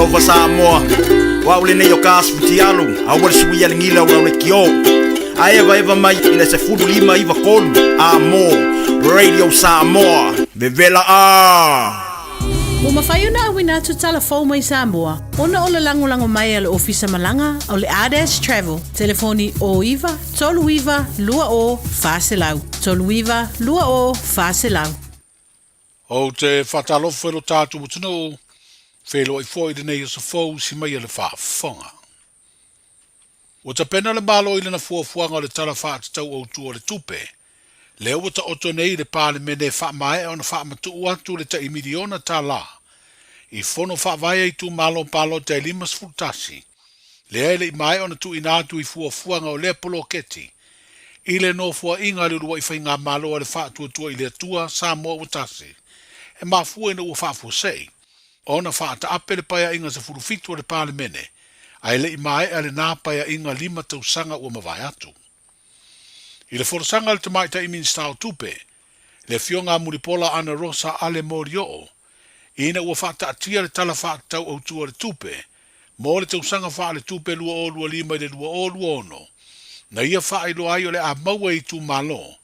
Talofa Samoa, o au lenei o ka Futialu, aua le suia le gila o lau lekiō. A evaeva mai i le 15 93 a mo Radio Samoa, vevela a! Ua mafai ona auina atu tala fou mai Samoa ona o le lagolago mai a le Ofisa Malaga o le Ardash Travel, telefoni 09 39 20 400, 39 20 400. Ou te faatalofa i lo tatou atunuu, feiloai foi i lenei aso fou si mai e le faafofoga. Ua tapena le Malo i lana fuafuaga o le Tala Faatatau Autu o le Tupe, lea ua taoto nei i le Palemene e faamaea ona faamatuu atu le tai miliona tala i fono faavae a itumalo palota e 51, lea e le i maea ona tuuina atu i fuafuaga o lea poloketi i le nofoaiga a le uluai faigamalo a le Faatuatua i le Atua Samoa ua Tasi, e mafua ina ua faafuasei ona faataape le Paeaiga 17 a le Palemene ae le i maea lena Paeaiga lima tausaga ua mavae atu. I le folasaga a le Tamaitai Minisita o Tupe, le Afioga a Mulipola Ana Rosa Ale Molioo, ina ua faataatia le Tala Faatatau Autu o le Tupe mo le tausaga faaletupe 2025 i le 2026, na ia faailoa ai o le a maua e itumalo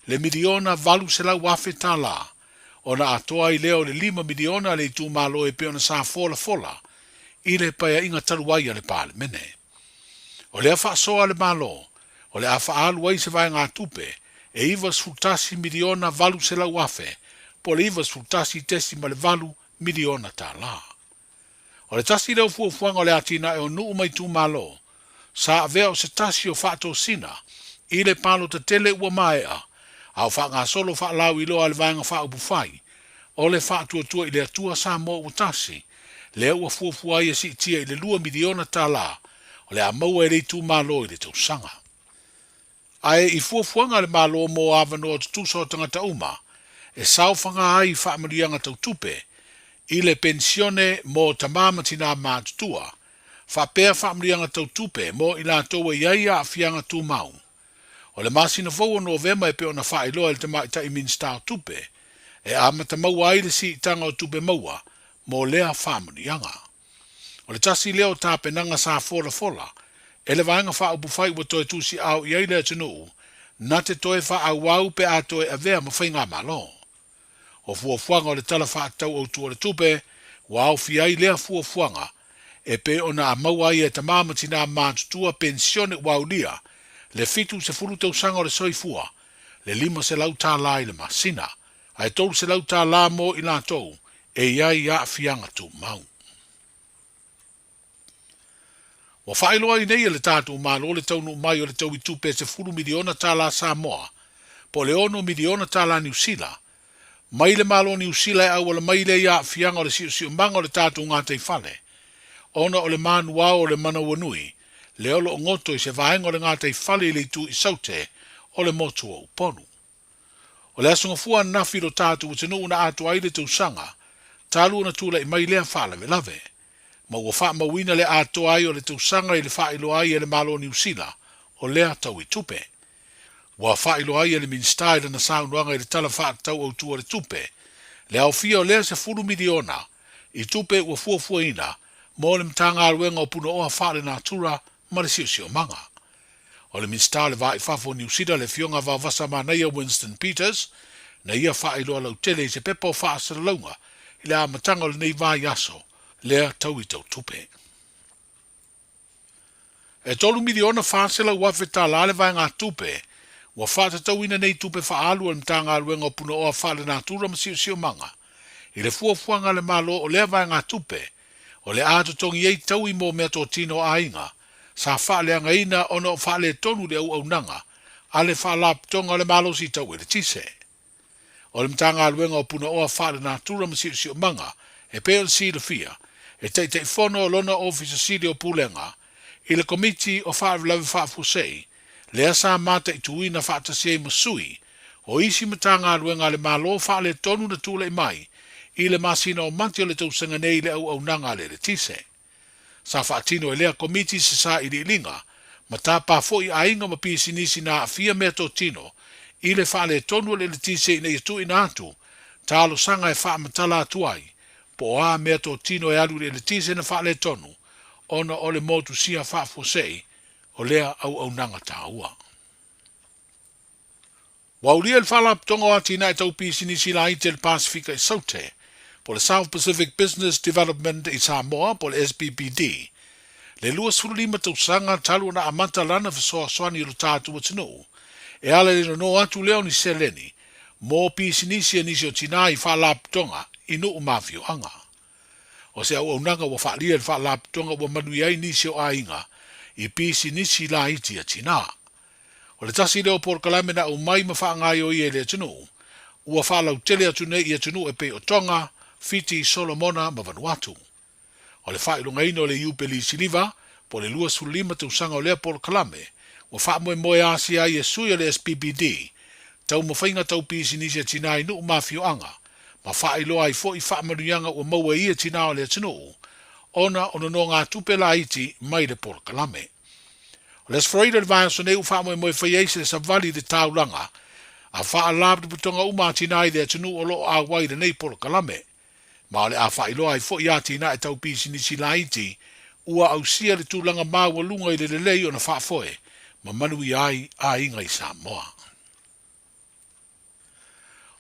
le miliona $800,000 ona atoa ai lea o le $5 miliona a le itumalo e pei ona sa folafola i le Paeaiga talu ai a le Palemene. O lea faasoa a le Malo, o le a faaalu ai se vaegatupe e $91 miliona 800 afe po o le $91.8 miliona. O le tasi lea o fuafuaga o le atinae o nuu ma itumalo, sa avea o se tasi o faatosina i le palota tele ua maea, a o faagasolo faalauiloa a le Vaega Faaupufai o le Faatuatua i le Atua Samoa ua Tasi, lea ua fuafua ai e siitia i le $2 miliona o le a maua e le itumalo i le tausaga. Ae i fuafuaga a le Malo mo avanoa tutusa o tagata uma e saofaga ai i faamanuiaga tau tupe i le penisione mo tama ma tinā matutua, faapea faamanuiaga tau tupe mo i latou e i ai aafiaga tumau. O le masina fou o Novema e pei ona faailoa e le Tamaitai Minisita o Tupe, e amata maua ai le siitaga o tupe maua mo lea faamanuiaga. O le tasi lea o tapenaga sa folafola e le Vaega Faaupufai ua toe tusiao i ai le atunuu na te toe faaauau pe a toe avea ma faigamalo. O fuafuaga o le Tala Faatatau Autu o le Tupe ua aofia ai lea fuafuaga e pei ona maua ai e tama ma tinā matutua penisione ua aulia le 70 tausaga o le soifua, le $500 i le masina, ae $300 mo i latou e i ai aafiaga tumau. Ua faailoa ai nei e le tatou Malo le taunuu mai o le taui tupe e $10 miliona Samoa, po o le $6 miliona Niu Sila, mai le Malo Niu Sila e auala mai lea i aafiaga o le siosiomaga o le tatou gataifale, ona o le manuao o le manawanui lea o lo o goto i se vaega o le gataifale i le itu i Saute o le motu o Upolu. O le aso gafua ananafi i lo tatou atunuu na atoa ai le tausaga talu ona tulai mai lea faalavelave, ma ua faamauina le atoa ai o le tausaga i le faailoa ai e le Malo o Niu Sila o lea taui tupe. Ua faailoa ai e le Minisita i lana saunoaga i le Tala Faatatau Autu o le Tupe le aofia o lea $10 miliona i tupe ua fuafuaina mo le Matagaluega o Punaoa Faalenatura ma le Siosiomaga. O le Minisita o le Va i Fafo o Niu Sila le Afioga Vaovasa Manaia Winston Peters na ia faailoa lautele i se pepa o faasalalauga i le amataga o lenei vaiaso lea tau i tautupe. E $3,400,000 le vaegatupe ua faatatauina nei tupe faaalu a le Matagaluega o Punaoa Faalenatura ma Siosiomaga i le fuafuaga a le Malo o lea vaegatupe o le a totogi ai taui mo meatotino a aiga sa faaleagaina ona o faaletonu le auaunaga a le Faalapotopotoga o le Malosi Tau Eletise. O le Matagaluega o Punaoa Faalenatura ma Siosiomaga e pei ona silafia, e Taitaifono lona Ofisa Sili o Pulega i le Komiti o Faalavelave Faafuasei lea sa mataituina faatasi ai ma sui o isi Matagaluega a le Malo faaletonu na tulai mai i le masina o Mati o le tausaga nei i le auaunaga a le eletise. Sa faatino e lea Komiti se sailiiliga ma tapa foi aiga ma pisinisi na aafia meatotino i le faaletonu o le eletise ina ia tuuina atu talosaga e faamatala atu ai. Po o a meatotino e alu i le eletise na faaletonu ona o le motusia faafuasei o lea auaunaga taua. Ua aulia le Faalapotopotoga o Atinae Tau Pisinisi Laiti a le Pasefika i Saute, po o le South Pacific Business Development i Samoa po o le SBBD, le 25 tausaga talu ona amata lana fesoasoani i lo tatou atunuu e ala i le nono atu lea o ni seleni mo pisinisi a nisi o tinā i faalapotopotoga i nuu ma afioaga. O se auaunaga ua faaalia e le faalapotopotoga ua manuia ai nisi o aiga i pisinisi laiti a tinā. O le tasi lea o polokalame na aumai ma faagaoioia e le atunuu, ua faalautele atu nei i atunuu e pei o Tonga, Fiti, Solomona ma Vanuatu. O le faailogaina o le Iupeli Siliva, po o le 25 tausaga o lea polokalame, ua faamoemoe asia ai e sui o le SPBD taumafaiga tau pisinisi a tinā i nuu ma afioaga, ma faailoa ai foi faamanuiaga ua maua e ia tinā o le atunuu ona o nonogatupe laiti mai le polokalame. O le Aso Faraile o le vaiaso nei ua faamoemoe e fai ai se savali i le taulaga a faalapotopotoga uma a tinā i le atunuu o lo o auai i lenei polokalame. Ma o le a faailoa ai foi atinae tau pisinisi laiti ua ausia le tulaga maualuga i le lelei ona faafoe ma manuia ai aiga i Samoa.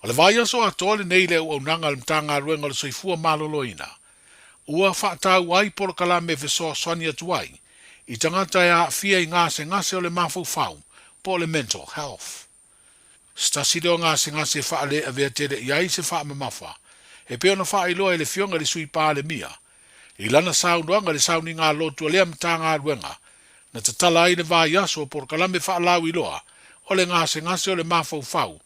O le vaiaso atoa lenei i le auaunaga a le Matagaluega o le Soifua Maloloina ua faataua ai polokalame e fesoasoani atu ai i tagata e aafia i gasegase o le mafaufau po o le mental health. Se tasi lea o gasegase e faaleavea tele i ai se faamamafa e pei ona faailoa e le Afioga i le Sui Palemia i lana saunoaga i le sauniga lotu a lea Matagaluega na tatala ai le vaiaso o polokalame faalauiloa o le gasegase o le mafaufau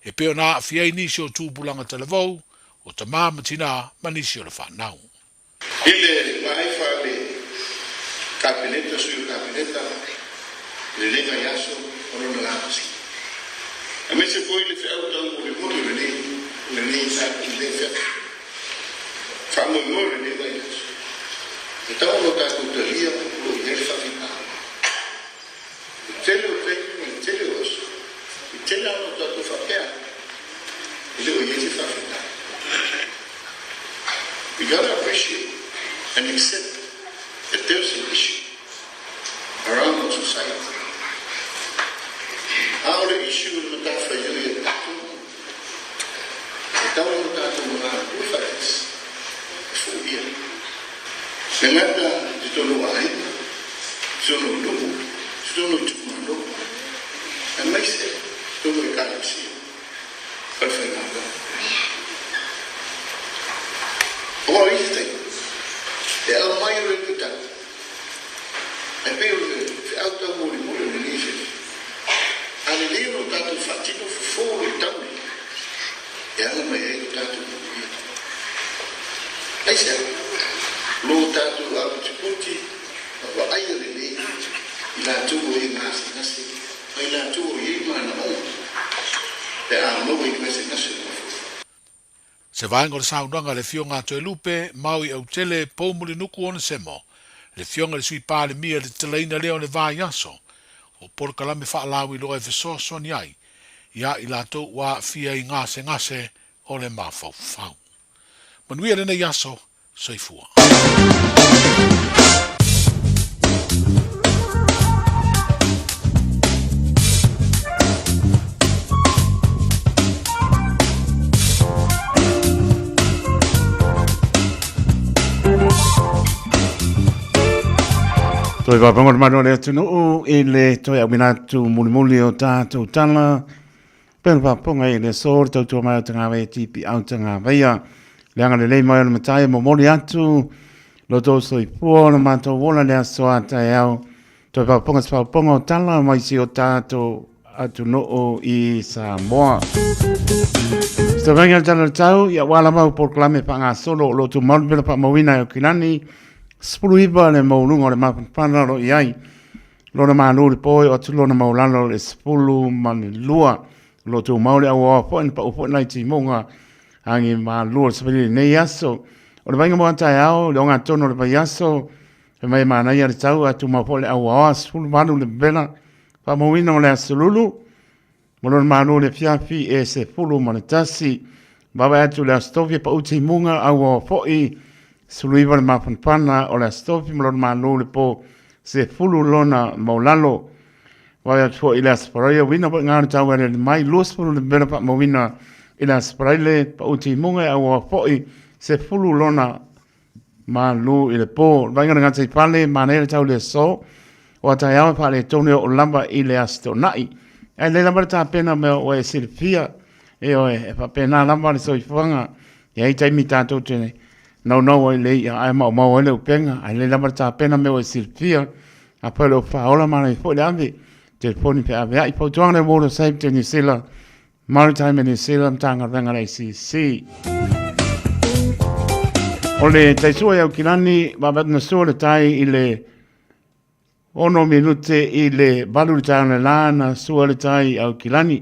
e pei ona aafia ai nisi o tupulaga talavou, o tamā ma tinā ma nisi o le fanau. I le vaaifa a le Kapeneta, sui o Kapeneta i lenei vaiaso o lona lapati, aemaise foi le feau taumolimoli o lenei lenei lenei feau faamoemoe o lenei vaiaso, e tatau ona tatou talia o lo o i ai le faafitauli. I le tele o taimi ma le tele o aso, e tele lava ona tatou faapea, e le o i ai se faafitauli. We gotta appreciate and accept that there's an issue around our society. A o le issue o le matafaioi a tatou, e tatau ona tatou galulue faatasi e foia. E le gata i totonu o aiga, i totonu o nuu, i totonu o itumalo, aemaise i totonu o ekalesia ma le faigaluega. Aua o isi taimi, e aumai o le luitau, e pei o le feau taumolimoli o lenei afiafi. A lelei ona o tatou faatino fofo o luitau nei, e ala mai ai lo tatou manuia. Aisea? Lo tatou aputiputi ma vaaia lelei i latou o e gasegase ma i latou o i ai manaoga pe a maua i gasegase o mafaufau. Se vaega o le saunoaga a le Afioga a Toelupe, Maui Autele, Poumulinuku Onesemo, le Afioga i le Sui Palemia i le tatalaina lea o le vaiaso o polokalame faalauiloa e fesoasoani ai iā i latou ua aafia i gasegase o le mafaufau. Manuia lenei aso, soifua. Toe papaga o le malu o le atunuu i le toe auina atu mulimuli o tatou tala. Pea le papaga i le aso le tautua mai o tagavai e tipi au tagavaia. Le agalelei mai o le matai e momoli atu lo tou soifua o le matou ola le aso a taeao. Toe papaga se papaga o tala mai si o tatou atunuu i Samoa. Se vainga le tala o le tau, ia ua lava au polokalame faagasolo o lo o tumau le pela faamauina e Okilani, 19 le maualuga o le mafanafana o lo o i ai. Lona malu i le po e oo atu lona maualalo i le 12. O lo o tumau le auaoa foi na pau foi nai timuga agi malu o le savali i lenei aso. O le vaaiga mo a taeao, le ogatotonu o le vaiaso, fai mai e manaia le tau ae tumau foi le auaoa 18 le vela faamauina o le aso Lulu ma lona malu i le afiafi e 11. Vaavaai atu i le Aso Tofi e pau timuga a ua foi 19 le mafanafana o le Aso Tofi ma lona malo i le po 10 lona maulalo. Vaavaai atu foi i le Aso Faraile uiga foi ngā le tau e mai 20 le mela faamauina i le Aso Faraile pau timuga a ua foi 10 lona Malu i le po. Le vaaiga o le gataifale, manaia le tau i le aso. O a taeao e faaletonu e oo lava i le Aso Toonai. Ae lelei lava le tapena mea ua e silafia. Ioe, e faapena lava le soifuaga. E i ai taimi tatou te naunau ai i le i'a ae maumau ai le upega. Ae lelei lava le tapena mea ua e silafia. Afai o le faaola manaia foi le ave. Telefoni feaveai. Fautuaga le Water Safety New Zealand. Maritime New Zealand, Matagaluega a le ACC. O le taisua i Aukilani, vaavaai na sua le tai i le 6 minute i le 8 le taeao le la na sua le tai i Aukilani.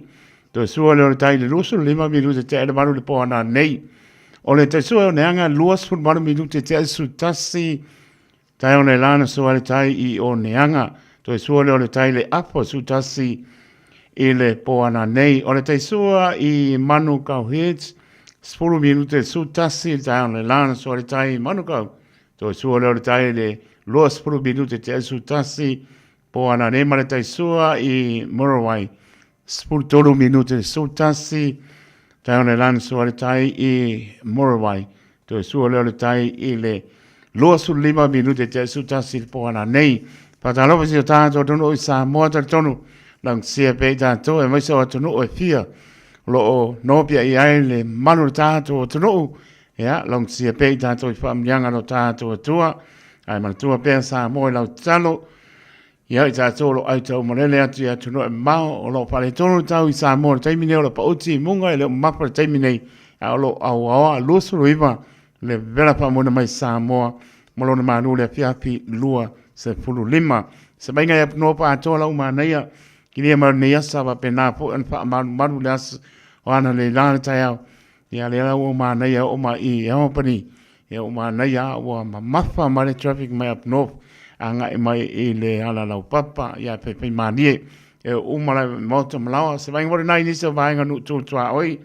Toe sua lea o le tai i le 25 minute tea le 8 le po ana nei. O le taisua i Oneaga, 28 minute tea le 11 Taeao nei la na sua ai le tai i Oneaga. Toe sua lea o le tai i le apo 11 i le po ananei. O le tai sua i Manukau Heads, 10 minute 11 i le taeao nei la na sua ai le tai i Manukau. Toe sua lea o le tai i le 20 minute te 11 po ananei ma le tai sua i Muriwai, 13 minute le 11, tae ona lana sua le tai i Muriwai. Toe sua lea o le tai i le 25 minute te 11 le po nei. Faatalofa si o tātou atunuu i Samoa talitonu laugatasia pea i tātou aemaise o atunuu e fia o lo o nopiai ai le malu o le tātou atunuu. Ia, laugatasia pea i tātou i faamanuiaga lo tātou Atua. Ae manatua pea Samoa i lau tatalo. Ia, i tātou o lo o autau malele atu i atunuu e mamao, o lo o faaletonu le tau i Samoa i le taimi nei, o lo o paʻuti i muga, e le o mamafa i le taimi nei, a o lo o auaoa 29 le vela faamoena mai Samoa ma lona malu i le afiafi 25. Se maiga i apunoa paatoa lau manaia, kilia mai o lenei asa, faapena foi ona faamalumalu le aso o ana le la le taeao. Ia, lea la ua manaia oo mai i Albany, ia ua manaia ua mamafa mai le traffic mai up north agai mai i le ala laupapa, ia faifai malie. E uma la i maota ma laoa, se vaega foi lena i nisi o vaega nuu tu tuaoi.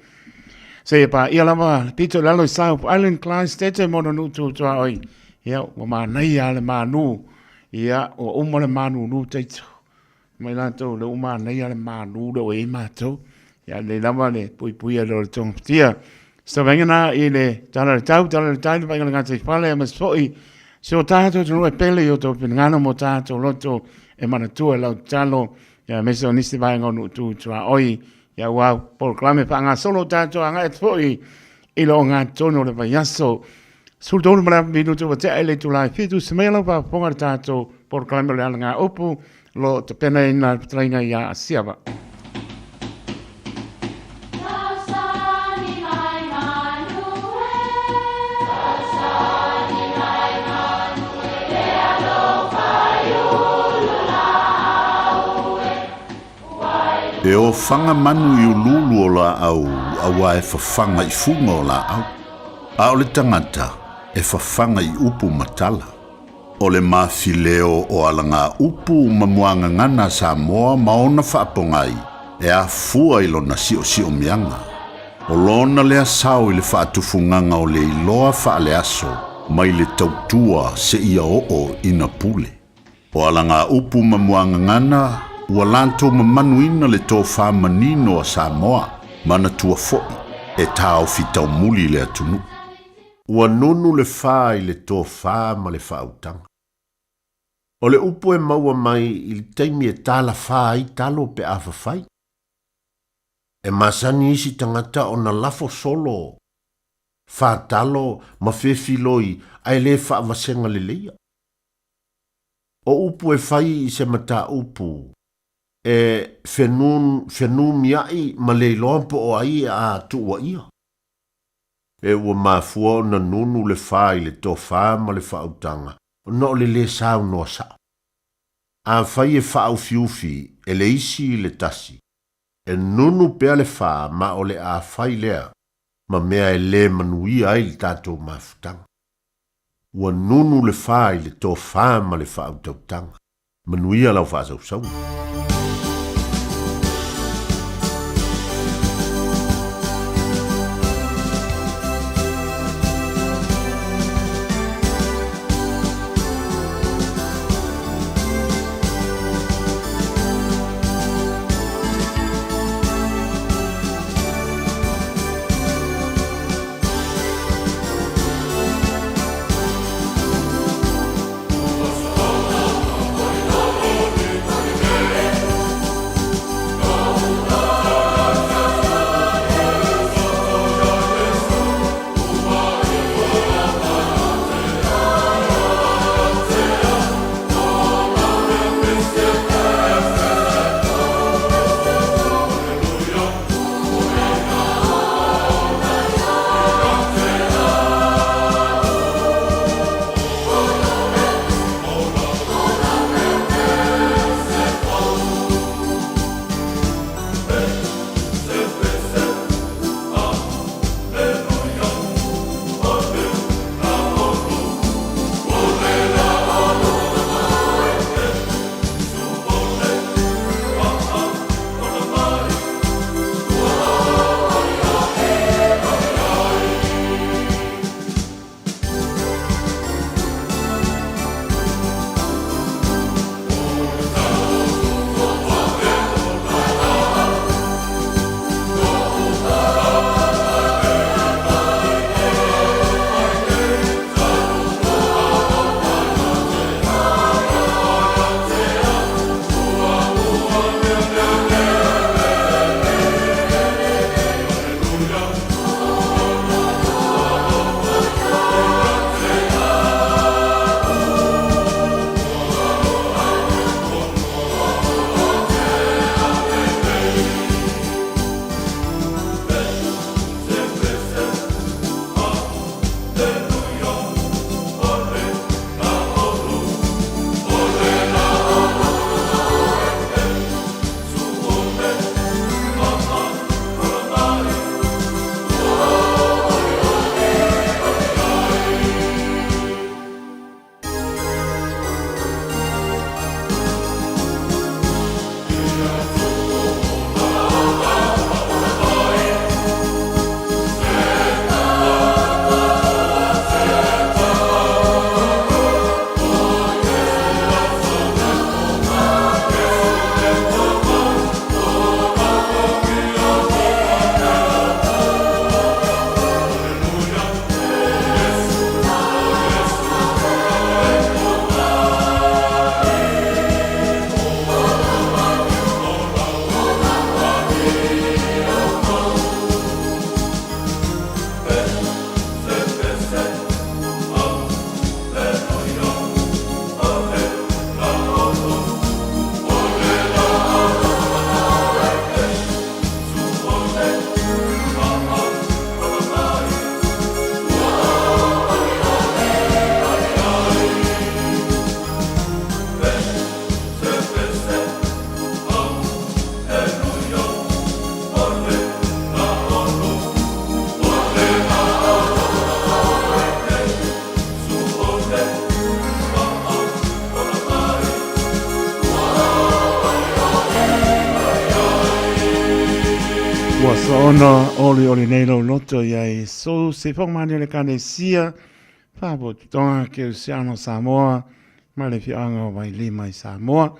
Seia paia lava le pito i lalo i South Island, Clyde Tete ma ona nuu tu tuaoi. Ia ua manaia le manu, ia ua uma le manunu taito. Mai latou lea ua manaia le malu lea ua i ai matou. Ia lelei lava le puipuia lea o le togafitia. Se vaaiga na i le tala o le tau, tala o le tai, le vaaiga o le gataifale, aemaise foi si o tatou atunuu e pele i o outou finagalo ma o tatou loto e manatua i lau tatalo, ia aemaise o nisi vaega o nuu tu tuaoi. Ia ua polokalame faagasolo o tatou agai atu foi i le ogatotonu o le vaiaso. 13 ma le afa minute ua tea i le itula e 7, se mai lau faafofoga i le tatou polokalame o le alagaupu o lo o tapenaina e le fetalaiga ia Asiava. E ofaga manu i uluulu o laau auā e fafaga i fuga o laau, a o le tagata e fafaga i upu ma tala. O le mafileo o alagaupu ma muagagana a Samoa ma ona faapogai e afua i lona siosiomiaga. O lona lea sao i le faatufugaga o le iloa faaleaso mai le tautua seia oo ina pule. O alagaupu ma muagagana ua latou mamanuina le tofa manino a Samoa, manatua foi e taofi taumuli le atunuu. Ua nunu le fa i le tofa ma le faautaga. O le upu e maua mai i le taimi e talafa ai talo pe a fafai. E masani isi tagata ona lafo solo fa talo ma fefiloi ae le faavasega leleia. O upu e fai i se mataupu e fenumiaʻi ma le iloa po o ai a tuuaia. E ua mafua ona nunu le fa i le tofa ma le faautaga ona o le lē saunoa sao. Afai e faaufiufi e le isi i le tasi, e nunu pea le fa ma o le a fai lea ma mea e lē manuia ai le tatou mafutaga. Ua nunu le fa i le tofa ma le faautautaga. Manuia lau faasausauga. Ua soona olioli nei lou loto ia Iesu, se whakamani o le Ekalesia, Faalapotopotoga Kerisiano Samoa, ma le Afioaga o Vailima i Samoa.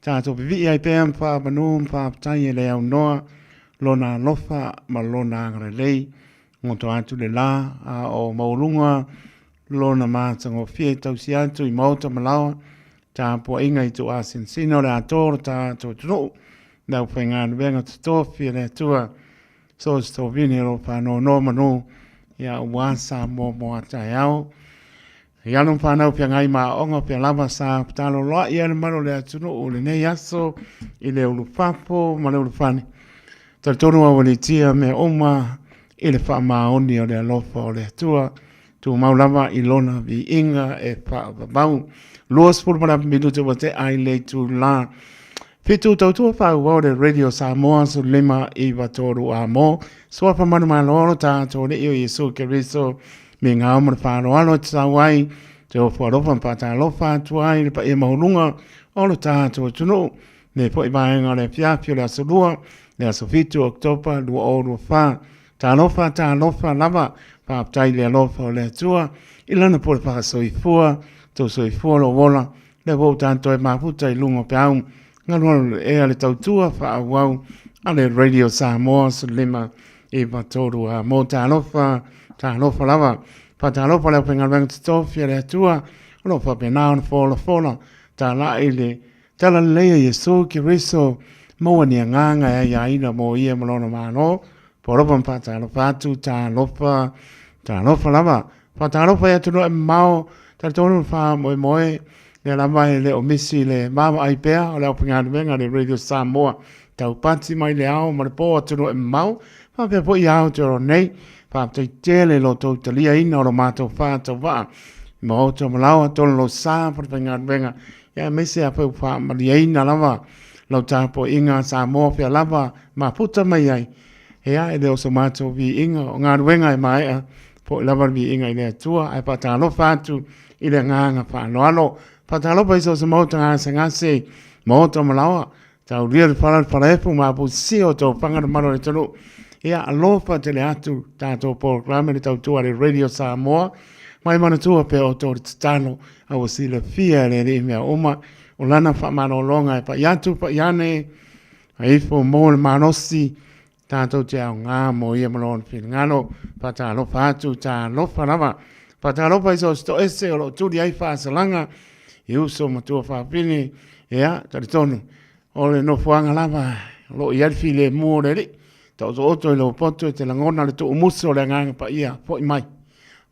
Tatou pipii ai pea ma faamanu ma faafetai e le aunoa Lona alofa ma Lona agalelei. Goto atu le la a o maualuga Lona matagofie tausi atu i maota ma laoa, tapuaiga i tuuasinasina o le atoa o lo tatou atunuu, le aufaigaluega totofi a le Atua, so o se tovine o lo o faanonomanu ia aua Samoa mo a taeao. I alo ma fanau feagai ma aoga pea lava sa fetaloloai ai le mamalu o le atunuu i lenei aso i le ulufafo ma le ulufale. Talitonu au aliitia mea uma i le faamaoni o le alofa o le Atua, tumau lava i lona viiga e faavavau. 28 minute ua tea i le itula 7 tautua faaauau le Radio Samoa 1593 Amo Suafa manumalo lo tatou Alii o Iesu Keriso me ngā ma le faaaloalo e tatau ai te ofo alofa ma faatalofa atu ai le paia maualuga o lo tatou atunuu nei foi vaega o le afiafi o le aso Lua, le aso 7 o Oketopa 2024. Talofa, talofa lava, faafetai i le alofa o le Atua i lana pule faasoifua, tou soifua lou ola, lea foi ua tatou toe mafuta i luga o peau galugalu le ea le tautua faaauau a le Radio Samoa 1593 a mo talofa, talofa lava. Faatalofa le aufaigaluega totofi a le Atua o lo o faapena ona folafola talai le Talalelei a Iesu Keriso, maua ni agaga e aiaina mo ia ma lona Malo. Polopa ma faatalofa atu, talofa, talofa lava. Faatalofa i atunuu e mamao, talitonu le faamoemoe, lea lava e le o misi le vaavaai pea o le aufaigaluega a le Radio Samoa, taupati mai le ao ma le po atunuu e mamao, faapea foi i Aotearoa nei. Faafetai tele i lo outou taliaina o lo matou faatauvaa i Maota o Malaoa, tolo lou sa falefaigaluega Ia aemaise afai ua faamalieina lava lau tapuaiga Samoa fea lava mafuta mai ai, ia e le o so matou viiga o galuega e maea foi lava le viiga i le Atua, ae faatalofa atu i le agaga faaaloalo. Faatalofa i so o se maota gasegase, maota o Malaoa, taulia le fala le falaefu ma apusisia o tofaga le mamalu o le atunuu. Ia alofa tele atu tatou polokalame le tautua a le Radio Samoa. Mai manatua pea outou le tatalo a ua silafia e le Alii mea uma o lana faamalologa e pai atu pai ane a ifo mo le malosi tatou te aoga mo ia ma lona finagalo. Faatalofa atu, talofa lava. Faatalofa i so o se toese o lo o tuli ai faasalaga i uso ma tuafafine. Ia, talitonu, o le nofoaga lava o lo o i ai le filemu o le Alii. Taotooto i lou poto e te lagona le tuumuso o le Agaga Paia, foi mai,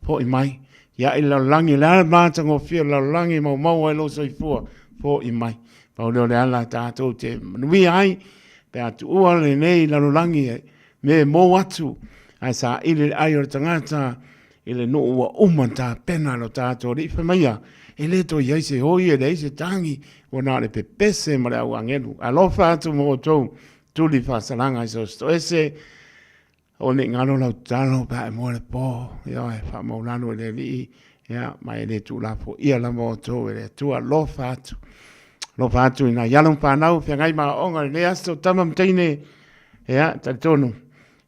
foi mai. Ia i le lalolagi, o le a le matagofie o le lalolagi e maumau ai lou soifua, foi mai. Pau lea o le ala tatou te manuia ai, pe a tuua lenei lalolagi e me mou atu, ae saili le ai o le tagata i le nuu ua uma ona tapena e lo tatou Alii. Fai mai ia, e le toe i ai se oi, e leai se tagi, ua na o le pepese ma le au agelu. Alofa atu mo outou, tuli faasalaga i so o se toese, Aua ne i galo lau tatalo pe a e moe le po, ioe, faamaulalo i le Alii, ia, ma e le tuulafoia lava outou e le Atua. Alofa atu, alofa atu i nai alo ma fanau feagai ma aoaoga i lenei aso, tama ma teine, ia, talitonu,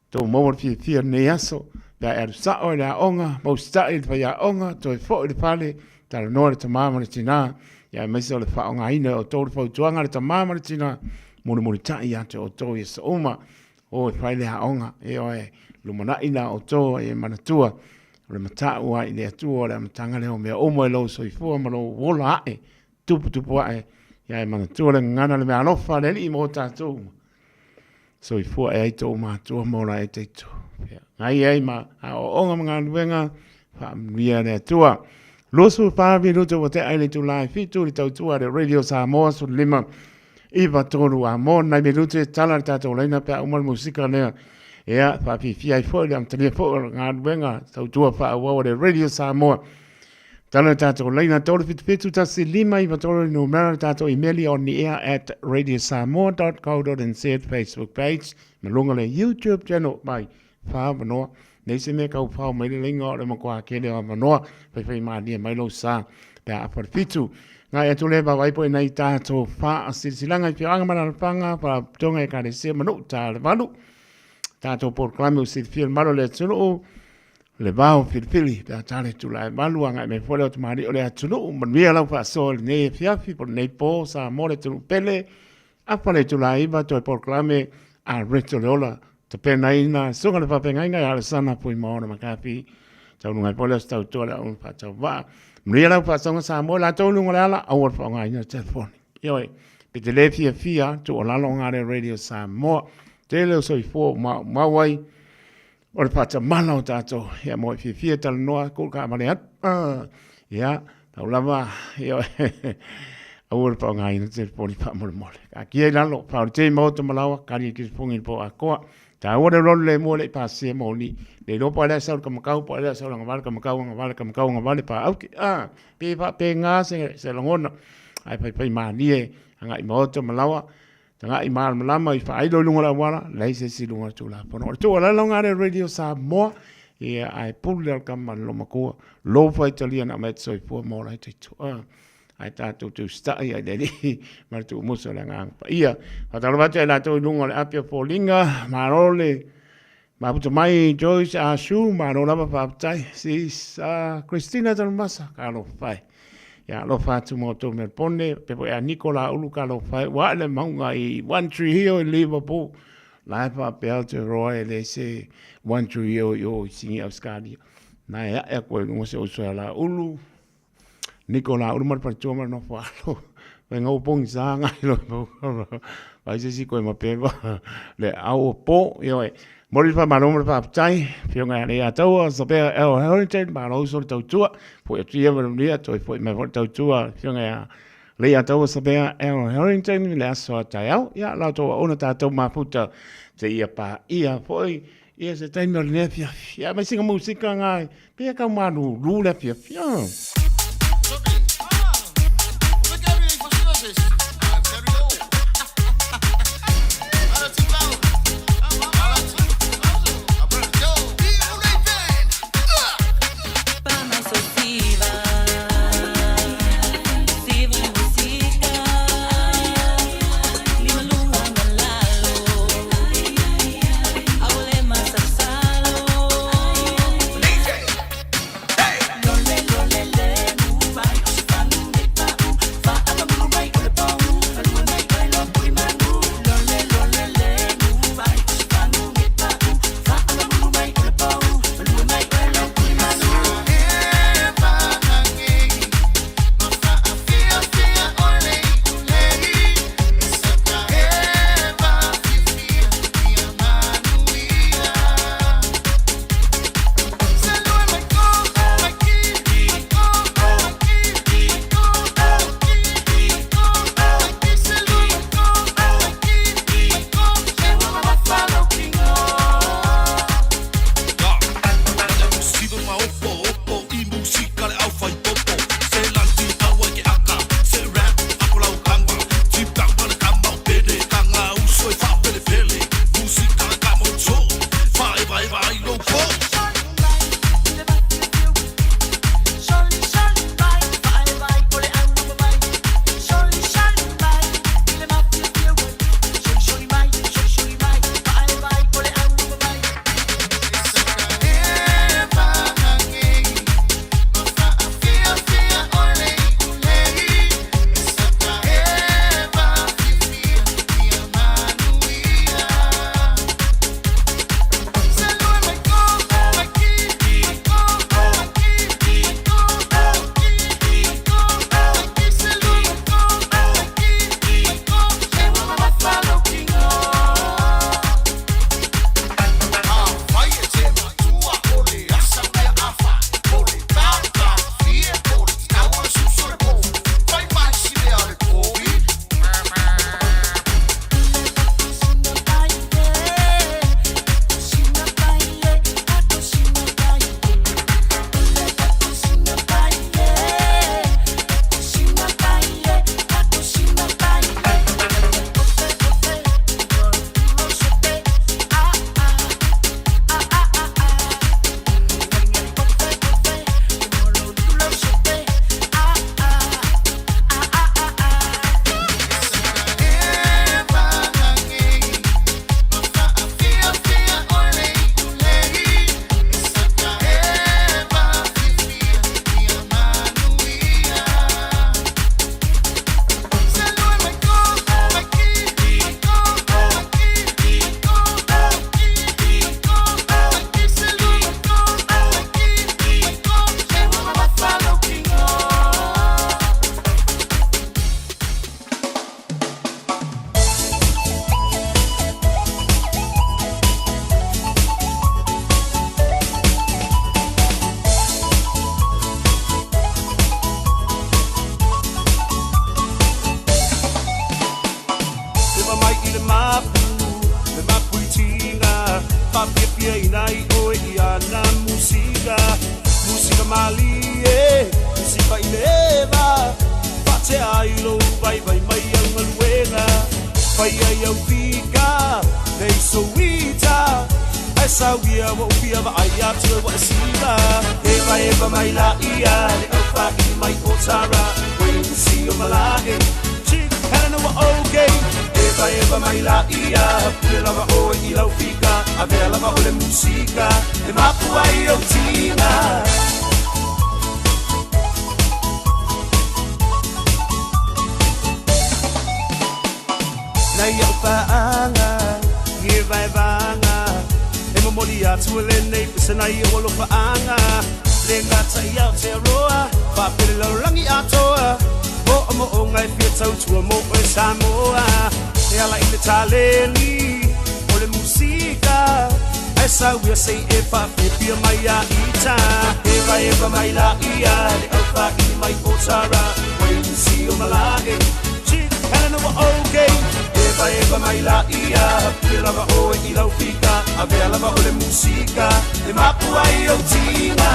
tou maua le fiafia i lenei aso, pe a e alu sao i le aoga, mausita'i i le faiaoga, toe foi i le fale, talanoa i le tama ma le tinā, ia, aemaise o le faaaogaina e outou le fautuaga a le tama ma le tinā, mulimulitai ia te outou i aso uma. O e fai le aoga, ioe, lumanai la outou e manatua, o le matau lava i le Atua o le amataga lea o mea uma i lou soifua ma lou ola ae, tuputupu ae, ia e manatua le gagana le meaalofa a le Alii mo tatou uma. Soifua e ai tou matua ma ola e taitu. Ngai ai ma aoaoga ma galuega, faamanuia le Atua. 24 minute ua tea i le itula e 7 i le tautua a le Radio Samoa 15 93 a mo nai minute tala le tatou laina pe a uma le musika lea. Ia, faafiafia ai foi le amatalia foi o le galuega tautua faaauau a le Radio Samoa. Tala le tatou laina 377 1593 le numera le tatou imeli on the air at radiosamoa.co.nz Facebook page ma luga le YouTube channel mai whaavanoa. Nei se mea kau whao mai le lainga o le matua kele o avanoa, whaiwhai mālie mai lou sa, pe a afa le fitu. Ngai atu le vaavaai po i nei tātou whaasilasilanga i whioanga ma lalafanga, whaapitoga e kalesia ma nuu tā le valu. Tatou polokalame ua silafia e le mamalu o le atunuu, le vao filifili pe a ta le itula e 8 agai mai foi le otamalii o le atunuu. Manuia lau faasoa i lenei afiafi po o lenei po Samoa le atunuu pele. Afa le itula e 9 toe polokalame a Rito le Ola tapenaina susuga le faafeagaiga ia Alesana Fuimaono McCarthy taunuga ai foi le Aso Tautua le Aoga Faatauvaa. Manuia lau faasoaga Samoa i latou i luga o le ala, aua le faaaogaina le telefoni. Ioe, pe te le fiafia, tuualalo nga le Radio Samoa. Tele o soifua ua maumau ai o le faatamala o tatou. Ia mo e fiafia talanoa, kuu taavale atu. Ia, tau lava, ioe, aua le faaaogaina telefoni faamolemole. Taatia i lalo, faaoletei maota ma laoa, kali e kilifugi i le po atoa. Taua le lolo le mua le i pasia moni. Le iloa po o le a sau le kamakau, po o le a sau le agavale, kamakau, agavale, kamakau, agavale, paauki. Ah, pe faapena se, se lagona. Ae faifai malie, agai maota ma laoa, tagai malamalama i faailo i luga o le auala, leai se isi i luga o le Tulafono. O le tuualalo lena a le Radio Samoa, ia ae pule le kama i le loomatua, lo faitalia na aumai te soifua ma ola ai taitu. Ah. Ae tatou te usitai ai le Alii ma le tuumusa o le Agaga Paia. Faatalofa atu ia i latou i luga o le api o foliga, malo le mafuta mai Joyce Asu, malo lava faafetai. Sis Christina Tanumasa, talofa e. Ia alofa atu ma outou Melbone, faapea foi ia Niko Laulu, talofa e. Ua ae le mauga i One Tree Hill i Liverpool. La e faapea Aotearoa e leai se One Tree Hill i o i Sini Ausetalia. Na e ae atu ai i luga si ou uso ia Laulu, Niko la ulu ma le faletua ma le nofo alo. Fai ngau pongi sa ngai lo Vai se si koe ma pepa le au o po. Ioe. Moli le faamalo ma le faafetai. Afioga ia Leiataua, Sabea L. Harrington, malo uso le tautua. Foi atu ia ma le manuia, toe foi mai foi le tautua. Afioga ia Leiataua Sabea L. Harrington i le aso a taeao. Ia, la outou auauna tatou mafuta seia paia foi Ia se taimi o lenei afiafi. Ia mai sina musika ngā, pea kau malūlū le afiafi. Faafiafiaina ai oe i ana musika, musika malie, musika i le va. Faatea ai lou vaivai mai au galuega, fai ai au fika, nei souita. Ae sauia ua ou fia vaai atu e ua e siva. Evaeva mai laia le aufaili mai o Tara, Wayne o Malae, Chief Helena ua okay. Evaeva mai laia, pule lava oe i lau fika, avea lava o le musika e mapu ai ou tiga. Nai au paaga i e vaevaga e momoli atu e lenei pese nai ou alofaaga le gata i Aotearoa faapea le lalolagi atoa moomooga e fia tautua mo oe Samoa e ala i le taleni o le musika ae sauia sei e faafiafia mai ia ita evaeva mai laia le aufaili mai o Tara Wayne o Malae Chief Helena ua okay. Evaeva mai laia, pule lava oe i lau fika, avea lava o le musika e mapu ai ou tiga.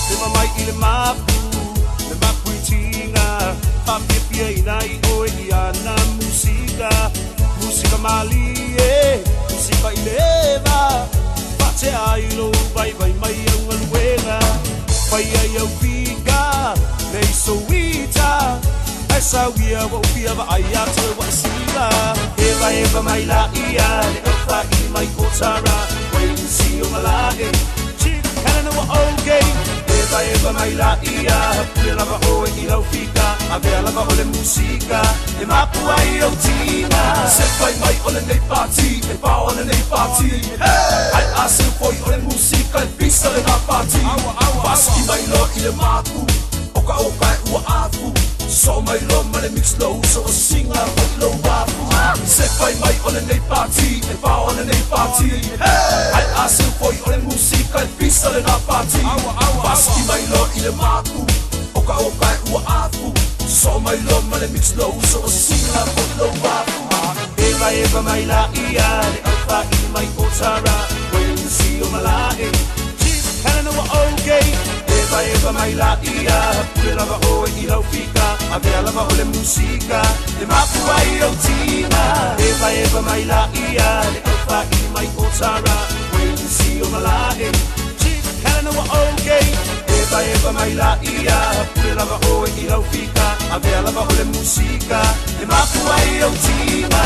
Leva mai i le mapu, le mapu i tiga, faafiafiaina ai oe i ana musika, musika malie, musika i le va. Faatea ai lou vaivai mai au galuega, fai ai au fika, nei souita. Ae sauia ua ou fia vaai atu e ua e siva. Evaeva mai laia le aufaili mai o Tara, Wayne o Malae, Chief Helena ua okay. Evaeva mai laia, pule lava oe i lau fika, avea lava o le musika e mapu ai ou tiga. Se fai mai o lenei pati, e pao lenei pati. Ai a se foi o le musika e pisa lena pati. Pasiki mai loa i le mapu, o ka o ka e ua afu. So mai loa ma le mix lou so o singa foi lou afu. Se fai mai o lenei pati, e pao lenei pati. Ai a se foi o le musika e pisa lena pati. Pasiki mai loa i le mapu, o ka o ka e ua afu. So mai loa ma le mix lou so o singa foi lou afu. Evaeva mai laia le aufaili mai o Tara, Wayne o Malae, Chief Helena ua okay. Evaeva mai laia, pule lava oe i lau fika, avea lava o le musika e mapu ai ou tiga. Evaeva mai laia le aufaili mai o Tara, Wayne o Malae, Chief Helena ua okay. Evaeva mai laia, pule lava oe i lau fika, avea lava o le musika e mapu ai ou tiga.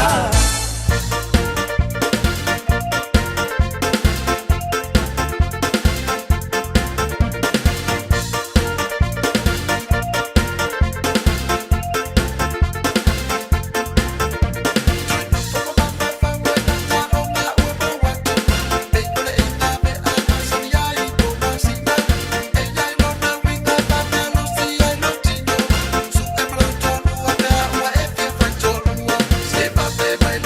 Bye.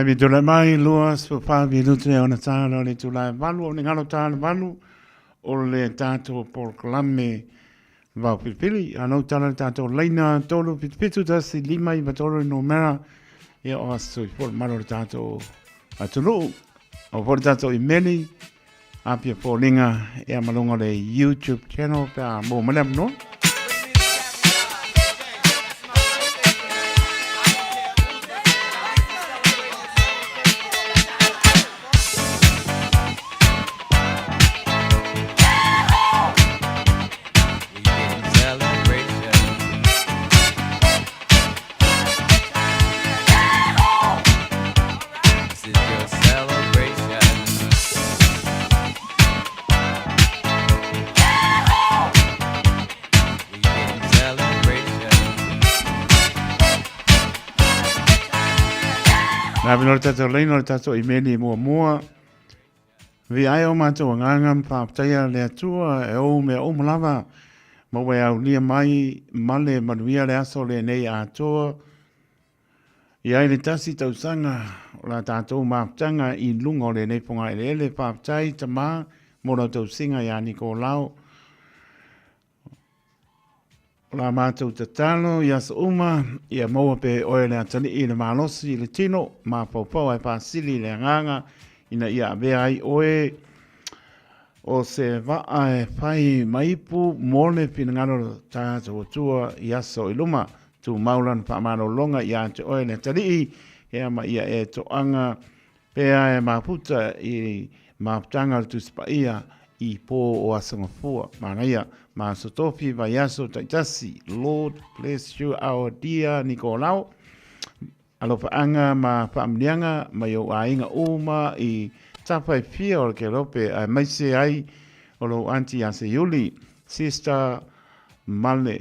Taimi tulai mai 24 minute ona tāla o le itula e valu o le galo tāla valu o le tātou polokalame vao pilipili. A nau tala le tātou laina 3 7 7 1 5 9 3 numera ia o aso i fo malo le tātou atunuu. O fo le tātou imeli Apia Pōlinga e amalonga le YouTube channel pe a mō male amanoa. Nā whenua le tātou leina o le tātou imeli mua mua. Vi ai o mātou anganga mawhaptaia le atua e ou mea uma lava. Ma ue au lia mai male manuia le aso le nei atoa. I ai le tasi tausaga o la tātou mafutaga i lunga o lenei fogaeleele, faafetai Tamā mo la tausiga iā Nikolao. O la mātou tatalo i aso uma, ia maua pea e oe le atalii i le malosi i le tino, mafaufau ae faasili i le agaga ina ia avea ai oe o se vaa e fai ma ipu mo le finagalo o lo tātou Atua i aso i luma. Tumau lana faamalologa ia te oe le Atalii, ea ma ia e toaga pea e mafuta i mafutaga o le Tusi Paia i pō o Aso Gafua. Manaia, ma Aso Tofi, vaiaso taitasi. Lord bless you our dear Nikolao. Alofaaga ma faamuniaga mai ou aiga uma i tafa e fia o le Kelope aemaise ai o lou aunty ia Seiuli, sister Male,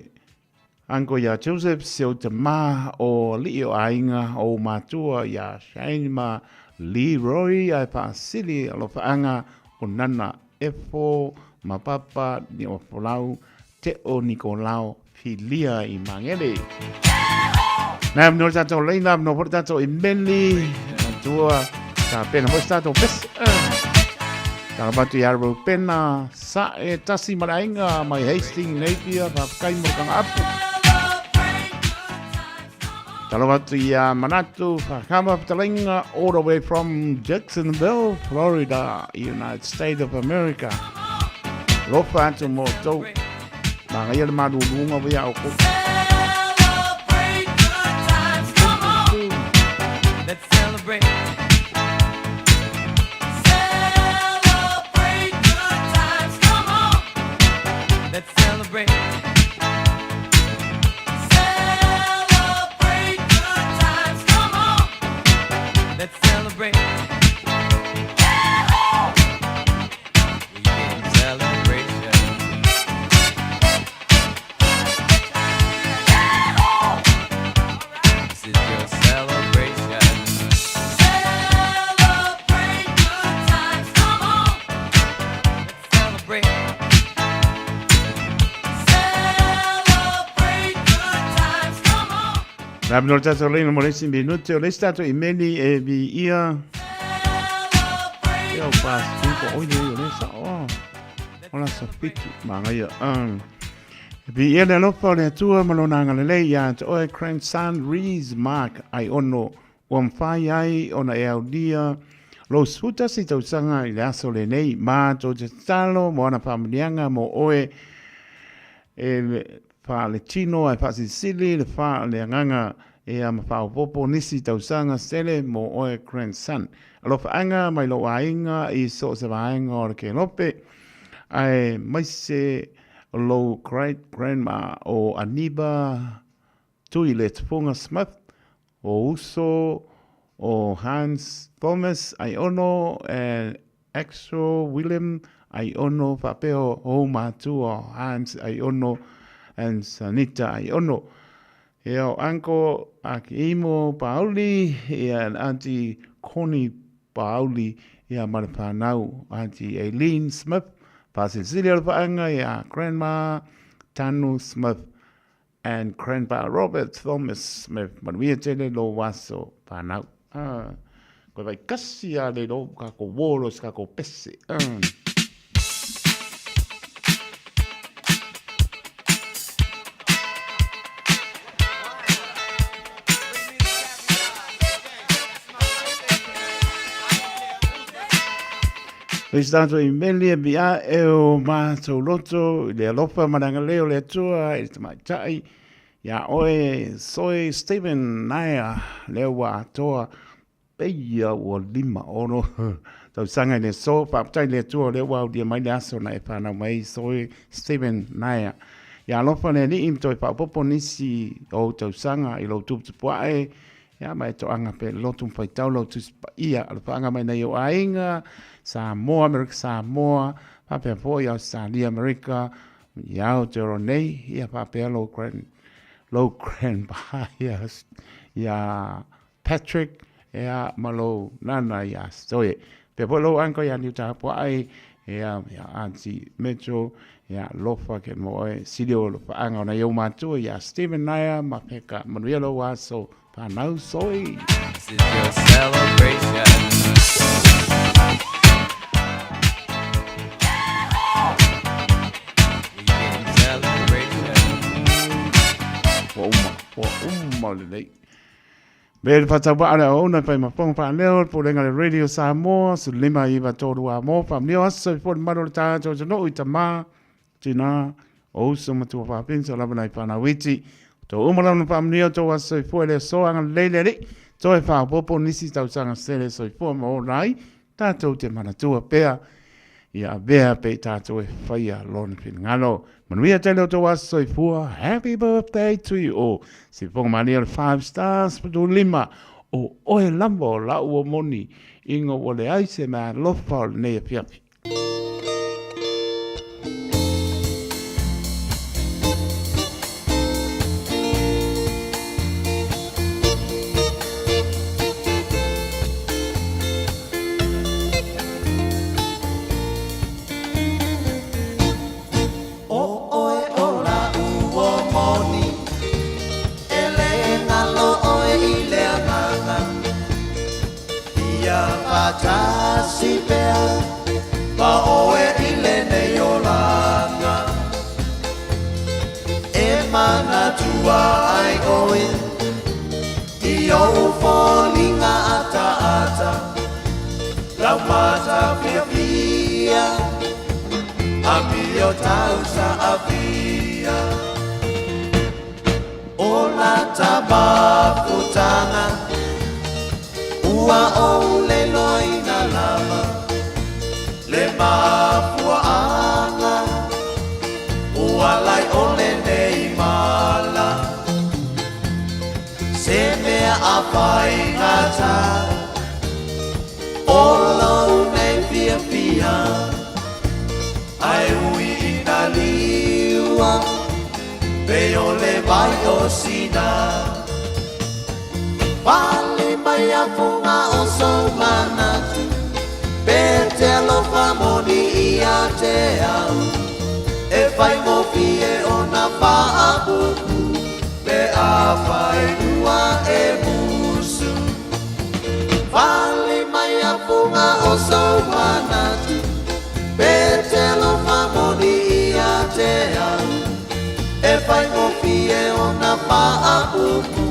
uncle ia Joseph, si ou tamā o alii o aiga o ou matua ia Shane ma Leroy ae faasili alofaaga o Nana Efo ma Papa Niuafolau Teo Nikolao Filia i Magele. Nai amno le tātou leina, amno foi le tātou imeli, matua, tā pena foi se tātou pese. Tā matu i Arrow Pena, sa e tasi marainga mai Hastings, Napier, whakakai mo kanga apu. Talo atu i a Manatu, whakama whakalainga all the way from Jacksonville, Florida, United States of America. Lofa atu mō tau. Māngaia le malūlūga o ia o kou. Celebrate good times, come on. Let's celebrate. Celebrate good times, come on. Let's celebrate. Celebrate good times, come on. Let's celebrate. Nā mino le tātou leina mo le isi minute o le isi tātou imeli e vi ia. Ia o pā ko oi nei o le sa o. O la sa fitu māngaia. Vi ia le alofa o le Atua ma lona agalelei iā te oe grandson Rees Mark ai ono ua mawhai ai ona e aulia lou 11 tausaga i le aso lenei mā tō te tatalo mo ana whaamunianga mō oe e wha le tino ai whaasilisili le wha le agaga e a ma whaopopo nisi tausaga sele mō oe grandson. Alofa anga mai lou aiga i so o se vaega o le kelope ae maise lou great grandma o Aniba Tui le Tupunga Smith, o Uso o Hans Thomas Aiono and Axel William Aiono faapea o ou matua o Hans Aiono and Sanita Aiono. Ia o Uncle Akiimo Pauli ia and Auntie Connie Pauli ia ma le whanau Auntie Aileen Smith, Whasilisili o le whaanga ia Grandma Tanu Smith and Grandpa Robert Thomas Smith. Manuia tele lo waso whanau. Ah. Koe vai kasi a le lo ka ko wolo se ka ko pese. Leis tātou i meli e mia e o mātou loto i le alofa ma le agalelei o le Atua i le tamaitai ia oe Soe Stephen Naea lea ua atoa peia ua 50 tausaga i le aso. Faafetai i le Atua o lea ua aulia mai le aso na e whanau mai Soe Stephen Naea. Ia alofa le Alii ma toe faaopoopo nisi o ou tausaga i lou tuputupuae Ia ma e toaga pe lotu ma faitau lau Tusi Paia alofaaga mai nai ou aiga, Samoa, Amerika Samoa, faapea foi Ausetalia Amerika, i Aotearoa nei, ia faapea lou grand, lou grandpa ia, ia Patrick, ia ma lou nana ia Stoe. Pea foi lou uncle ia Niu Tapua'i, ia, ia Auntie Mitchell, ia Lofa ke mo oe, sili o lofaaga o nai ou matua ia Stephen Naea ma Peka. Manuia lou aso whanau soi. This is your celebration. We can celebration. Ua uma, ua uma lelei. Me le whataua ala o una pai maponga whaaleo, le pōlenga le Radio Samoa, su lima iwa tōru a mō, whaamnio aso i fōri maro le tātou te noo i tamā, tina, o uso matua whāpinsa lava nei whanau iti. Tō uma lana whaamnio tō aso i fōi le soanga leile li, toe whaapopo nisi tausaga sele soifua ma o nai, Tātou te manatua pea ia avea pe i tātou e whaia lona finagalo. Manuia tele o tō aso soifua. Happy birthday to you all. Si ponga mania le 5 stars putu lima o oe lava o lau o moni inga ua leai se mea alofa o lenei afiafi. ʻO ʻoe ʻo laʻu ua moni, e le nalo ʻoe i le agaga. Ia faatasi pea ma ʻoe i lenei olaga. E manatua ai ʻoe i ou foliga ataata, laumata fiafia, amio tausa afia. O lata mafutaga, ua ou leloina lava le mafuaaga, ua lae ʻole nei mala. Se mea a faigata, o lou nei fiafia, Ae ui i na liua, pei o le vai o Sina. Pale mai a fuga o sou manatu, pe te alofa moni ia te au. E faigofie ona faapupu, pe a whainua e musu. Pale mai a fuga o sou manatu, Pe te alofa moni ia te au, E faigofie ona faapupu,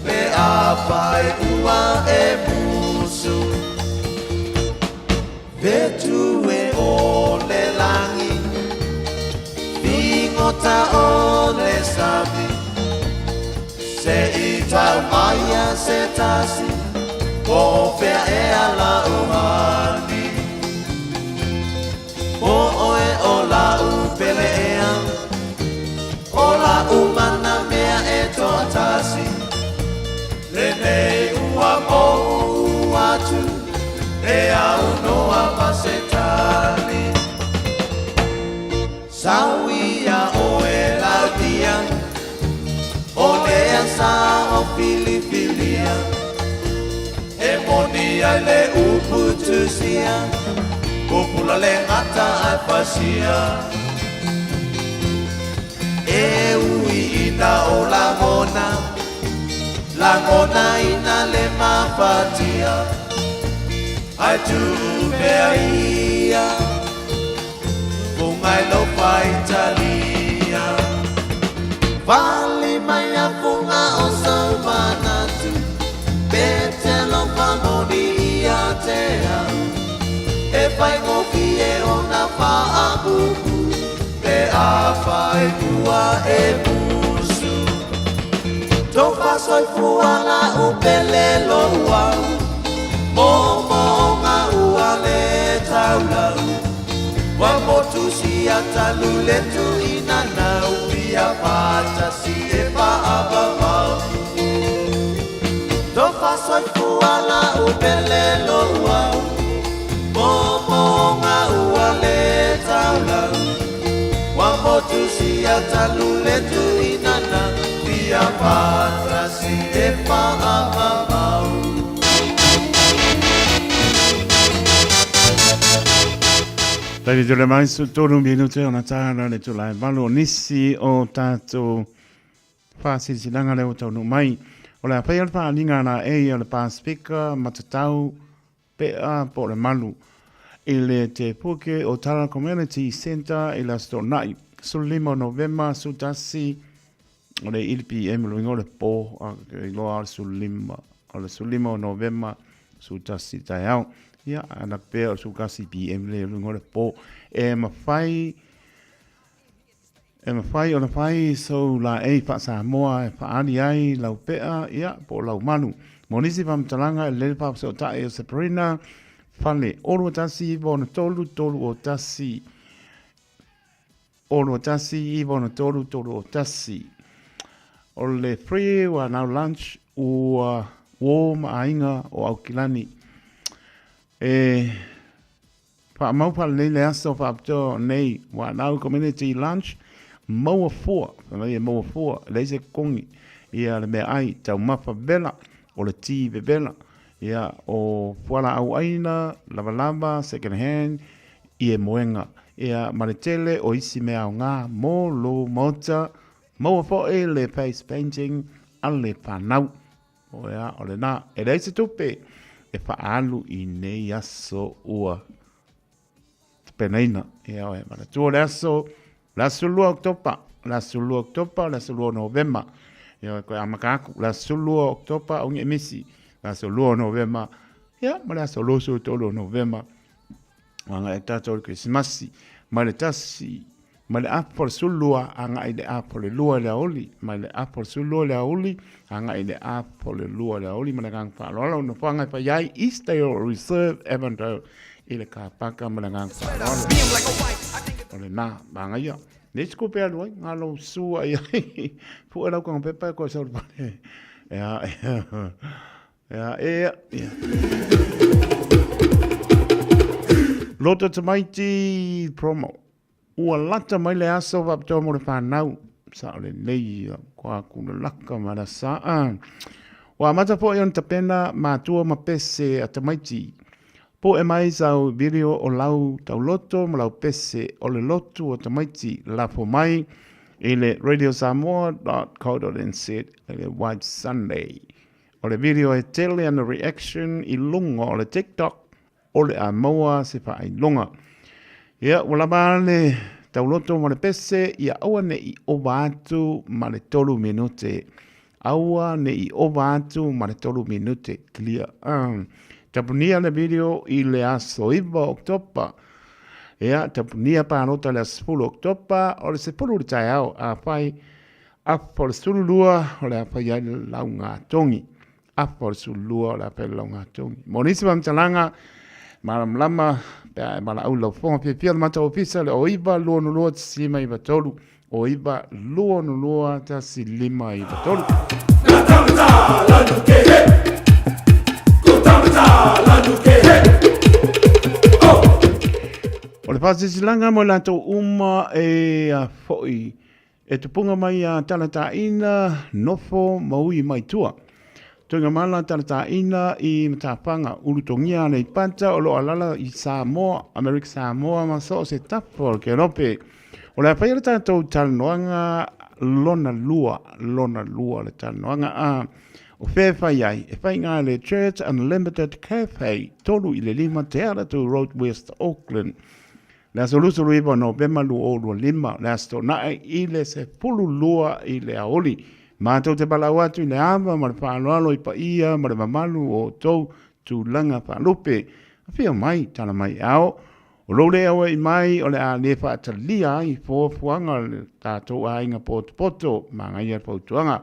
Pe a whai ua e musu. Fetu e o le langi, Figota o le sami, Se i tau mai a se tasi, Po o fea ea lau hani. Po oe o lau pele ea, O lau mana mea e toatasi, Lenei ua mou atu, E aunoa ma se tali. Sau ia oe Laudia, O lea sa o filifilia, E moni ai le upu tusia, Pupula le gata ai fasia. E ui ina o lagona, Lagona ina le mafatia. Ae tuu pea ia Funga i lou faitalia Vali mai a funga o sou manatu Pe te alofa moni ia te au E faigofie ona faamumu Pe afai ua e musu Tofa soifua la'u pele lou au Moomooga ua le taulau Ua motu sia talu le tuina nau Pia faatasi e faavavau Tofa soifua la'u pele lou au Moomooga ua le taulau Ua motu sia talu le tuina nau Pia faatasi e faavavau. Taimi tole mai su tolu minute ona tāna le tula e valu o nisi o tātou whāsisilaga lea ua taunuu mai. O le a whai o le whaalinga la e o le Pasifika, matatau, pea po o le malu i le Te Puke o Tara Community Centre i le Aso Toonai, 15 o Novema, 11 o le 1 pm, le uiga o le po, a iloa o le 15, o le 15 o Novema, 11 taeao. Ia, ana pea o le 11 pm le uiga o le po. E mawhai E mafai ona fai sou laei faa-Samoa e faaali ai lau pea, ia, po o lau malu. Mo nisi faamatalaga, e lelei le faafesootai o Sabrina Fale, 0 1 9 6 3 0 1, 0 1 9 3 3 0 1. O le free ua now lunch ua uō ma aiga o Aukilani. E Faamau faalelei le aso faapitoa nei Wanau Community Lunch, maua fua, fai mai e maua fua, e leai se kogi ia le meaai, taumafa vela, o le ti vevela, ia o fualaau aina, lavalava, second hand, ie moega, ia ma le tele o isi mea aoga mo lou maota, maua foi le face painting a le fanau. O ea, o lena, e leai se tupe e faaalu i nei aso ua tapenaina. Ia oe, manatua le aso, le aso 2 Oketopa, le aso 2 Oketopa, le aso 2 Novema. Ia oe, koe amaka aku, le aso 2 Oketopa, o ngemisi, le aso 2 Novema, ia, ma le aso 23 Novema. Agai e tātou le Kerisimasi, mai le tasi, mai le apo le sulua, agai le apo le lua le aoli, mai le apo le sulua le aoli, agai le apo le lua le aoli, ma le agaga faaaloalo, nofoaga e fai ai Eastdale Reserve Avondale i le kapaka ma le agaga faaaloalo. O lena, magaia. Nei se kupe alu ai, ngā sua i ai, fue lau kanga pepa e koe sau le pale. Ea, ea. Ea, ea, ea. Loto tamaiti promo. Ua lata mai le aso faapitoa mo le whanau. Sa o le nei ko aku le laka ma la saa. Ua amata foi ona tapena matua ma pese a tamaiti. Po e mai sau video o lau tauloto ma lau pese o le lotu o tamaiti lafo mai i le radiosamoa.co.nz i le White Sunday. O le video e tele ana reaction i luga o le TikTok o le a maua se faailoga. Ia, ua lava le tauloto ma le pese, ia aua ne i ova atu ma le tolu minute. Aua ne i ova atu ma le tolu minute. Clear. Tapunia le video i le aso 9 Oketopa. Ia, tapunia palota le aso 10 Oketopa, o le 10 le taeao, afai Afa o le 12 o le a fai ai le lauga togi. Afa o le 12 o le a fai le lauga togi. Mo nisi faamatalaga malamalama pe a e valaau lau fofoga fiafia o le matou ofisa le o 9 2 6 1 5 3 o 9 2 2 1 5 9 3. O le faasilasilaga mo i latou uma e a foi E tupunga mai a Talataina, nofo ma ui mai tua. Tuigamala Talataina i Matapanga, ulutogia Aleipata o lo o alala i Samoa, Amerika Samoa ma so o se tafa o le Kerope. O le a faia le tatou talanoaga lona lua, lona lua le talanoaga a. O fea e fai ai? E fai ngā le Church Unlimited Cafe, 3 i le 5 Te Aratū Road West, Auckland. Le aso 29 o Novema 2025, le Aso Toonai i le 12 i le aoauli. Matou te valaau atu i le ava ma le faaaloalo i paia ma le mamalu o outou tulaga faalupe. Afio mai, tala mai ao. O lou le aua'i mai o le a le faatalia ai fuafuaga o le tatou aiga potopoto. Manaia le fautuaga.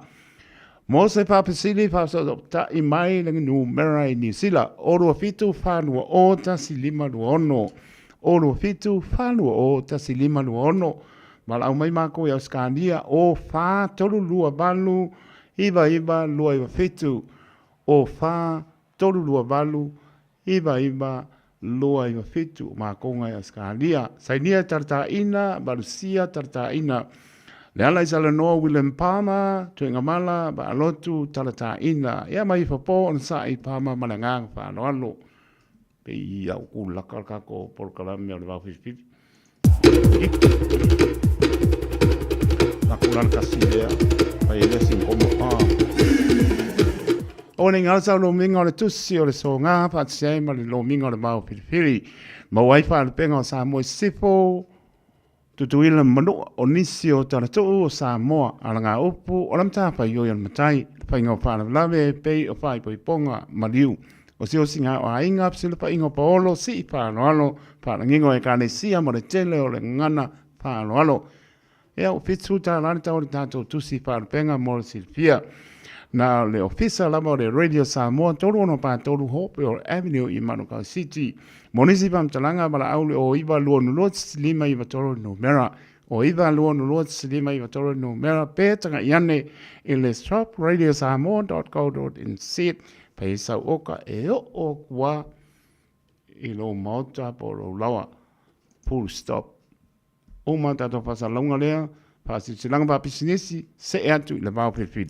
Mo se faafesili, faafesootai mai le numera i Niu Sila, 027 420 1526, 027 420 1526. Valaau mai makou i Ausetalia, 04 328 99 297, 04 328 99 297, o makou ngai Ausetalia. Sainia Tarataina, Malusia Tarataina, Leala i Salanoa, William Palmer, Tuigamala, Vaalotu, Tarataina. Ia mai Fapo, Onosai, Palmer ma le agaga faaaloalo. Pei ia ua kulaka le tatou polokalame o le Vaofilifili. Naku lana kasi lea. Pai e lea singoma pa. O nei ngā sau lominga o le tusi o le sōngā whaatisi ai ma le lominga o le Vaofilifili. Maua ai whaalapenga o Samoa i Sisifo, Tutuila ma Manua, o nisi o Talatuu o Samoa, ala ngā upu o la matafaioi o le matai, le faiga o faalavelave e pei o faaipoipoga, maliu, osiosiga o aiga, fesilafaiga o paolo, sii faaaloalo, faalagiga o Ekalesia ma le tele o le gagana faaaloalo. Ia, ua $70 le tau o le tatou tusi faalupega mo le silafia. Na o le ofisa lava o le Radio Samoa 3643 Hopewell Avenue i Manukau City. Mo nisi faamatalaga, valaau le 0922 593 numera o 922 593 numera pe tagai ane i le shopradiosamoa.co.nz Pai sau oka e oo aku a i lou maota po o lou laoa. Full stop. Uma tatou faasalalauga lea, faasilasilaga faapisinisi, see atu i le vao filifili.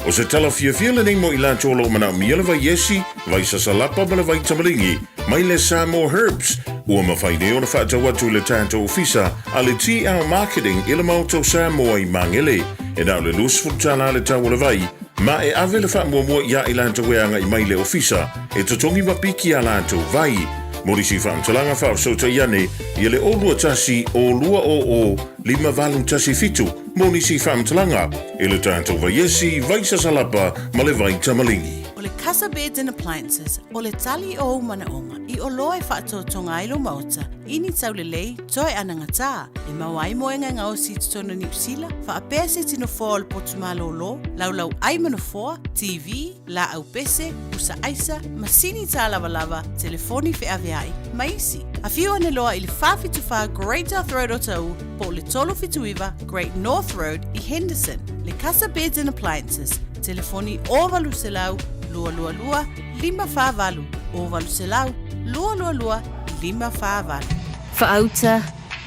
O se tala fiafia lenei mo i latou o lo o manaomia le vai esi, vai sasalapa ma le vai tamaligi mai le Samoa Herbs, ua mafai nei ona faatau atu i le tatou ofisa a le TL Marketing i le Maota o Samoa i Magele. E na o le $20 le tau o le vai, ma e ave le faamuamua iā i latou e agai mai i le ofisa e totogi ma piki a latou vai. Mo nisi faamatalaga faafesootai ane ia le 021 020 5817 mo nisi faamatalaga i le tatou vaiesi, vai sasalapa ma le vai tamaligi. O le Casa Beds and Appliances, o le tali o ou manaoga i oloa e faatotoga ai lou maota i ni taulelei toe anagatā e maua ai moega e gaosi i totonu o Niu Sila, faapea se tino foa o le potu malōlō, laulau ʻai ma nofoa, TV, lāʻau pese, pusa ʻaisa, masini tālavalava, telefoni feʻaveaʻi, ma isi. Afio ane loa i le 474 Great South Road o Taʻu po o le 379 Great North Road i Henderson. Le Casa Beds and Appliances, telefoni 0800 222 548, 0800 222 548. Faauta,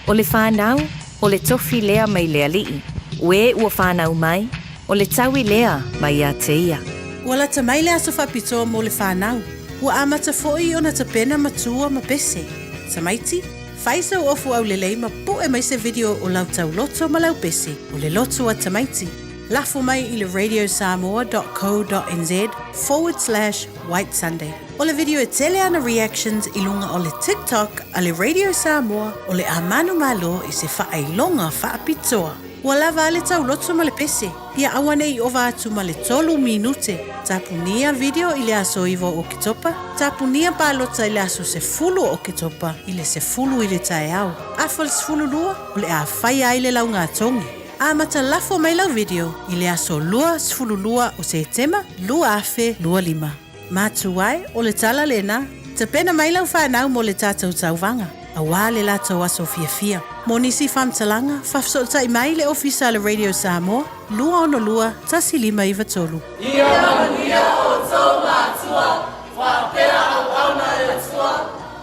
O le fanau, o le tofi lea mai le Alii, o e ua fanau mai, o le taui lea mai ia te ia. Ua lata mai le aso faapitoa mo le fanau. Ua amata foi ona tapena matua ma pese. Tamaiti, fai sau ofu aulelei ma pu'e mai se video o lau tauloto ma lau pese, o le loto a tamaiti. Lafo mai i le radiosamoa.co.nz forward slash white sunday. O le video e tele ana reactions i luga o le TikTok a le Radio Samoa o le a manumalo i se faailoga faapitoa. Ua lava a le tauloto ma le pese, ia auanei i ova atu ma le tolu minute. Tapunia video i le aso 9 o Oketopa, tapunia palota i le aso 10 o Oketopa i le 10 i le taeao. Afa le 12, o le a faia ai le laugatogi. Amata lafo mai lau video i le aso 22 o Setema 2025. Matua e, o le tala lena, tapena mai lau fanau mo le tatou tauvaga, auā le latou aso fiafia. Mo nisi faamatalaga, faafesootai mai le Ofisa a le Radio Samoa, 262 1593. Ia manuia outou matua, faapea auauna e le Atua,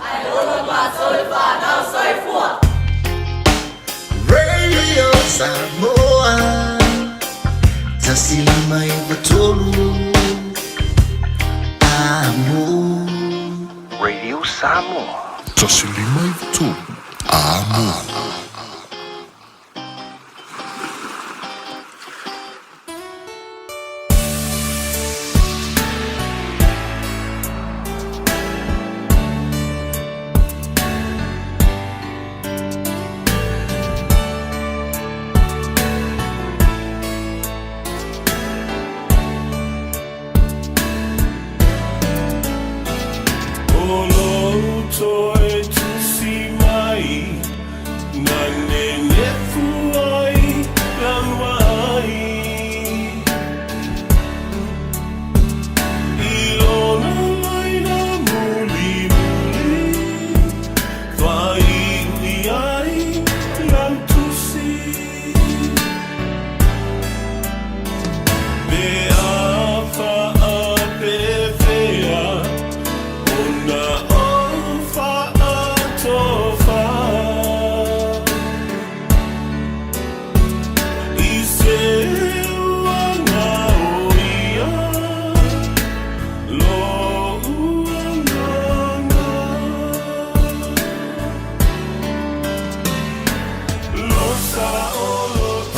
ae ola matou le fanau. Soifua! Radio Samoa 1593 Amo. Radio Samoa. 1593 Amo.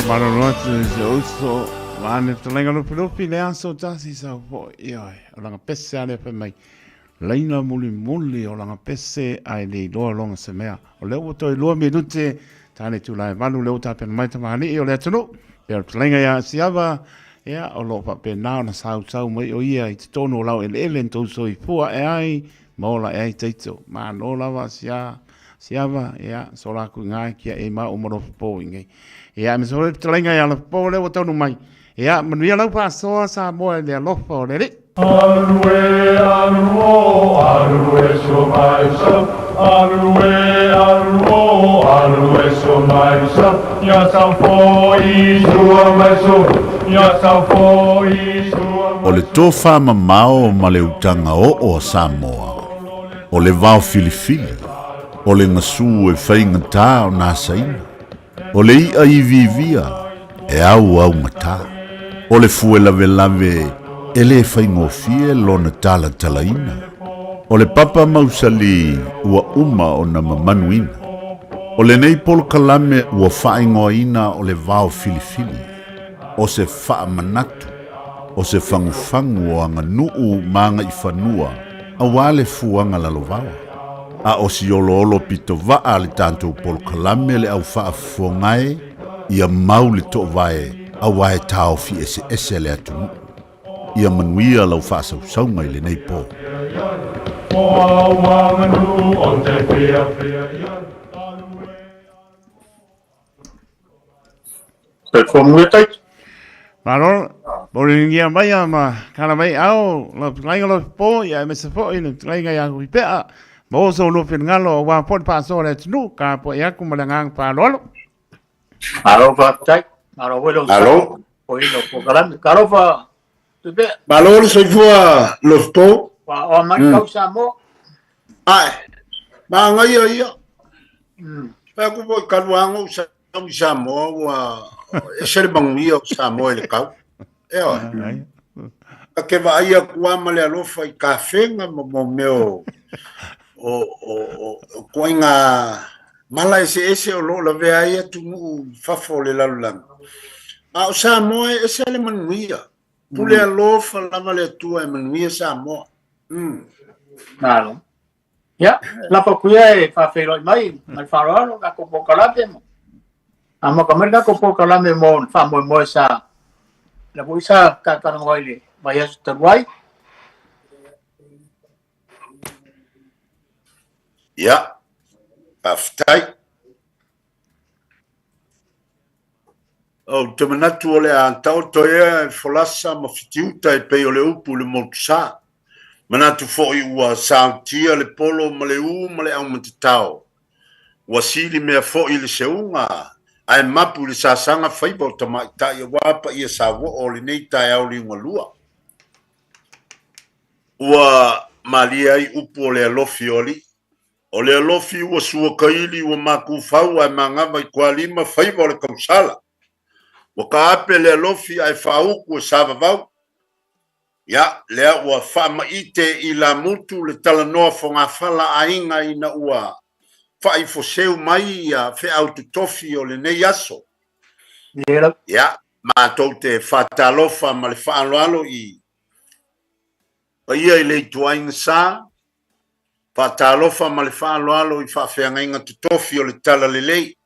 Faamalolo atu i si ou uso vaeane fetalaiga Lufilufi le aso tasi sau foi, ioe, o lana pese lava lea fai mai, laina mulimuli o lana pese ae le iloa lona se mea. O lea ua toe 2 minute ta le itula e 8, lea ua tapena mai tamalii o le atunuu, pei o le fetalaiga ia Asiava, ia, o lo o faapena ona sausau mai o ia i totonu o laueleele na tou soifua ae ai ma ola ae ai taito. Malo lava Asia, Asiava, ia, sola atu i ina e tia'i ai maua ma Lofipo i inei. Ia, aemaise foi le fetalaiga ia Lofipo lea ua taunuu mai. Ia, manuia lau faasoa Samoa i le alofa o le Alii. Alu e alu o alu e so mai so alu e alu o alu e so mai so ia sau foi sua mai so ia sau foi sua O le tofa mamao ma le utaga oo a Samoa, o le vao filifili, o le gasu e faigata ona asaina, o le i'a iviivia e auaugata, o le fue lavelave e le faigofie lona talatalaina, o le papa mausali ua uma ona mamanuina. O lenei polokalame ua faaigoaina o le vao filifili, o se faamanatu, o se fagufagu o aganuu ma agaifanua aua le fuaga lalovaoa. A o si oloolo pitovaa a le tatou polokalame le au faafofoga e, ia mau le toovae aua e taofi eseese le atunuu. Ia manuia lau faasausauga i lenei po. Malo, moligia mai a ma kala mai ao lau fetalaiga Lofipo, ia aemaise foi le fetalaiga ia Tuipea, maua so oulua finagalo aua foi le faasoa o le atunuu, tapuai atu ma le agaga faaaloalo. Malo faafetai. Malo foi le onosai. Malo. O ino polokalame. Talofa Tuipea. Malo le soifua Lofipo. Ua oa mai kau Samoa. Ae, magaia ia. Fai atu foi talu lava ona ou sau i Samoa ua ese le manuia o Samoa i le kau. Ioe. Ta te vaai atu lava ma le alofa i tafega ma mo mea o o o o ituaiga mala eseese o lo o lavea ai atunuu i fafo o le lalolagi. A o Samoa e ese le manuia. Pule alofa lava le Atua e manuia Samoa. Malo. Ia, lafo atu ia e faafeiloai mai ma le faaaloalo tatou polokalame ma amata mai le tatou polokalame mo le faamoemoe sa lea foi sa talatalanoa i le vaiaso talu ai. Ia, faafetai. Ou te manatu o le a taoto ea e folasa ma fitiuta e pei o le upu i le motusa. Manatu foi ua saotia le polo ma le u ma le aumatatao. Ua sili mea foi i le seuga ae mapu i le sasaga faiva o tamaitai aua paia sauoo o lenei taeao liugalua. Ua malie ai upu o le alofi o alii. O le alofi ua suakaili ua matufau ae magava i tualima faiva o le tausala. Ua taape le alofi ae faautu e savavau. Ia, lea ua faamaite i lamutu le talanoa fogafala aiga ina ua faaifoseu mai ia feau totofi o lenei aso. Ia, matou te faatalofa ma le faaaloalo i paia i le ituaiga sa, Faatalofa ma le faaaloalo i faafeagaiga totofi o le Talalelei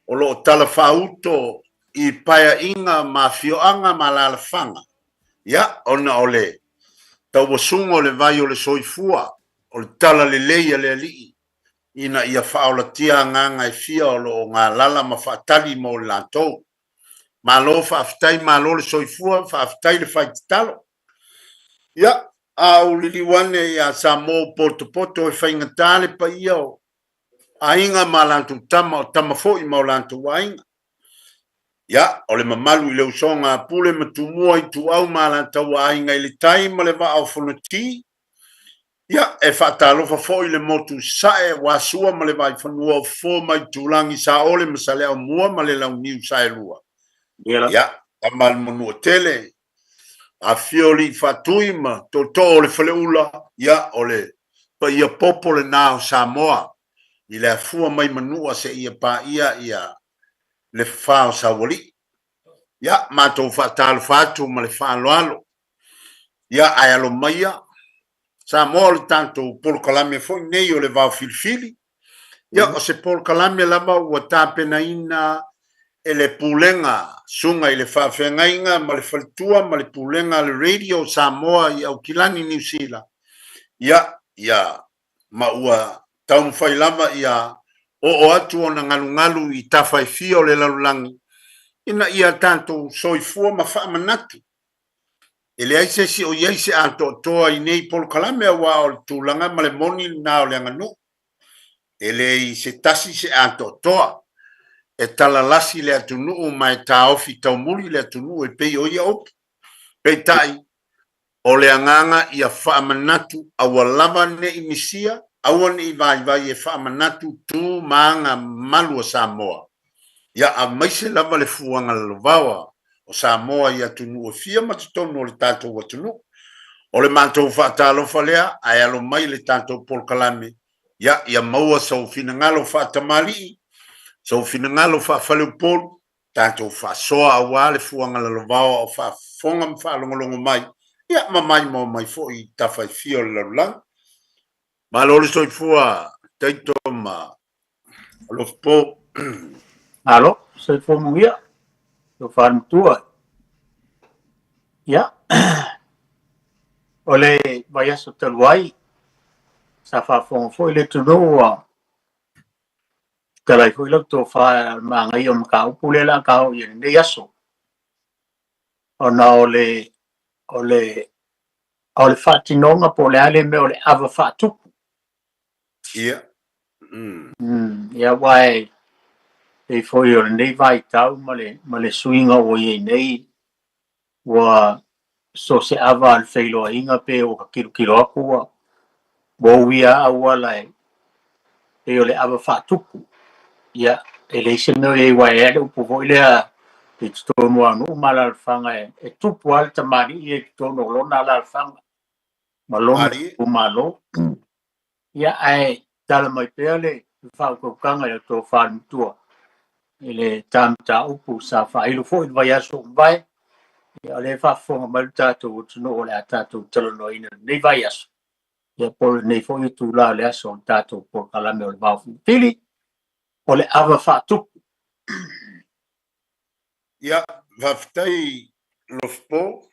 o lo o talafaauto i paeaiga ma afioaga ma alaalafaga, ia, ona o le tauasuga o le vai o le soifua o le Talalelei a le Alii ina ia faaolatia agaga e fia o lo o galala ma faatali mo i latou. Malo faafetai, malo le soifua, faafetai le fai tatalo. Ia, a ou liliu ane ia Samoa ua potopoto e faigata le paia o aiga ma latou tama, o tama foi ma o latou aiga. Ia, o le mamalu i le usoga a Pule ma Tumua, Ituau ma Alataua, Aiga i le Tai ma le Vaa o Fonoti. Ia, e faatalofa foi i le motu i Sasae aua Sua ma le Vaifanua o Fofo ma Aitulagi, Saole ma Saleaaumua ma le Launiu Saelua. Ia, tama a le Manuatele, Afifio Alii Faatui ma Tootoo o le Faleula, ia, o le paia popo lena o Samoa i le afua mai Manua seia paia ia. le fafa o Saualii. Ia, matou faatalofa atu ma le faaaloalo. Ia, ae alo maia, Samoa o le tatou polokalame foi nei o le Vao Filifili. Ia, o se polokalame lava ua tapenaina e le Pulega, Susuga i le Faafeagaiga ma le Faletua ma le Pulega a le Radio Samoa i Aukilani, Niu Sila. Ia, ia, ma ua taumafai lava ia oo atu ona galugalu i tafa e fia o le lalolagi ina ia tatou soifua ma faamanatu. E leai se isi o i ai se atoatoa i nei polokalame aua o le tulaga ma le moni lena o le aganuu. E leai se tasi se atoatoa e talalasi le atunuu ma e taofi taumuli le atunuu e pei o ia upu. Peitai, O le agaga ia faamanatu aua lava ne i misia, aua ne i vaivai e faamanatu tu ma aga malu a Samoa. Ia aemaise lava le fuaga lalovaoa o Samoa i atunuu e fia ma totonu o le tatou atunuu. O le matou faatalofa lea, ae alo mai le tatou polokalame, ia, ia maua sou finagalo faatamalii, sou finagalo faafaleupolu, tatou faasoa aua le fuaga lalovaoa o faafofoga ma faalogologo mai, ia ma maimoa mai foi i tafa e fia o le lalolagi. Malo le soifua Taito ma Alofapo. Malo, soifua manuia, tofa le matua. Ia, o le vaiaso talu ai, sa faafofoga foi le atunuu ua Fetalai foi lau tofa i le manaia o le mataupu lea o le a ta oo i ai i lenei aso, ona o le o le o le faatinoga po o le a le mea o le ava faatupu. Ia. Ia aua e pei foi o lenei vaitau ma le ma le suiga ua i ai nei, ua so o se ava a le feiloaiga pe ua ta tilotilo atu ua ua uia lava auala e pei o le ava faatupu. Ia, e leai se mea o i ai aua e i ai lava le upu foi lea i totonu o nuu ma alaalafaga e tupu lava le tamalii ia i totonu o lona alaalafaga ma lona itumalo. Ia, ae tala mai pea le faautautaga i le tofa a le matua i le ta mataupu sa faailo foi i le vaiaso ua mavae. Ia, o lea e faafofoga mai le tatou atunuu o le a tatou talanoaina i lenei vaiaso, ia po o lenei foi itula o le aso o le tatou polokalame o le Vao Filifili, o le ava faatupu. Ia, faafetai Lofipo.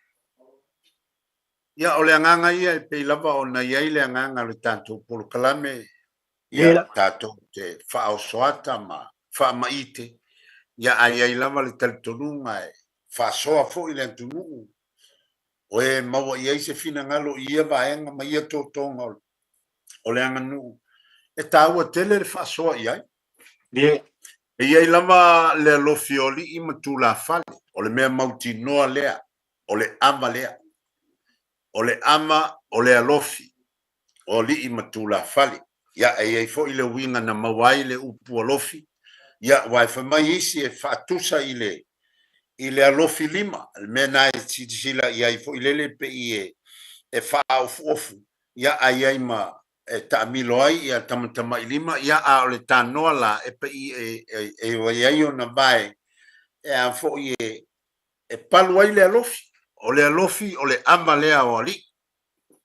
Ia, o le agaga ia e pei lava ona i ai le agaga o le tatou polokalame, ia, tatou te faaosoata ma faamaite, ia, ae i ai lava le talitonuga e faasoa foi le atunuu o e maua i ai se finagalo i ia vaega ma ia totoga o le aganuu, e taua tele le faasoa i ai. E i ai lava le alofi o alii ma tulafale, o le mea mautinoa lea o le ava lea. O le ava o le alofi o alii ma tulafale. Ia, e i ai foi le uiga na maua ai le upu alofi, ia, aua e fai mai isi e faatusa i le, i le alofi lima, le mea na e silasila i ai foi lele pei e, e faaofuofu, ia, a i ai ma e taamilo ai ia tamatamailima, ia, a o le tanoa la e pei e, e, e i ai ona vae e a foi e, e palu ai le alofi. O le alofi o le ava lea o alii.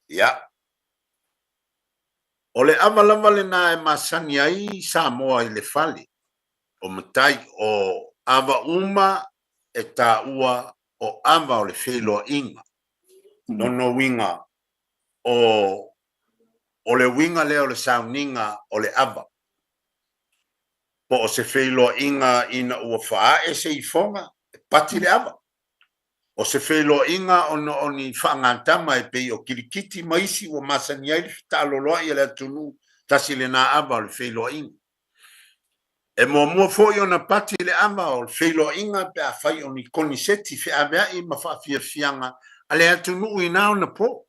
Ia. O le ava lava lena e masani ai Samoa i le fale o matai, o ava uma e taua o ava o le feiloaiga. Lona uiga, o, o le uiga lea o le sauniga o le ava. Po o se feiloaiga ina ua faaae se ifoga, e pati le ava. O se feiloaiga ona o ni faagatama e pei o kilikiti ma isi ua masani ai le fetaaloloai a le atunuu, tasi lena ava o le feiloaiga. E muamua foi ona pati le ava o le feiloaiga pe afai o ni koniseti feaveai ma faafiafiaga a le atunuu i na ona po.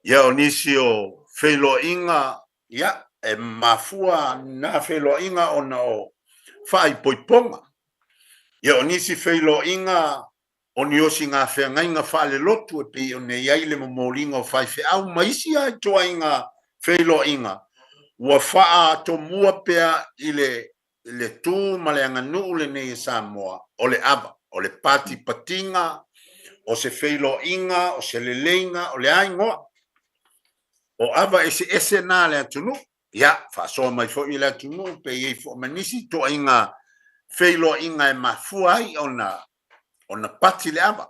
Ia, o nisi o feiloaiga Ia, e mafua na feiloaiga ona o faaipoipoga. Ia, o nisi feiloaiga o ni osiga feagaiga faalelotu e pei ona i ai le momoliga o faifeau ma isi lava ituaiga feiloaiga ua faatomua pea i le le tu ma le aganuu lenei e Samoa, o le ava, o le patipatiga, o se feiloaiga, o se leleiga, o le a igoa. O ava eseese na a le atunuu, ia, faasoa mai foi i le atunuu pe i ai foi ma nisi ituaiga feiloaiga e mafua ai ona ona pati le ava.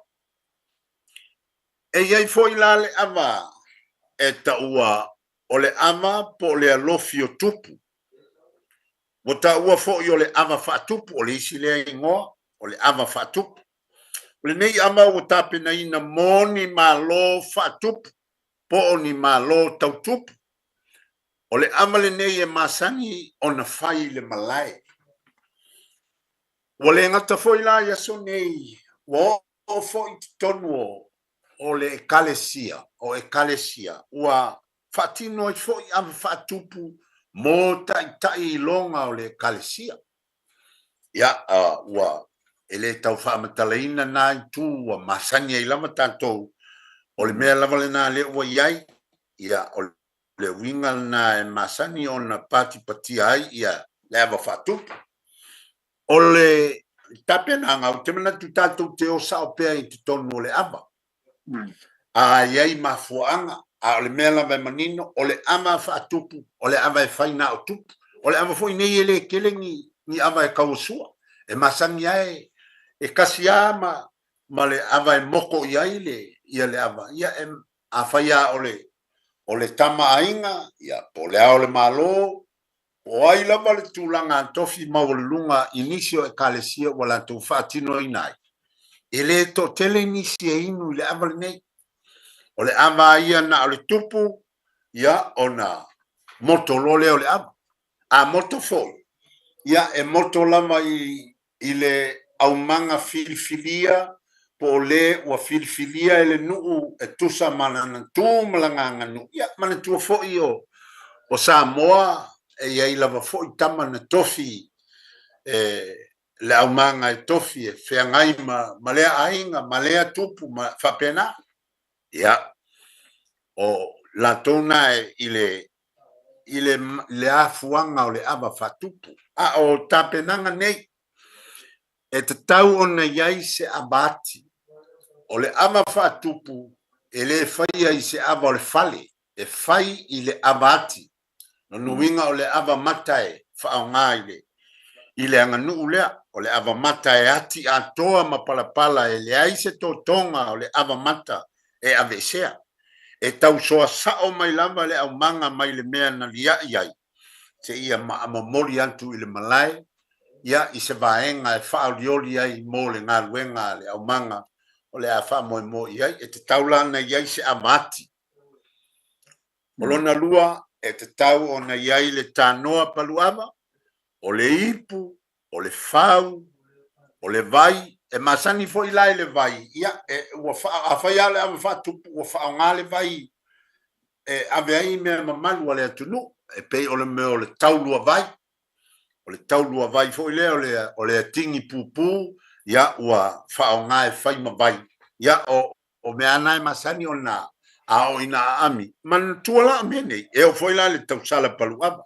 E i ai foi la le ava e taua o le ava po o le alofi o tupu. Ua taua foi o le ava faatupu, o le isi lea igoa, o le ava faatupu. O lenei ava ua tapenaina mo ni malo faatupu po o ni malo tau tupu. O le ava lenei e masani ona fai i le malae. Ua le gata foi la i aso nei, ua oo foi i totonu o o le Ekalesia, o Ekalesia, ua faatino ai foi ava faatupu mo taitai iloga o le Ekalesia. Ia, ua e le tau faamatalaina na itu ua masani ai lava tatou, o le mea lava lena lea ua i ai, ia, o le uiga lena e masani ona patipatia ai ia le ava faatupu. O le tapenaga, ou te manatu tatou te o sao pea i totonu o le ava. A i ai mafuaaga, a o le mea lava e manino, o le ava faatupu, o le ava e fai na o tupu. O le ava foi nei e le tele ni, ni ava e tauasua. E masani lava e, e kasi lava ma, ma le ava e moko i ai le, ia le ava. Ia, e, afai lava o le, o le tama aiga, ia, po o le ao o le Malo, Po o ai lava le tulaga tofi maualuluga i nisi o Ekalesia ua latou faatinoina ai, e le toatele nisi e inu i le ava lenei. O le ava a ia na o le tupu, ia, ona moto loa lea o le ava. A moto foi, ia, e moto lava i, i le aumaga filifilia po o le ua filifilia e le nuu e tusa ma lana tu ma lana aganuu. Ia, manatua foi o, o Samoa e i ai lava foi tama na tofi e le aumaga e tofi e feagai ma, ma lea aiga, ma lea tupu, ma faapena. Ia, o latou na e i le, i le, le afuaga o le ava faatupu. A o tapenaga nei, e tatau ona i ai se ava ati. O le ava faatupu e le faia i se ava o le fale, e fai i le ava ati. Lona uiga o le ava mata e faaaoga i le i le aganuu lea, o le ava mata e ati atoa ma palapala e leai se totoga o le ava mata e aveesea. E tausoa sao mai lava le aumaga mai le mea na lia'i ai seia momoli atu i le malae, ia, i se vaega e faaolioli ai mo le galuega a le aumaga o le a faamoemoe i ai. E tatau la ona i ai se ava ati. O lona lua, e tatau ona i ai le tanoa paluava, o le ipu, o le fau, o le vai. E masani foi la i le vai, ia, e, ua fa, afai lava o le ava faatupu, ua faaaoga le vai e ave ai mea mamalu a le atunuu, e pei o le mea o le taulua vai. O le taulua vai foi lea, o le, o le atigi pupū, ia, ua faaaoga e fai ma vai. Ia, o, o mea lava na e masani ona a oo ina aami, manatua la o mea nei, e oo foi la i le tausala paluava.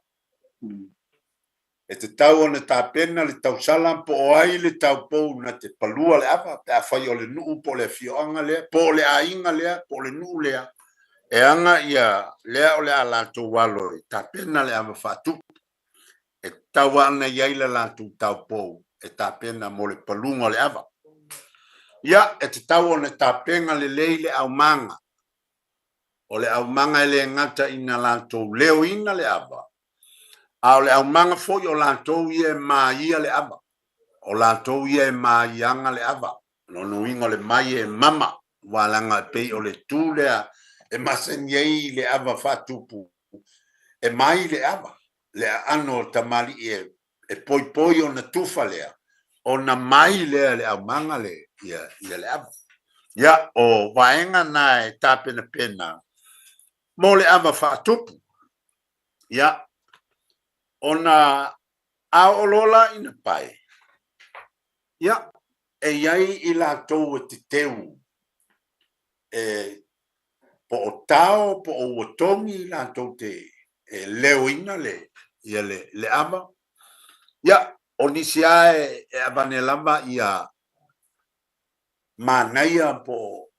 E tatau ona tapena le tausala po o ai le taupou na te palua le ava pe afai o le nuu po o le afioaga lea, po o le aiga lea, po o le nuu lea e aga ia lea o le a latou alo e tapena le ava faatupu. E tatau lava ona i ai le latou taupou e tapena mo le paluga o le ava. Ia, e tatau ona tapena lelei le aumaga. O le aumaga e le gata ina latou leoina le ava, a o le aumaga foi o latou ia e maia le ava, o latou ia e maiaga le ava. Lona uiga o le mai e mama, aua leaga e pei o le tu lea e masani ai le ava faatupu, e mai le ava, le aano o tamalii e e poipoi ona tufa lea, ona mai lea e le aumaga le, ia, ia le ava. Ia, o vaega na e tapenapena mo le ava faatupu. Ia, ona a oo loa la ina pae, ia, e i ai i latou e teteu e po o tao po o ua togi latou te e leoina le, ia le, le ava. Ia, O nisi lava e avane lava ia manaia po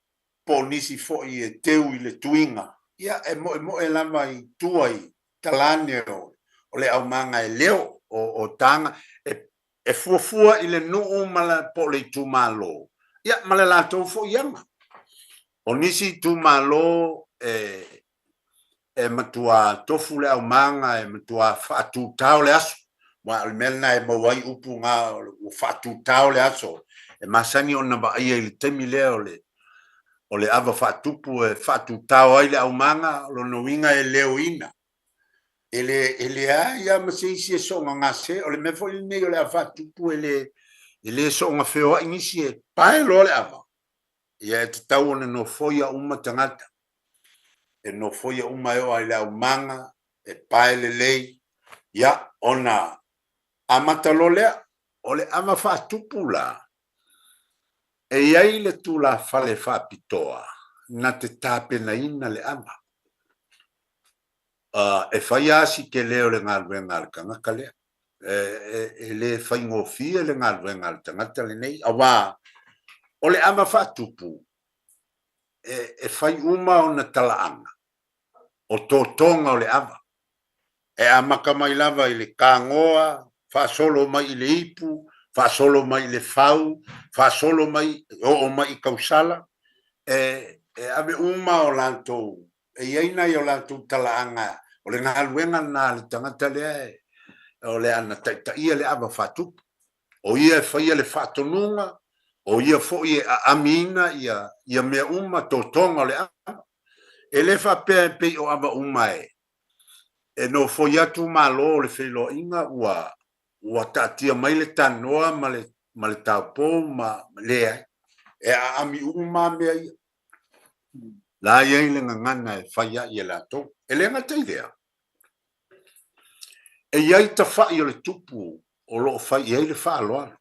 o nisi foi e teu i le tuiga, ia e moemoe lava i tua i talane o le aumaga e leo o taga e fuafua i le nuu ma le po o le itumalo, ia ma le latou foi aga. O nisi itumalo e e matua tofu le aumaga, e matua faatutao le aso, aua o le mea lena e maua ai upu na ua faatutao le aso, e masani ona vaaia i le taimi lea o le o le ava faatupu e faatutao ai le aumaga, o lona uiga e leoina. E le e leai lava ma se isi e soona gase, o le mea foi lenei o le ava faatupu e le e le soona feoai nisi e pae loa le ava, ia e tatau ona nofoia uma tagata. E nofoia uma e oo lava i le aumaga, e pae lelei, ia ona amata loa lea. O le ava faatupu la, e i ai le tulafale faapitoa na te tapenaina le ava. E fai lava si tele o le galuega a le tagata lea. E le faigofie le galuega a le tagata lenei, aua o le ava faatupu, e fai uma ona talaaga o totoga o le ava. E amata mai lava i le tagoa, faasolo mai i le ipu, faasolo mai i le fau, faasolo mai, oo mai i tausala, e ave uma o latou, e i ai nai o latou talaaga, o le galuega lena a le tagata lea o le a na taitaia le ava faatupu. O ia e faia le faatonuga, o ia foi e aamiina ia mea uma, totoga o le ava. E le faapea e pei o ava uma e e nofoi atu Malo o le feiloaiga ua ua taatia mai le tanoa ma le ma le taupou ma leai. E aami uma mea ia. La i ai le gagana e fai ai e latou. E le gata i lea, e i ai tafai o le tupu o lo o fai i ai le faaaloalo.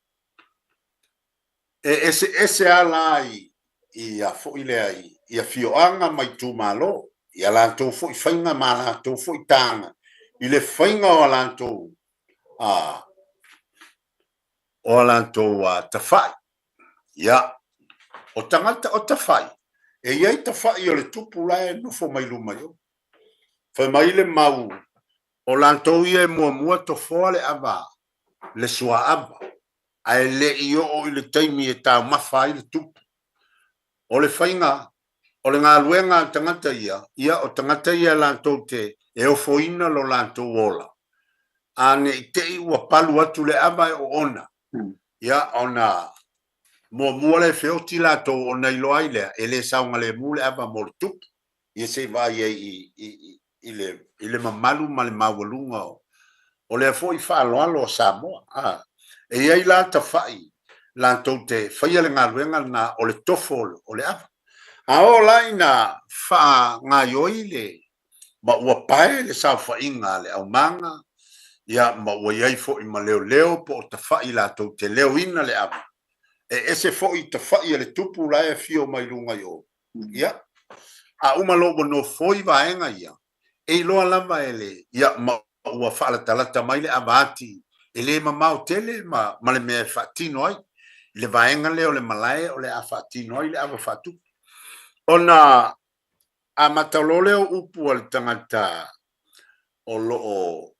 E eseese lava la i ia foi lea i afioaga ma itumalo, i a latou foi faiga ma a latou foi taga i le faiga o a latou o a latou tafai. Ia, o tagata o tafai, e i ai tafai o le tupu la e nofo mai luma i o. Fai mai le mau, o latou ia e muamua tofoa le ava, le suaava, ae le i oo i le taimi e taumafa ai le tupu. O le faiga, o le galuega a tagata ia, ia o tagata ia latou te e ofoina lo latou ola, a ne i te i ua palu atu le ava e oona, ia ona muamua lea e feoti latou ona iloa ai lea e le saogalemu le ava mo le tupu. Ia se i vaai ai i i le mamalu ma le maualuga o lea foi faaaloalo a Samoa. E i ai la tafai latou te faia le galuega lena o le tofo o le ava. A oo la ina faagaoioi le ma ua pae le saofaiga a le aumaga, ia ma ua i ai foi ma leoleo po o tafai latou te leoina le ava, e ese foi tafai a le tupu la e afio mai luga i o. Ia, a uma loa ua nofoi vaega ia, e iloa lava e le, ia, ma ua faalatalata mai le ava ati e le mamao tele ma, ma le mea e faatino ai. I le vaega lea o le malae o le a faatino ai le ava faatupu. Ona amata loa lea o upu a le tagata o lo o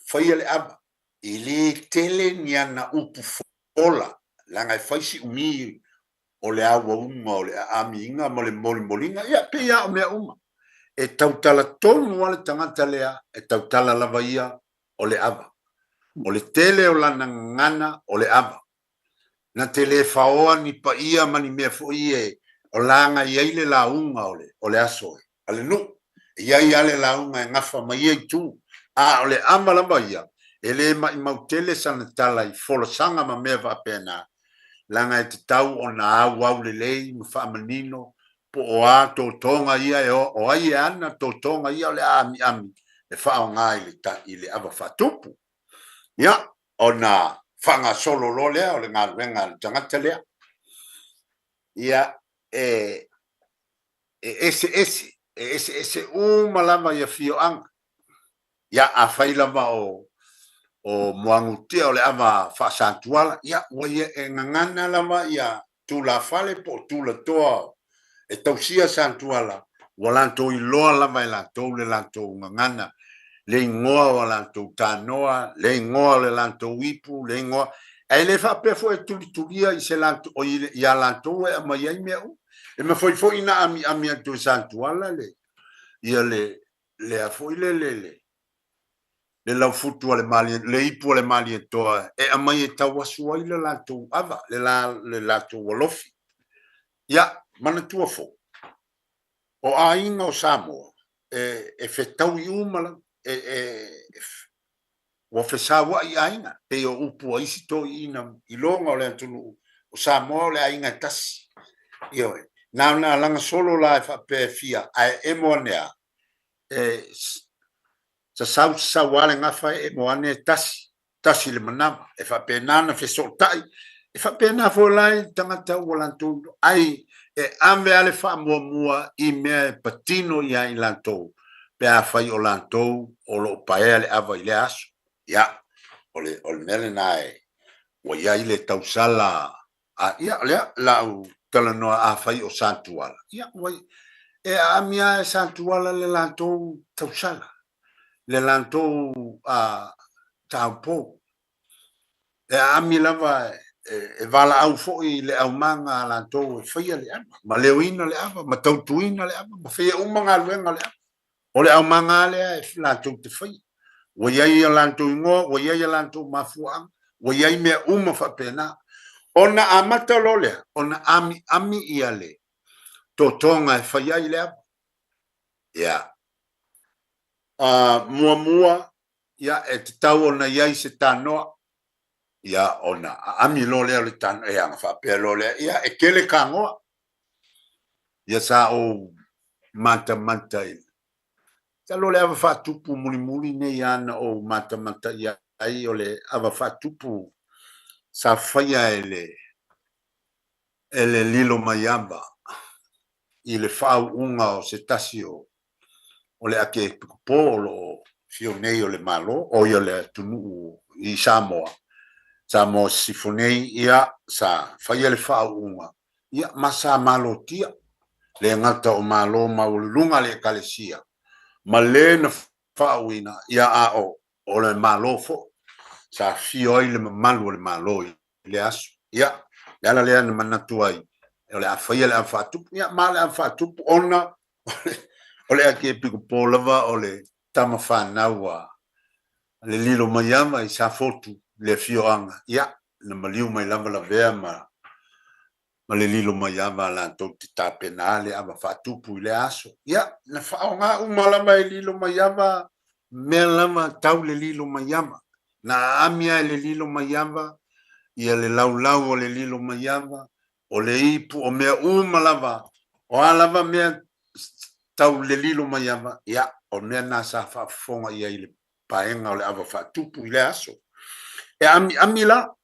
faia le ava, e le tele ni ana upu fola, leaga e fai si umi o le auauga o le aamiina ma le molimoliga, ia, pei lava o mea uma. E tautala tonu lava le tagata lea, e tautala lava ia o le ava. O le tele o lana gagana o le ava. Na te le faoa ni paia ma ni mea foi e laga i ai le lauga o le aso a le nuu. E i ai lava le lauga e gafa ma ia itu, a o le ava lava ia, e le maimau tele sana tala i folasaga ma mea faapena, leaga e tatau ona auau lelei ma faamanino po o a totoga ia e o ai e ana totoga ia o le a amiami e faaaoga i le i le ava faatupu. Ia, ona faagasolo loa lea o le galuega a le tagata lea. Ia, e e eseese, e eseese uma lava i afioaga. Ia, afai lava o, o Muagututia o le ava faa-Satuala, ia, ua ia e gagana lava ia tulafale po o tulatoa e tausia Satuala, ua latou iloa lava e latou le latou gagana, le igoa o a latou tanoa, le igoa o le latou ipu, le igoa. Ae le faapea foi e tulitulia i se latou, ia latou e aumai ai mea uma. E mafai foi ona amiami atu e Satuala le, ia le, le a foi le, le, le, le laufutu a le Malie, le ipu a le Malietoa e aumai e tauasu ai le latou ava, le, la, le latou alofi. Ia, manatua foi, o aiga o Samoa, e, e fetaui uma lava, e, e, e, ua fesaua'i aiga, pei o upu a isi toeaiina i loga o le atunuu, o Samoa o le aiga e tasi. Ioe, na ona alaga solo la e faapea e fia, ae emo ane a, e sasau sasau lava le gafa e emo ane e tasi, tasi le manava. E faapena ona fesootai, e faapena foi la i tagata ua latou ai e ave lava le faamuamua i mea e patino ia i latou pe afai o latou o lo o paea le ava i lea aso. Ia, o le, o le mea lena e, ua i ai le tausala a, ia, o lea, la u talanoa afai o Satuala, ia, ua, e aami lava e Satuala le latou tausala, le latou a, taupou. E aami lava e, e valaau foi le aumaga a latou e faia le ava, ma leoina le ava, ma tautuina le ava, ma faia uma galuega o le ava. O le aumaga lava lea e latou te faia. Ua i ai a latou igoa, ua i ai a latou mafuaaga, ua i ai mea uma faapena. Ona amata loa lea, ona amiami ia le totoga e fai ai le ava. Ia. Muamua, ia, e tatau ona i ai se tanoa. Ia, ona aami loa lea o le tanoa, e aga faapea loa lea, ia, e tele tanoa. Ia sa ou matamata i masalo o le ava faatupu mulimuli nei lava na ou matamata i ai o le ava faatupu sa faia e le e le Lilomaiava i le faauuga o se tasi o o le Akiepikopo o lo o afio nei o le Malo, o ia le atunuu i Samoa, Samoa Sisifo nei, ia, sa faia le faauuga, ia, ma sa malotia, le gata o Malo maualuluga le Ekalesia, ma le na faauuina, ia, a o, o le Malo foi, sa afio ai le mamalu o le Malo i lea aso. Ia, le ala lea na manatu ai, o le a faia le ava faatupu, ia, ma le ava faatupu, ona o le Akiepikopo lava o le tama fanau a le Lilomaiava i Safotu, le afioaga, ia, na maliu mai lava lavea ma ma le Lilomaiava a latou te tapena le ava faatupu i lea aso. Ia, na faaaoga uma lava e Lilomaiava mea lava tau le Lilomaiava. Na aami lava e le Lilomaiava ia le laulau o le Lilomaiava, o le ipu, o mea uma lava, o a lava mea tau le Lilomaiava, ia, o mea na sa faafofoga i ai i le paega o le ava faatupu i lea aso. E amiami la,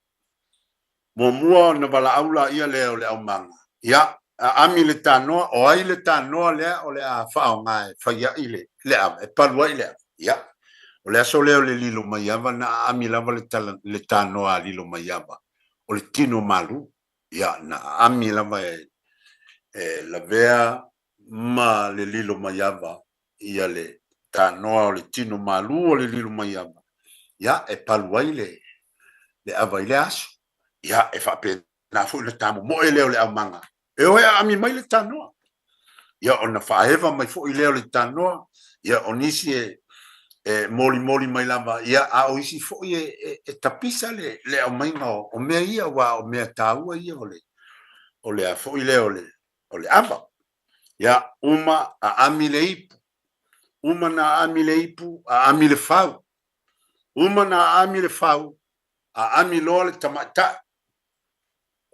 muamua ona valaau laia lea o le aumaga, ia, aami le tanoa, o ai le tanoa lea o le a faaaoga e fai ai le, le ava, e palu ai le ava. Ia, o le aso lea o le Lilomaiava, na aami lava le, tala, le tanoa a Lilomaiava, o le tino malu. Ia, na aami lava e, e lavea ma le Lilomaiava ia le tanoa o le tino malu o le Lilomaiava, ia, e palu ai le, le ava i lea aso. Ia, e faapena foi le tamomoe lea o le aumaga, e o e aami mai le tanoa. Ia, ona faaeva mai foi lea o le tanoa, ia, o nisi e, e molimoli mai lava, ia, a o isi foi e, e, e tapisa le, le aumaiga o, o mea ia, aua o mea taua ia o le, o le a foi lea o le, o le ava. Ia, uma aami le ipu. Uma na aami le ipu, aami le fau. Uma na aami le fau, aami loa le tamaitai.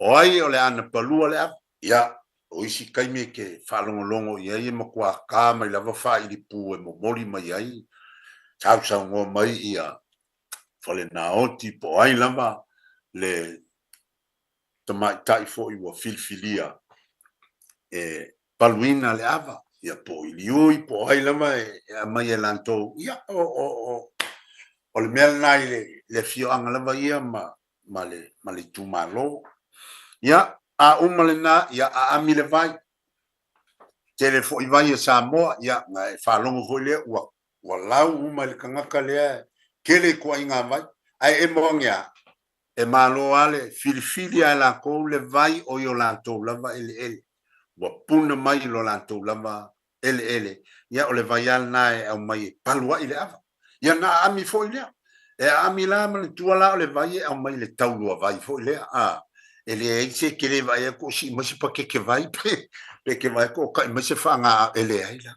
O ai o le a na palua le ava? Ia, o isi taimi e te faalogologo i ai e matua kā mai lava faailipū e momoli mai ai, sausaunoa mai ia Falenaoti po o ai lava le tamaitai foi ua filifilia e paluina le ava, ia po o Iliui po o ai lava e aumai e latou, ia o, o, o, O le mea lena i le afioaga lava ia ma ma le ma le itumalo. Ia, a uma lena, ia aami le vai. Tele foi vai a Samoa, ia, na e faalogo foi lea ua ua lau uma i le tagata lea tele ituaiga vai. Ae e moagi a, e malo lava le filifili a e latou le vai o i o latou lava eleele. Ua puna mai i lo latou lava eleele, ia o le vai lava lena e aumai e palu ai le ava. Ia na aami foi lea. E aami la manatua la o le vai e aumai le taulua vai foi lea. A, e leai se e te le vaai atu o sii mai se pakeke vai pe, pe te vaai atu o ta'i mai se faaga, e leai la.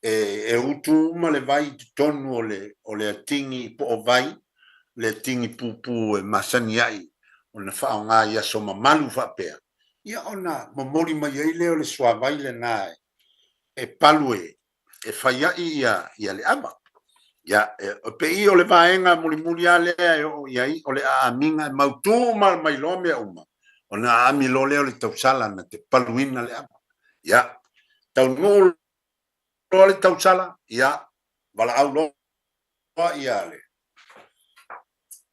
E, e utu uma le vai i totonu o le, o le atigi po o vai, le atigi pupū e masani ai ona faaaoga i aso mamalu faapea, ia ona momoli mai ai lea o le suavai lena e, e palu e, e fai ai ia, ia le ava. Ia, e, pei o le vaega mulimuli lava lea e oo i ai, o le aamiga e mautū uma mai loa mea uma, ona aami loa lea o le tausala na te paluina le ava. Ia, taunuu loa le tausala, ia, valaau loa ia le,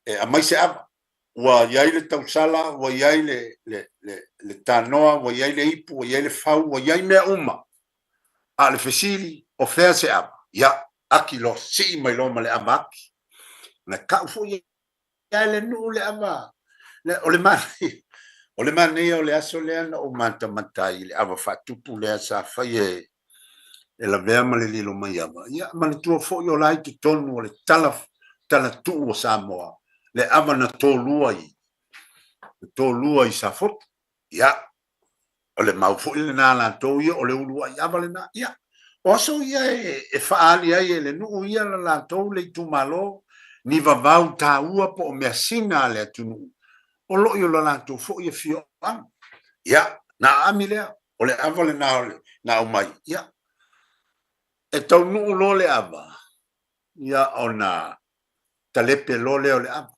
e aumai se ava. Ua i ai le tausala, ua i ai le, le, le, le tanoa, ua i ai le ipu, ua i ai le fau, ua i ai mea uma. A o le fesili, o fea se ava? Ia, aki loa, sii mai loa ma le ava aki. Na kau foi e le nuu le ava. Le, o le manaia, o le manaia o le aso lea na ou matamata ai i le ava faatupu lea sa fai e, e lavea ma le lilo mai ava. Ia, manatua foi o la i totonu o le tala, tala tuu o Samoa, le ava na tolua i, na tolua i Safotu. Ia, o le mau foi lena a latou ia, o le uluai ava lena. Ia, o aso ia e, e faaali ai e le nuu ia la latou le itumalo, ni vavau taua po o measina a le atunuu, o lo o i lo latou foi afioaga. Ia, na aami lea, o le ava lena o le, na aumai. Ia, e taunuu loa le ava, ia ona talepe loa lea o le ava.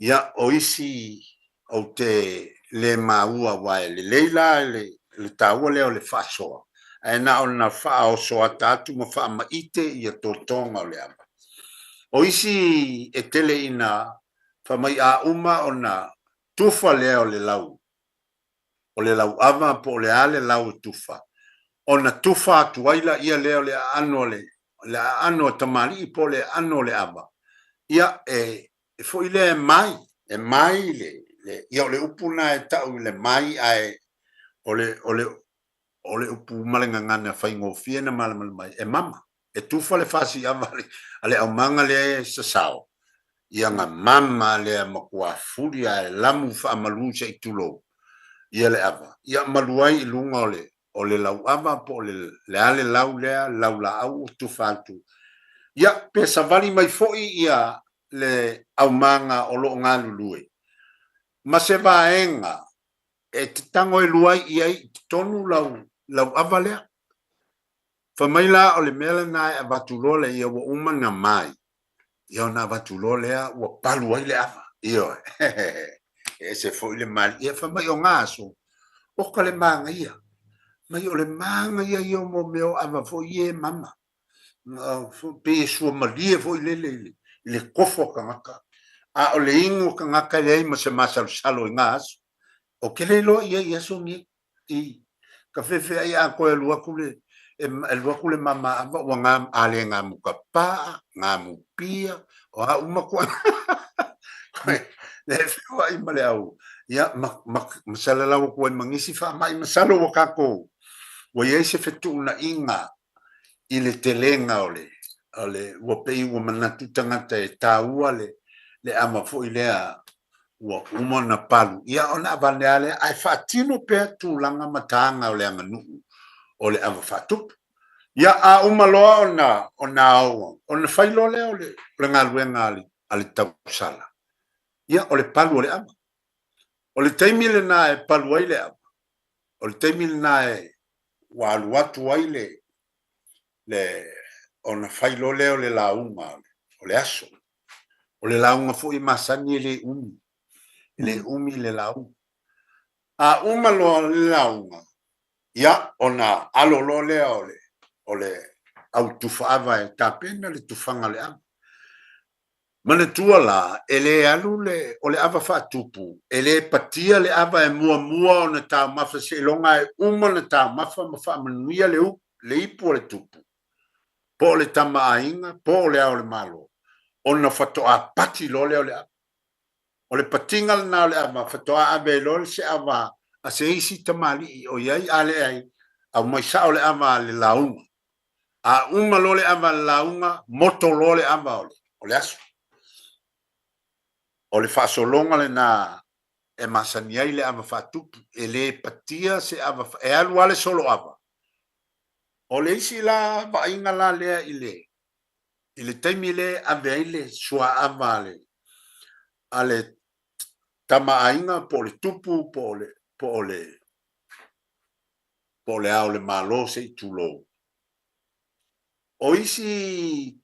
Ia, o isi ou te le maua aua e lelei la le, le taua lea o le faasoa, ae na ona faaoso ata atu ma faamaite ia totoga o le ava. O isi e tele ina fai mai a uma ona tufa lea o le lau, o le lauava po o le a le lau e tufa, ona tufa atu ai laia lea o le aano a le, le aano a tamalii po o le aano o le ava, ia e, e foi lea e mai, e mai le, le, ia o le upu lena e tau i le mai ae o le, o le, o le upu ma le gagana faigofie na malamalama ai, e mama. E tufa le fasi ava a le aumaga lea e sasao, ia na mama lea matua fuli ae lamu faamalu se i tulou ia le ava, ia malu ai i luga o le, o le lauava po o le, le a le lau lea, lau laau ua tufa atu. Ia, pe savali mai foi ia le aumaga o lo o galulue ma se vaega e te tago e luai i ai i totonu lau, lau ava lea. Fai mai la o le mea lena e avatu loa lea ia ua uma na mai, ia ona avatu loa lea ua palu ai le ava. Ioe. E ese foi le mali. Ia fai mai o ngā aso, oka le māngaia. Mai o le māngaia ia o mo mea o ava foi ia e mama. Pei e suamalie foi lele i le, i le kofo a tagata. A o le inu a tagata e leai ma se masalosalo i ngā aso. O ke le iloa ia i aso nei. I ka fefe ai a koe alu atu le e alu atu le mama ava ua ngā ale ngā muka paa, ngā mupia, o a uma koe. Koe, le feoai ma le au. Ia, ma, ma, ma salalau atu ai ma nisi faamai masalo ua kākou. Ua i ai se fetuunaiga i le telega o le, o le, ua pei ua manatu tagata e taua le, le ava foi lea ua uma ona palu, ia ona avane lava lea, ae faatino pea tulaga ma taga o le aganuu o le ava faatupu. Ia, a uma loa ona, ona ao, ona fai loa lea o le, o le galuega a le, a le tausala, ia, o le palu o le ava. O le taimi lena e palu ai le ava, o le taimi lena e ua alu atu ai le, le, ona fai loa lea o le lauga o le aso. O le lauga foi e masani e le umi, e le umi le lauga. A uma loa le lauga, ia, ona alo loa lea o le, o le au tufa ava e tapena le tufaga o le ava. Manatua la, e lē alu le, o le ava faatupu, e lē patia le ava e muamua ona taumafa seiloga e uma ona taumafa ma faamanuia le u, le ipu a le tupu, po o le tama aiga, po o le Ao o le Malo, ona faatoa pati loa lea o le ava. O le patiga lena o le ava, faatoa ave ai loa le se ava a se isi tamalii o i ai, a leai, aumai sao le ava a le lauga. A uma loa le ava a le lauga, moto loa le ava o le, o le aso. O le faasologa lena e masani ai le ava faatupu, e le patia se ava, e alu lava le solo ava. O le isi la vaaiga la lea i le, i le taimi lea e ave ai le suaava a le, a le tama aiga po o le tupu po o le, po o le, po o le Ao o le Malo se i tulou. O isi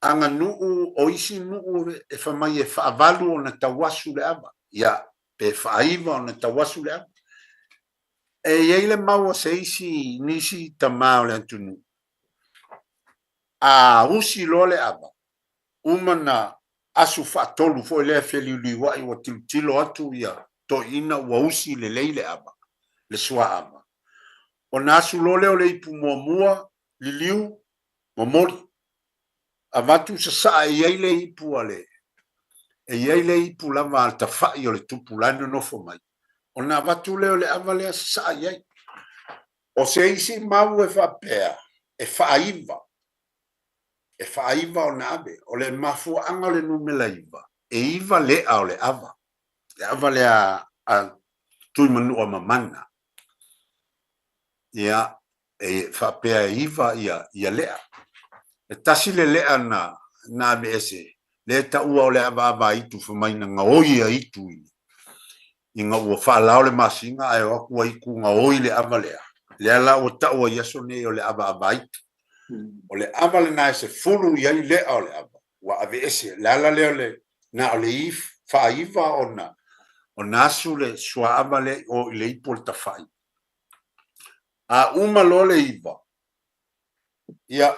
aganuu, o isi nuu e fai mai e faavalu ona tauasu le ava, ia, pe faaiva ona tauasu le ava. E i ai le mau a se isi, nisi tama o le atunuu, a usi loa le ava, uma na asu faatolu foi lea feliuliuai ua tilotilo atu ia toeaiina ua usi lelei le ava, le suaava. Ona asu loa lea o le ipu muamua, liliu, momoli. Avatu sasaa e i ai le ipu a le, e i ai le ipu lava a le tafai o le tupu la e nonofo mai, ona avatu lea o le ava lea sasaa i ai. O se isi mau e faapea, e faaiva, e faaiva ona ave. O le mafuaaga o le numera iva, e iva le'a o le ava, le ava lea a Tuimanua Mamana. Ia, e faapea e iva ia, ia le'a. E tasi le le'a na, na aveese, lea e taua o le avaava a Itu fai mai na gaoi e Itu i, ina ua faalao le masina ae o atu a Itu gaoi le ava lea, lea la ua taua i aso nei o le avaava a Itu. O le ava lena e 10 i ai le'a o le ava, ua aveese. Le ala lea o le, na o le if, faaiva ona, ona asu le suaava lea i o i le ipu o le tafai. A uma loa le iva, ia,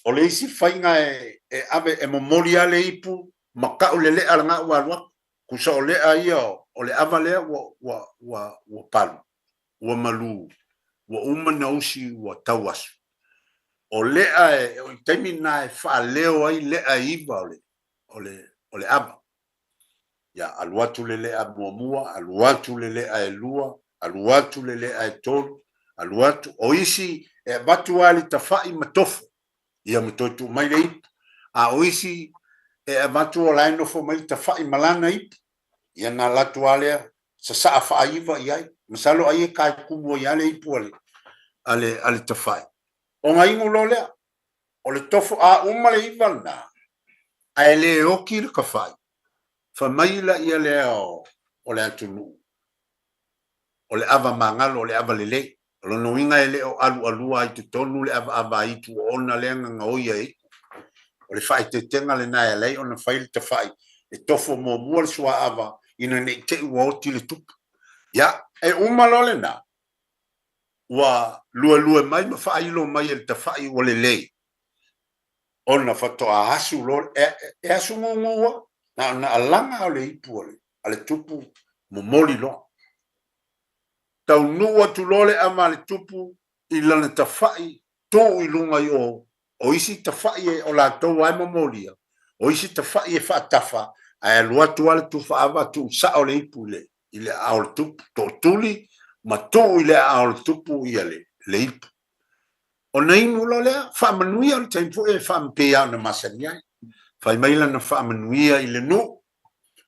o le isi faiga e, e ave, e momoli lava le ipu ma ka'u le le'a lena ua alu atu. Tusa o le'a ia o le ava lea ua, ua, ua, ua palu. ua malū, ua uma na usi ua tau asu. O leʻa e, o i taimi na e faaleo ai leʻa e iva o le, o le, o le ava. Ia, alu atu le leʻa muamua, alu atu le leʻa e lua, alu atu le leʻa e tolu, alu atu, o isi e avatu lava i le tafaʻi ma tofo, ia ma toe tuu mai le ipu. A o isi e avatu o la e nofo mai le tafaʻi ma lana ipu, ia na alu atu lava lea sasaa faaiva i ai. Masalo ai e kai kumu ai lava le ipu a le, a le, a le tafai. Ona inu loa lea, o le tofo a uma le iva lena, ae le oki le tafai, fai mai laia lea o, o le atunuu, o le ava magalo, o le ava lelei. O lona uiga e le o alualua ai totonu le avaava ai itu oona lea na gaoi ai. O le faaeteetega lena e ala ai ona fai le tafai e tofo muamua le suaava ina ne i te i ua oti le tupu. Ia, e uma loa lena, ua luelue mai ma faailo mai e le tafai ua lelei, ona faatoa asu loa, e, e asu gugu lava, na ona alaga o le ipu a le, a le tupu momoli loa. Taunuu atu loa le ava a le tupu i lana tafai tu i luga i o, o isi tafai e o latou lava e momolia, o isi tafai e faatafa, ae alu atu lava le tufa ava tuu sao le ipu i le, i le aao o le tupu, tootuli ma tuu i le aao o le tupu ia le, le ipu. Ona inu loa lea, faamanuia le taimi foi e faamapei lava ona masani ai. Fai mai lana faamanuia i le nuu,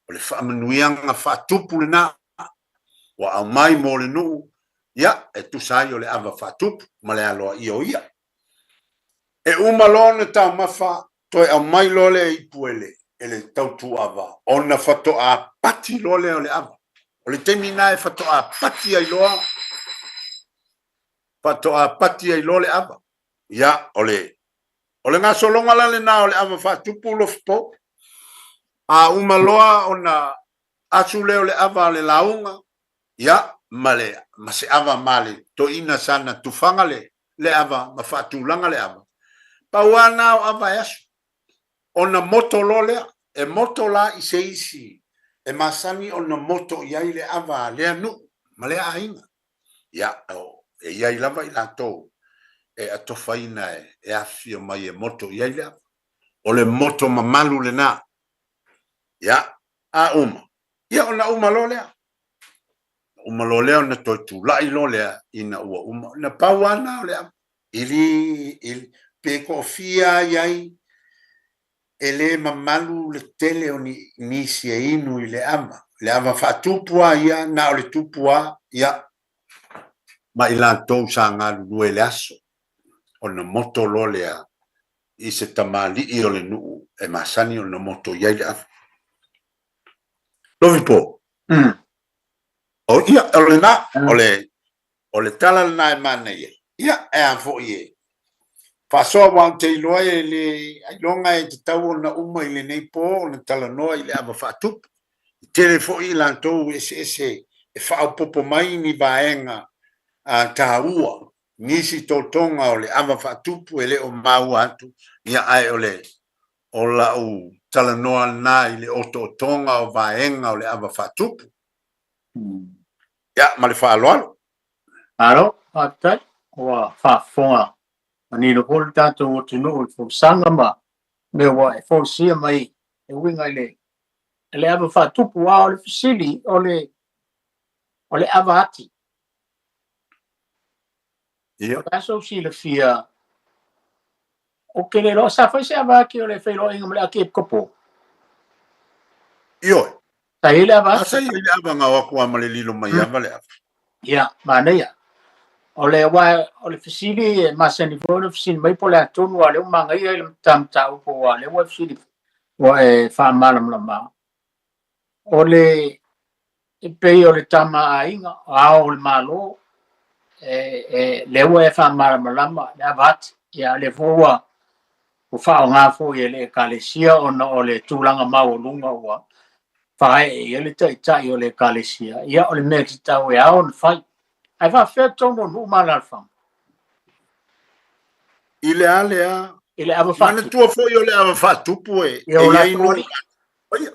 o le faamanuiaga faatupu lena ua aumai mo le nuu, ia, e tusa ai o le ava faatupu ma le aloaia o ia. E uma loa ona taumafa, toe aumai loa lea ipu e le, e le tautuava, ona faatoa pati loa lea o le ava. O le taimi lena e faatoa pati ai loa, faatoa pati ai loa le ava. Ia, o le, o le gasologa la lena o le ava faatupu Lofipo. A uma loa ona asu lea o le ava a le lauga, ia, ma le, ma se ava ma le toeaina sana tufaga le, le ava ma faatulaga le ava. Pau lava na o ava e asu. Ona moto loa lea, e moto la i se isi e masani ona moto i ai le ava a lea nuu ma lea aiga. Ia, e i ai lava i latou e atofaina e afifio mai e moto i ai le ava. O le moto mamalu lena. Ia, a uma, ia ona uma loa lea. Uma loa lea ona toe tulai loa lea ina ua uma. Na pau lava lena o le ava. E le, e, pe toafia i ai, e le mamalu le tele o ni, nisi e inu i le ava. Le ava faatupu lava ia, na o le tupu lava, ia, ma i latou sa galulue i le aso, ona moto loa lea i se tamalii o le nuu e masani ona moto i ai le ava. Lovi po. O ia, o lena, o le, o le tala lena e manaia. Ia, e a foi e faasoa aua ou te iloa e le ailoga e tatau ona uma i lenei po ona talanoa i le ava faatupu. E tele foi i latou eseese e faaopoopo mai ni vaega taua, nisi totoga o le ava faatupu e le o maua atu, ia ae o le o lau talanoa lena i le otootoga o vaega o le ava faatupu. Ia, ma le faaaloalo. Malo, faafetai. Ua faafofoga manino foi le tatou atunuu i le folasaga ma mea ua e folasia mai e uiga i le le ava faatupu. A o le fesili, o le o le ava ati. Ia. O le a sou silafia, ou te le iloa, sa fai se ava ati o le feiloaiga ma le Arkiepikopo? Ioe. Sa i ai le ava ati? Sa i ai le ava na o atu lava ma le lilo mai ava le ava. Ia, manaia. O le, aua o le fesili e masani foi ona fesili mai po o le a tonu a o lea ua manaia i le mataupu aua o lea ua e fesili ua e faamalamalama. O le e pei o le tama a aiga, o ao o le Malo, e, e, lea ua e faamalamalama le ava ati, ia lea foi ua, ua faaaoga foi e le Ekalesia ona o le tulaga maualuga ua faaee i ai le taitai o le Ekalesia, ia o le mea tatau e ao ona fai. Ae faafefea totonu o nuu ma alaalafaga? I le a lea? I le ava faatupu. Manatua foi o le ava faatupu e, e i ai nuu faia.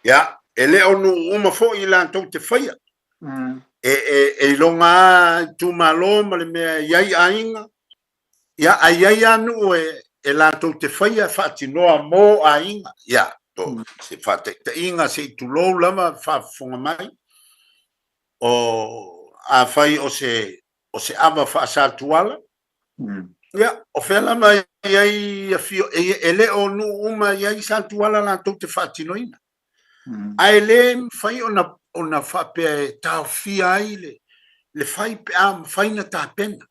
Ia, e le o nuu uma foi i latou te faia. E, e, e iloga lava itumalo ma le mea e i ai aiga, ia, ae i ai lava nuu e, e latou te faia e faatinoa mo aiga. Ia, to, se faataitaiga, se i tulou lava faafofoga mai, o, afai o se, o se ava faasatuala, Ia, o fea lava e i ai afio, e, e le o nuu uma e i ai Satuala latou te faatinoina. Ae le mafai ona, ona faapea e taofia ai le, le fai pe a mafai na tapena.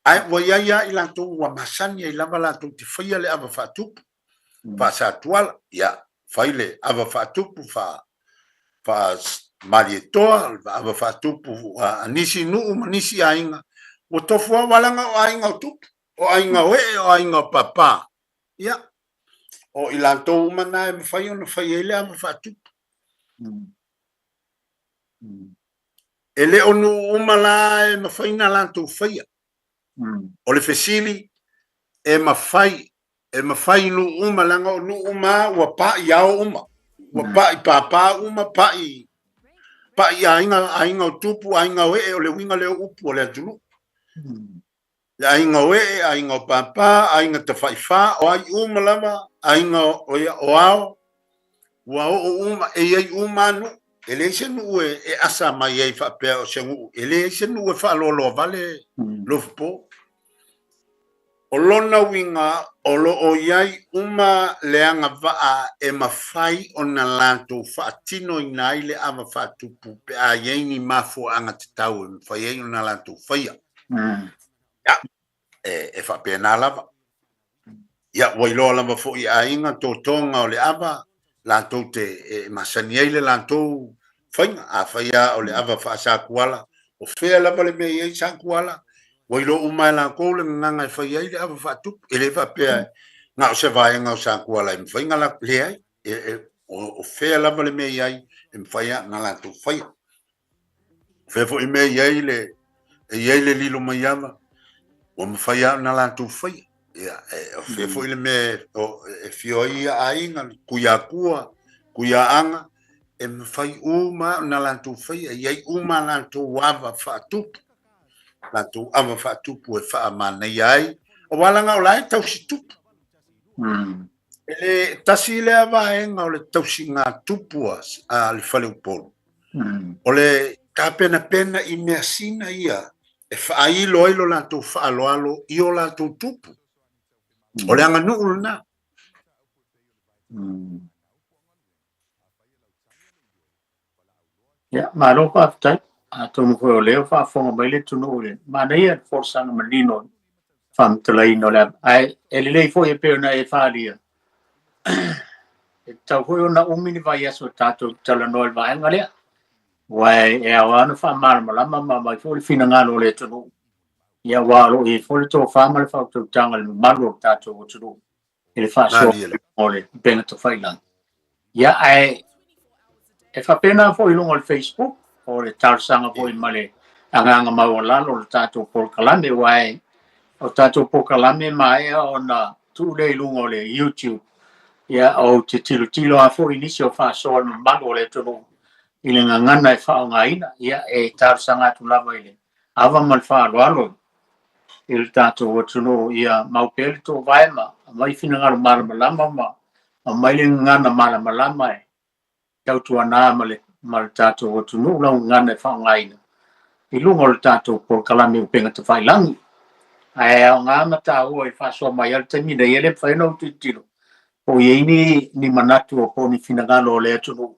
Ae ua i ai lava i latou ua masani ai lava latou te faia le ava faatupu. Faa-Satuala, ia, fai le ava faatupu faa, faa-Malietoa, ava faatupu a nisi nuu ma nisi aiga, ua tofu lava, aua leaga o aiga o tupu, o aiga o ee, o aiga o papa, ia, o i latou uma na e mafai ona fai ai le ava faatupu. E le o nuu uma la e mafai ona latou faia. O le fesili, e mafai E mafai i nuu uma, leaga o nuu uma ua pa'i ao uma, ua pa'i pāpā uma, pa'i, pa'i aiga, aiga o tupu, aiga o ee, o le uiga lea o upu o le atunuu. Le aiga o ee, aiga o pāpā, aiga tafaifā, o ai uma lava, aiga o, ia, o ao, ua oo uma, e i ai uma lava nuu. E leai se nuu e, e asa mai ai faapea o se nuu, e leai se nuu e faaloaloa vale Lofipo. O lona uiga, o lo o i ai uma le agavaa e mafai ona latou faatinoina ai le ava faatupu pe a i ai ni mafuaaga tatau e mafai ai ona latou faia. Ia, e, e faapena lava. Ia, ua iloa lava foi e aiga totoga o le ava, latou te e masani ai le latou faiga. Afai lava o le ava faa-Sakuala, o fea lava le mea e i ai Sakuala, ua iloa uma e latou le gagaga e fai ai le ava faatupu. E le faapea na o se vaega o Sakuala e mafai ona latou, leai, e, e, o, o fea lava le mea e i ai, e mafai lava ona latou faia. O fea foi mea e i ai le, e i ai le lilo mai ava, ua mafai lava ona latou faia. Ia, e, o fea foi le mea e fio ai ia aiga, le Tuiakua, Tuiaaga, e mafai uma ona latou faia, e i ai uma a latou ava faatupu, latou ava faatupu e faamanaia ai, aua leaga o la e tausi tupu. E le tasi lea vaega o le tausiga tupu a le fale Upolu, o le tapenapena i measina ia e faailo ai lo latou faaaloalo i o latou tupu. O le aganuu lena. Ia, malo faafetai. Atonu foi o lea o faafofoga mai le atunuu i le manaia le folasaga manino i le faamatalaina o le ae e lelei foi e pei ona e faaalia, e tatau foi ona umi ni vaiaso e tatou te talanoa i le vaega lea. Aua e ao lava ona faamalamalama ma aumai foi le finagalo o le atunuu. Ia, aua o lo o i ai foi le tofa ma le faautautaga i le mamalu o le tatou atunuu i le faasoa o le upega tafailagi. Ia, ae e faapena foi i luga o le Facebook, o le talosaga foi ma le agaga maualalo o le tatou polokalame, aua e o tatou polokalame maea ona tuu lea i luga o le YouTube. Ia, ou te tilotilo lava foi i nisi o faasoa le mamalu o le atunuu i le gagana e faaaogaina. Ia, e talosaga atu lava i le ava ma le faaaloalo i le tatou atunuu ia mau pea le toovae ma aumai finagalo malamalama ma aumai le gagana malamalama e tautuana ma le, ma le tatou atunuu lau gagana e faaaogaina i luga o le tatou polokalame upega tafailagi. Ae aoga ma taua i faasoa mai ai le taimi nei, e le mafai ona ou tilotilo po o i ai ni, ni manatu o po o ni finagalo o le atunuu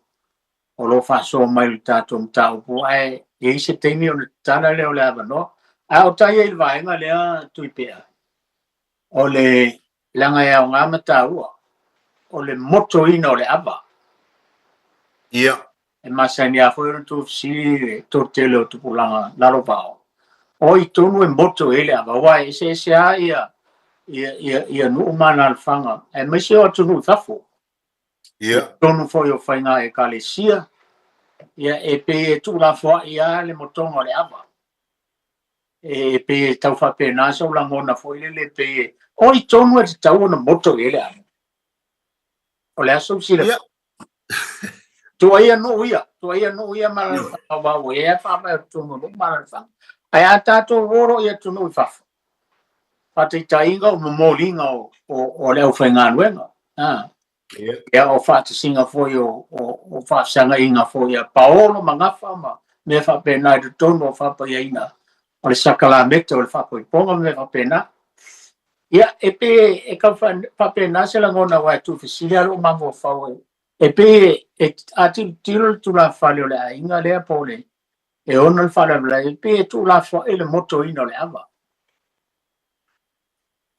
o lo o faasoa mai i le tatou mataupu, ae i ai se taimi ona tatala lea o le avanoa. Ae o tai ai i le vaega lea Tuipea, o le leaga e aoga ma taua, o le motoina o le ava. Ia. E masani lava foi ona tuufesili le toatele o tupulaga lalovaoa, o ai tonu e moto i ai le ava, aua e eseese lava ia, ia, ia, ia nuu ma alaalafaga, aemaise o atunuu i fafo. Ia. Totonu foi o faiga ekalesia, ia, e pei e tuulafoai lava le motoga o le ava. E pei e tau faapena sou lagona foi lele e pei e, o ai tonu e tatau ona moto i ai le ava. O le a sou silafia? Tuuaia nuu ia, tuuaia nuu ia ma alaalafaga aua ua i ai lava faavae o totonu o nuu ma alaalafaga. Ae a tatou o loa i atunuu i fafo, faataitaiga o momoliga o, o, o le aufaigaluega. Ah. Ia, o faatasiga foi o, o, o faafesagaiga foi a paolo ma gafa ma mea faapena i totonu o faapaiaina o le sakalamete o le faapoipoga ma mea faapena. Ia, e pei e tau faapena se lagona aua e tuufesili lava lou mafaufau e, e pei e, a tilotilo le tulafale o le aiga lea po o le e ona le faalavelave, e pei e tuulafoai le motoina o le ava.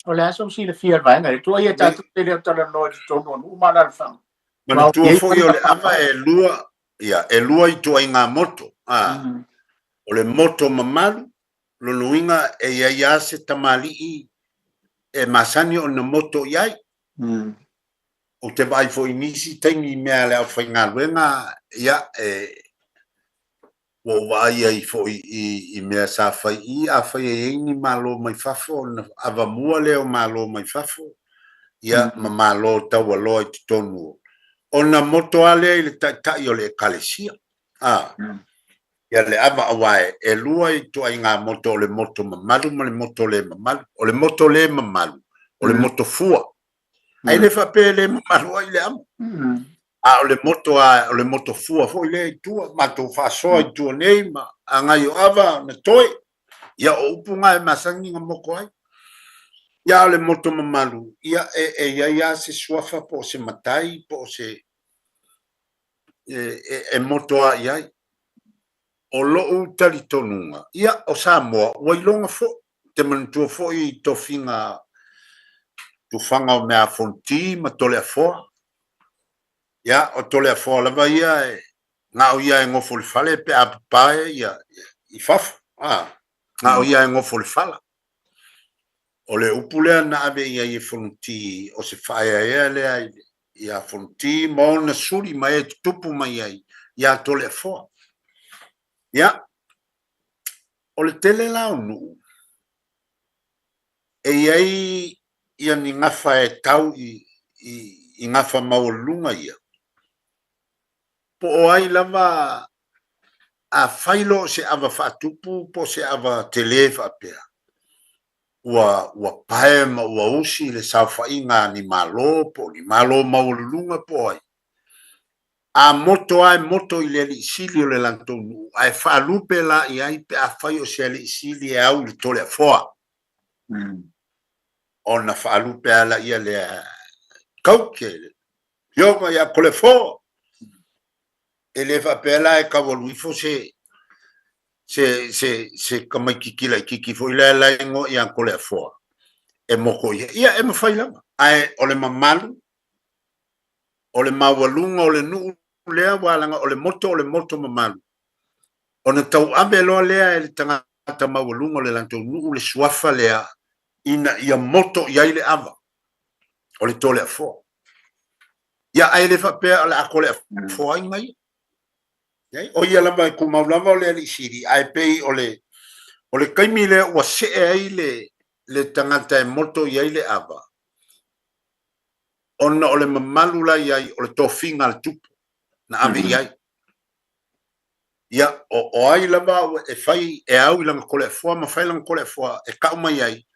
O le a sou silafia i le vaega lea? Tuuaia tatou te le o talanoa i totonu o nuu ma alaalafaga. Manatua foi o le ava e lua, ia, e lua ituaiga moto. A, o le moto mamalu, lona uiga e i ai lava se tamalii e masani ona moto i ai. Ou te vaai foi i nisi taimi i mea a le aufaigaluega, ia, e, ua ou vaai ai foi i, i mea sa fai i, afai e i ai ni malo mai fafo, ona avamua lea o malo mai fafo, ia, ma malo taualoa i totonu o, ona moto lava lea i le taitai o le ekalesia. A, ia le ava, aua e, e lua ituaiga moto, o le moto mamalu ma le moto le mamalu. O le moto le mamalu, o le moto fua. Ae le faapea e le mamalu ai le amo. A o le moto a, o le moto fua foi lea i tua, matou faasoa i tua nei ma agai o ava na toe. Ia o upu na e masani na moto ai. Ia a o le moto mamalu, ia e, e i ai lava se suafa po o se matai po o se e, e, e moto lava i ai. O lou talitonuga, ia o Samoa ua iloga foi, te manatua foi i tofiga tufaga o mea Fonoti ma Toleafoa. Ia, o Toleafoa lava ia e na o ia e nofo i le fale pe a papae ia i fafo. A, na o ia e nofo i le fala. O le upu lea na ave i ai e Fonoti, o se faaeaea lea ia Fonoti ma ona suli ma e tutupu mai ai ia Toleafoa. Ia, o le tele la o nuu, e i ai ia ni gafa e tau i, i, i gafa maualuluga ia, po o ai lava a fai loa o se ava faatupu po o se ava tele faapea, ua, ua pae ma ua usi le saofaiga a ni Malo po o ni Malo maualuluga po o ai. A moto lava e moto i le alii sili o le latou nuu, ae faalupe la i ai pe afai o se alii sili e au i le Toleafoa. Ona faalupe lava laia lea, Kauke, le Afioga ia Toleafoa. E le faapea la e tau alu ifo se se se se tamaititi laititi foi lea la e igoa ia Toleafoa e moto i ai. Ia, e mafai lava, ae o le mamalu, o le maualuga o le nuu lea, aua leaga o le moto o le moto mamalu, ona tauave loa lea e le tagata maualuga o le latou nuu le suafa lea ina ia moto i ai le ava o le Toleafoa. Ia, ae le faapea o le a Toleafoa ai ia. Nei, o ia lava e tumau lava o le alii sili, ae pei o le, o le taimi lea ua see ai le, le tagata e moto i ai le ava, ona o le mamalu la i ai o le tofiga a le tupu na ave i ai. Ia, o, o ai lava e fai e au i lana Toleafoa ma fai lana Toleafoa e tau mai ai,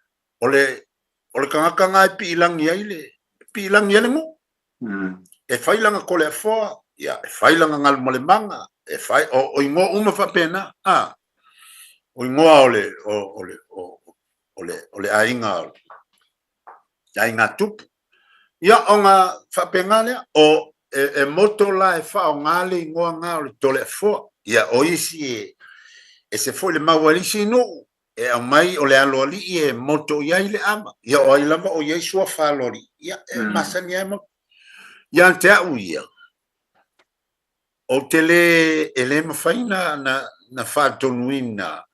o le, o le tagata na e piilagi ai le, piilagi ai le nuu. E fai lana Toleafoa, ia, e fai lana Galumalemana, e fai, o, o igoa uma faapena, a, o igoa o le, o, o le, o, o le, o le aiga, o le aiga tupu. Ia, ona faapena lea, o, e, e moto la e faaaoga le igoa na o le Toleafoa. Ia, o isi e, ese foi le mau a le isi nuu, e aumai o le aloalii e moto i ai le ava. Ia, o ai lava o i ai suafa aloalii, ia, e masani lava e moto. Ia te au ia, ou te le, e le mafai na, na, na faatonuina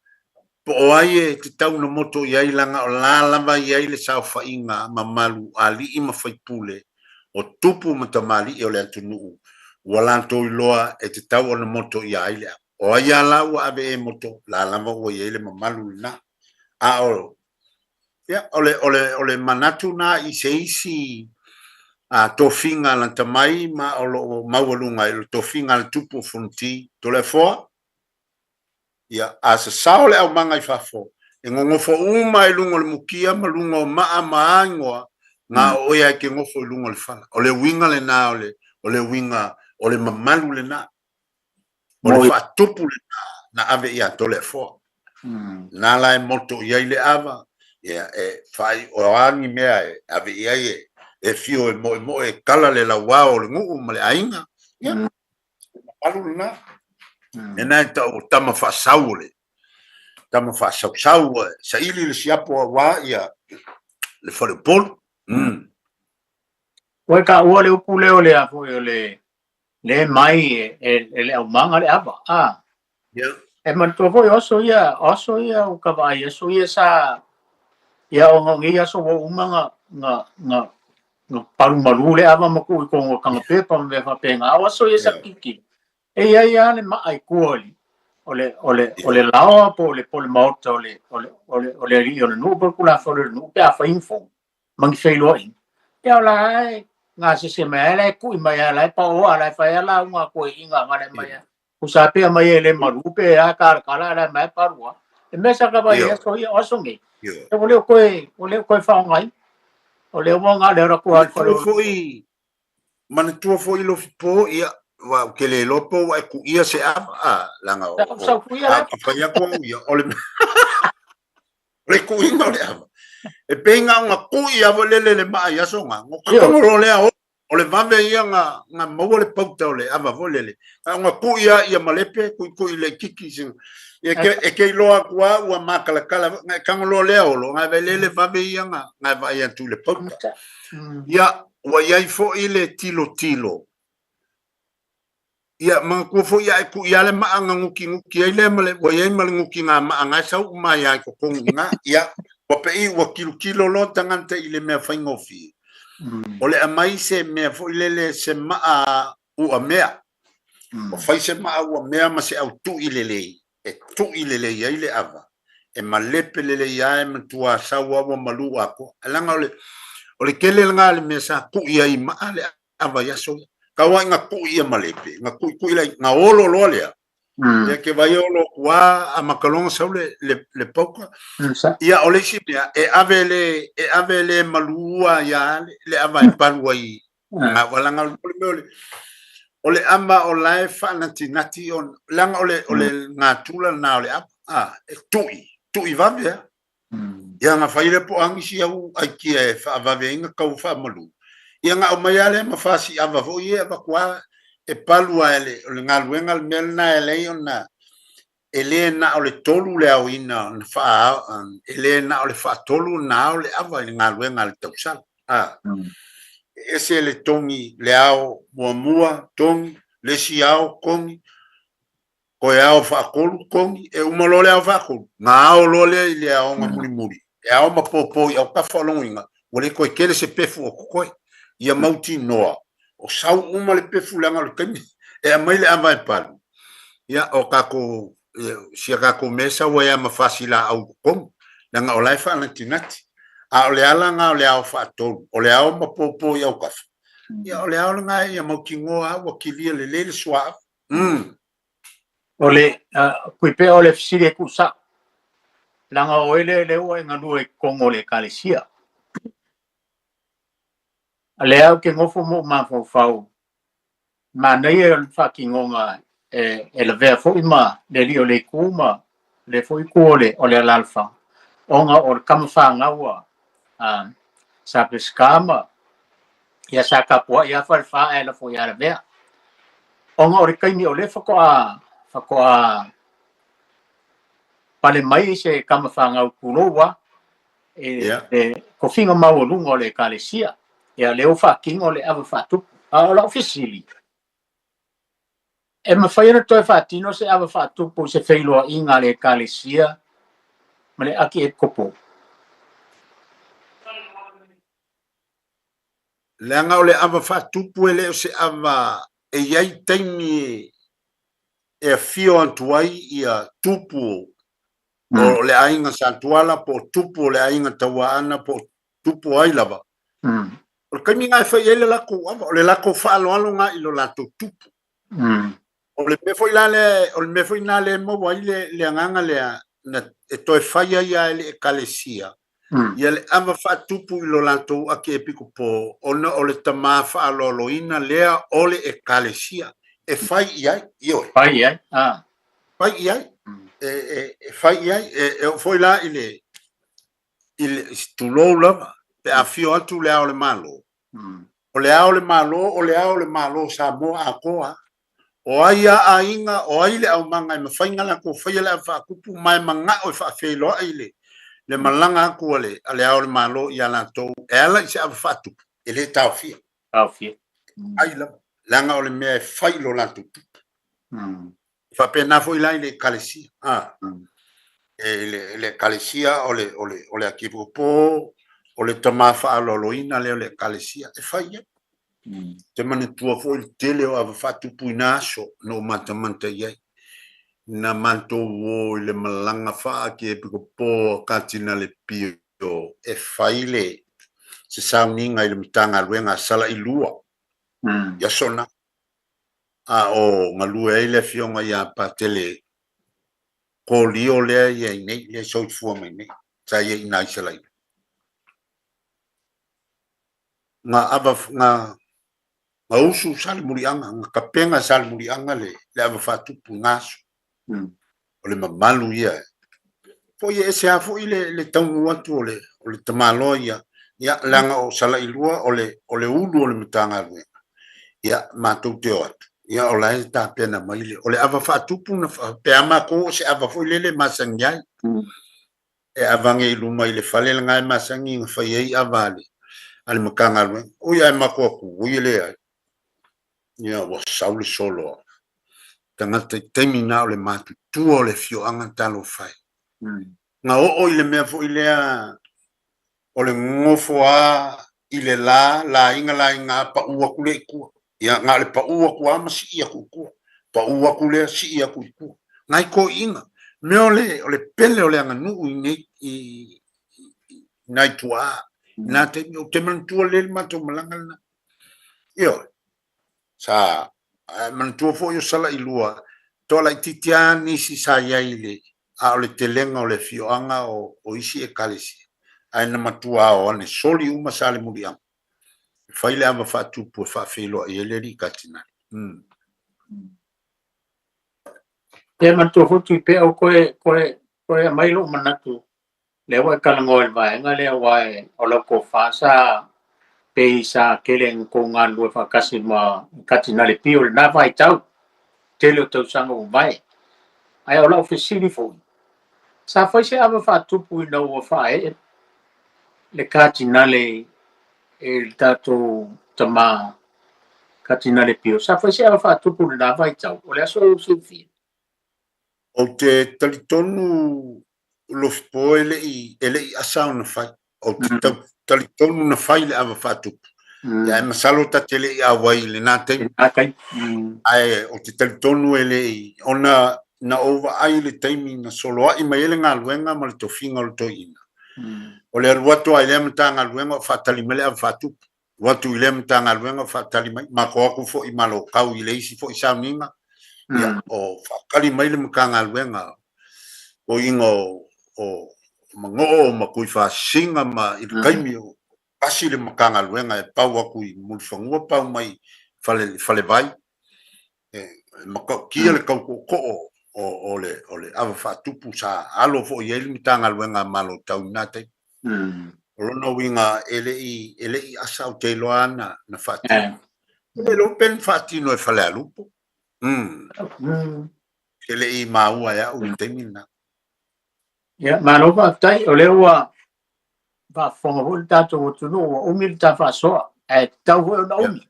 po o ai e tatau ona moto i ai leaga o la lava e i ai le saofaiga mamalu a alii ma faipule o tupu ma tamalii o le atunuu ua latou iloa e tatau ona moto ia ai le ava. O ai lava la ua ave e moto, la lava ua i ai le mamalu lena. A o, ia, o le, o le, o le manatu na i se isi a, tofiga lata mai ma o lo o maualuga ai, o le tofiga a le tupu o Fonoti, Toleafoa, ia, a sasao le aumaga i fafo, e gogofo uma i luga o le mukia ma luga o maa ma a igoa, na o oe lava e te gofo i luga o le fala. O le uiga lena o le, o le uiga o le mamalu lena. O le faatupu lena na ave ia Toleafoa. Na la e moto i ai le ava, ia, e fai, o a ni mea e ave i ai e, e fio e moemoe e kala le lauao o le nuu ma le aiga, ia, mamalu lena. Lena e tau o tama faasau o le, tama faasausau, saili le siapo aua ia le faleupolu. Ua taua le upu lea o le a foi o le le mai e, e, e le aumaga le ava. A. Yeah. E manatua foi o aso ia, o aso ia o ka vaai, aso ia sa ia o ngi aso ua uma nga nga nga nga palu malu le ava ma ku i kongo kanga pepa ma mea faapena. O aso ia sa kiki. E i ai lava le maa i kua o le o le o le o le laoa po o le po o le maota o le o le o le o le alii o le nuu po o le tulafono o le nuu pe a fai ni fono ma ni feiloaiga. Ia o la e gasese mai ai la e kui mai ai la e paoa la e fai ai lauga a toeaiina nga le mai ai. Usa pea mai e le malu pe a kalakala la mai parua. E mea sa ka vai aso ia o aso nei. E o leo koe o leo koe whaongai. O leo mo ngā leo raku a whare. Foi, manatua foi lofi po, ia, wa ou te le iloa po ua e kuʻia se ava, a, leaga o, o, a, a fai atu au ia, o le, o le kuʻiga o le ava. E pei na ona kuʻi lava lele le maa i aso na, no ka togo loa lea o, o le vave ia na, na maua le pauta o le ava foi lele. Na ona kuʻi lava ia malepe, kuʻikuʻi laitiiti sina. E ke, e ke iloa atu lava ua makalakala, na e tago loa lea olo, na e vaai lele vave ia na, na e vaai atu i le pauta. Ia, ua i ai foi le tilotilo Ia, manatua foi a e kuʻi lava le maa na gutiguti ai lea ma le, ua i ai ma le gutiga maa na e sau uma ai lava i totonu i ina. Ia, ua pei ua tilotilo loa tagata i le mea faigofie, o le aumai se mea foi lele se maa uamea. Ua fai se maa uamea ma se autuʻi lelei, e tuʻi lelei ai le ava, e malepe lelei lava e matua sau lava ua malu atoa. Ae leaga o le, O le tele lena o le mea sa kui ai i maa le ava i aso ia. Tau ai na kui ia malepe, na kui kui lai, na olo loa lea. Ia ke vai olo kua a makalonga sau le, le, le pauka. Ia o le isi mea, e ave le, e ave le malua ia le, le ava e palu ai. Nga walanga o le mea o le, o le ava o la e faanatinati on, leaga o le, o le gatula lena o le ava. A, e tui, tui vave a. Ia na fai lea po o a nisi au aikia e faavave ai na kau faamalu. Ia na aumai lava lea ma fasi ava foi ia e avatu lava e palu lava e le, o le galuega le mea lena e ala ai ona e le na o le tolu le aoina na faa, e le na o le faatolu ona ao le ava i le galuega a le tausala. A, e ese le togi le ao muamua togi, le isi ao togi, Koe ao faatolu togi, e uma loa le ao faatolu, na ao loa lea i le aoga mulimuli, e ao ma pōpō i autafa o logoina, ua le toe tele se pefu o totoe. Ia mautinoa, o sau uma le pefu leaga o le taimi e aumai le ava e palu, ia o tatou, si a tatou mea e sau ai lava ma fasi laau i totonu, leaga o la e faanatinati. A o le ala lena o le ao faatolu, o le ao ma pōpō i autafa, ia o le ao lena ia mautinoa lava ua kilia lelei le suauu. O le kui pea o le fesili e tuusao, leaga o oe lea lea ua e galue i totonu o le Ekalesia. A lea ou te nofo ma ou mafaufau, manaia o le faatinoga e lavea foi ma le alii o le itu ma le foi itu o le o le alaalafaga, ona o le tama fanau a Sa Peseta ma ia sa tapuai lava Falefa ae lafo ia Lavea. Ona o le taimi o lea faatoa faatoa pale mai se tama fanau tulou lava i le tofiga maualuga o le Ekalesia, ia lea ua faatino le ava faatupu. A o lau fesili, e mafai ona toe faatino se ava faatupu i se feiloaiga a le Ekalesia ma le Akiepikopo? Leaga o le ava faatupu e le o se ava e i ai taimi e afio atu ai ia tupu o le aiga Sa Tuala po o tupu o le aiga Tauaana po o tupu o ai lava. O le taimi lena e fai ai le latou ava, o le latou faaaloalo lena i lo latou tupu. O le mea foi la lea, o le mea foi lena lea e maua ai le, le agaga lea, na, e toe fai ai lava e le Ekalesia ia le ava faatupu i lo latou akiepikopo, ona o le tama faaaloaloina lea o le Ekalesia e fai i ai, ioe. Fai i ai, ah. Fai i ai, e, e fai i ai, e, e oo foi la i le, i le, tulou lava, pe a afio atu le Ao o le Malo, O le Ao o le Malo, o le Ao o le Malo o Samoa atoa. O ai a aiga, o ai le aumaga e mafai ona latou faia le ava faatupu ma e manao e faafeiloai le le malaga atu a le a le Ao o le Malo ia latou e ala i se ava faatupu, e le taofia. Taofia. Ai lava, leaga o le mea e fai i lo latou tupu. E faapena foi la i le Ekalesia. A, e le, le Ekalesia o le, o le, o le Akiepikopo, o le tama faaaloaloina lea o le Ekalesia, e fai ai. Te manatua foi le tele o ava faatupu i na aso na ou matamata i ai. Na matou o i le malaga faa-Akiepikopo a Katinale Pio e fai le se sauniga i le Matagaluega a Salailua i aso na. A o galue ai le afioga ia Patele Kolio lea e i ai nei, lea e soifua mai nei, sa i ai i ina i Salaia. Na ava, na, na usu Salemuliaga, na tapena e Salemuliaga le, le ava faatupu i na aso. O le mamalu ia. Foi e ese lava foi le, le taunuu atu o le, o le tamaloa ia, ia, leaga o Salailua o le, o le ulu o le Matagaluega. Ia, matou te o atu, ia, o la e tapena mai le, o le ava faatupu na faapea matou o se ava foi lele e masani ai. E avage i luma i le fale lena e masani na fai ai ava a le, a le Matagaluega. Oi, ae matou atu, oi e leai. Ia, ua sau le solo a tagata i taimi na o le matutua o le afioaga talofa e. Na oo i le mea foi lea o le nonofo a i le la, laiga laiga a pau atu lea i tua. Ia, na o le pau atu lava ma sii atu i tua. Pau atu lea, sii atu i tua. Nai toeaiina, mea o le, o le pele o le aganuu i nei, i, i nai tuaa. Na taimi, ou te manatua lelei le matou malaga lena. Ioe. Sa manatua foi o Salailua, toa laitiiti lava nisi sa i ai i le, a o le telega o le afioaga o isi ekalesia, ae na matua ao ane soli uma sa le muliaga e fai le ava faatupu e faafeiloai ai le alii Katinali. Mm. Ia manatua foi Tuipeau koe koe koe aumai lou manatu lea ua e talanoa i le vaega lea aua o lau tofa sa pei sa tele ina tou galulue faatasi ma Katinale Pio i lena vaitau, tele o tausaga ua mavae. Ae o lau fesili foi, sa fai se ava faatupu ina ua faaee le Katinale i le tatou tama Katinale Pio? Sa fai se ava faatupu i lena vaitau? O le a sou silafia? Ou te talitonu Lofipo e le i, e le i asa ona fai. Ou te mm. talitonu na fai le ava faatupu. Mm. Ia, e masalo ta te le i auai i lena taimi. Mm. Ae ou te talitonu e le i, ona na ou vaai i le taimi na soloai mai ai le galuega ma le tofiga o le toeaina. Mm. O le alu atu lava i lea Matagaluega o faatali mai le ava faatupu. Alu atu i lea Matagaluega o faatali mai, matou atu foi i Malokau i le isi foi sauniga, ia, o faatali mai le Matagaluega toeaiina o, o Manoo ma Tuifaasisina ma i le taimi o tasi le Matagaluega e pau atu i Mulifanua pau mai fale, Falevai. E matautia le tau tootoo o, o, le, o le ava faatupu sa alo foi i ai le Matagaluega a Malo tau i lena taimi. O lona uiga e le i, e le i asa ou te iloa na, na faatino. E le iloa pe na faatino e Falealupo. Mm. E le i maua e au i le taimi lena. Ia, malo faafetai, o lea ua faafofoga foi le tatou atunuu ua umi le ta faasoa, ae tatau foi ona umi.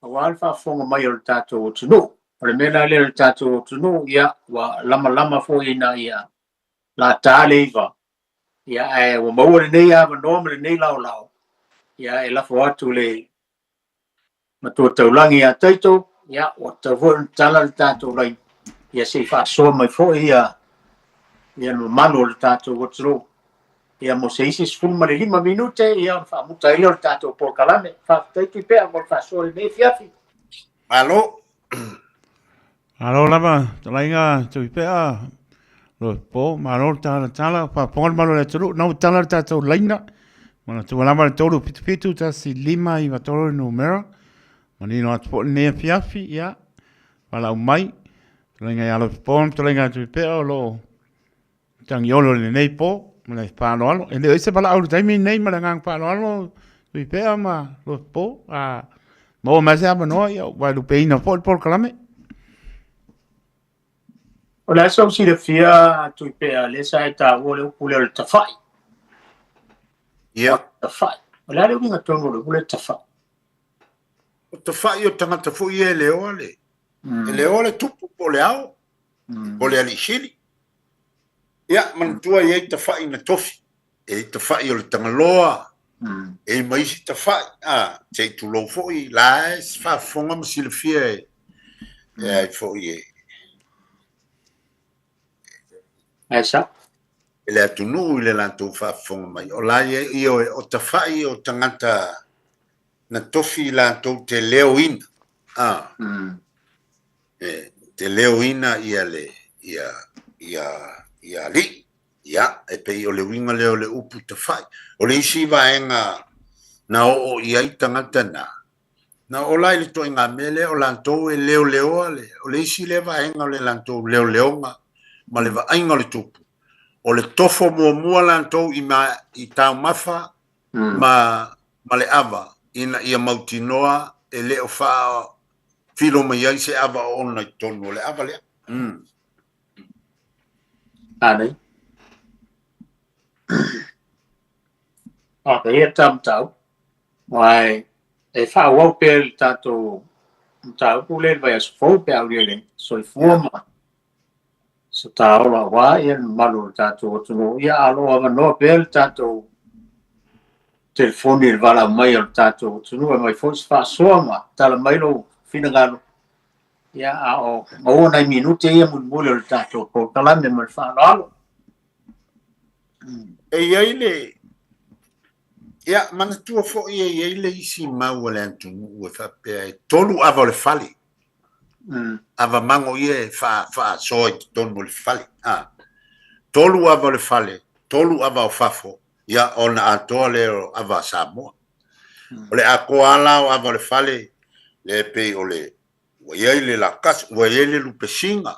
Aua le faafofoga mai o le tatou atunuu. O le mea la lea o le tatou atunuu, ia, ua lamalama foi ina ia lata le 9, ia, ae ua maua lenei avanoa ma lenei laolao, ia, e lafo atu le Matua Taulagi ia Taito, ia, ua tatau foi ona tala le tatou laina, ia se i faasoa mai foi ia, ia le mamalu o le tatou atunuu. Ia mo se isi 15 minute, ia ona faamuta ai lea o le tatou polokalame. Faafetai Tuipea mo le faasoa i lenei afiafi. Malo. Malo lava, talaiga Tuipea, Lopo, malo le talatala, faafofoga le malo o le atunuu, na ua tala le tatou laina, manatua lava le 377 1593 le numera, manino atu foi lenei afiafi, ia, valaau mai, talaiga ia Lopo, talaiga Tuipea o lo o Tagiolo i lenei po ma le faaaloalo. E le o i ai se valaau i le taimi lenei ma le agaga faaaloalo Tuipea ma Lopo. A maua mai se avanoa, ia ua lupeina foi le polokalame. O le a sou silafia Tuipea, lea sa e taua le upu lea o le tafai. Ia. Tafai. O le a le uiga tonu o le upu lea tafai? O tafai o tagata foi ia e leoa le, e leoa le tupu po o le ao. mm. o le alii sili. Ia, manatua e i ai tafai na tofi, e i ai tafai o le Tagaloa, mm. e i ai ma isi tafai, a, se i tulou foi, la e faafofoga ma silafia e, e ai foi e, Ai sa. E le atunuu i le latou faafofoga mai. O la ia, ioe, o tafai o tagata na tofi latou te leoina. A, mm. e te leoina ia le ia ia ia alii ia e pei o le uiga lea o le upu tafai. O le isi vaega na oo i ai tagata na, na oo la i le ituaiga mea lea o latou e leoleoa le, o le isi lea vaega o le latou leoleoga ma le vaaiga o le tupu. O le tofo muamua latou i ma i taumafa ma ma le ava ina ia mautinoa e le o faa filo mai ai se ava oona i totonu o le ava lea. Mm. Anei. A ia ta mataupu. Aua e faaauau pea le tatou mataupu lea i le vaiaso fou pe a aulia le soifua ma so ta ola aua ia le mamalu o le tatou atunuu. Ia a o lo o avanoa pea le tatou telefoni i le valaau mai o le tatou atunuu e aumai foi se faasoa ma tala mai lou finagalo. Ia a o maua nai minute ia mulimuli o le tatou polokalame ma le faaaloalo. E i ai le Ia, manatua foi e i ai le isi mau a le atunuu e faapea e tolu ava o le fale. Ava mago ia e faasoa i totonu o le fale. A. Tolu ava o le fale, tolu ava o fafo, ia ona atoa lea o ava a Samoa. O le atoa lava la o ava o le fale, lea e pei o le, ua i ai le lakasi, ua i ai le lupesiga,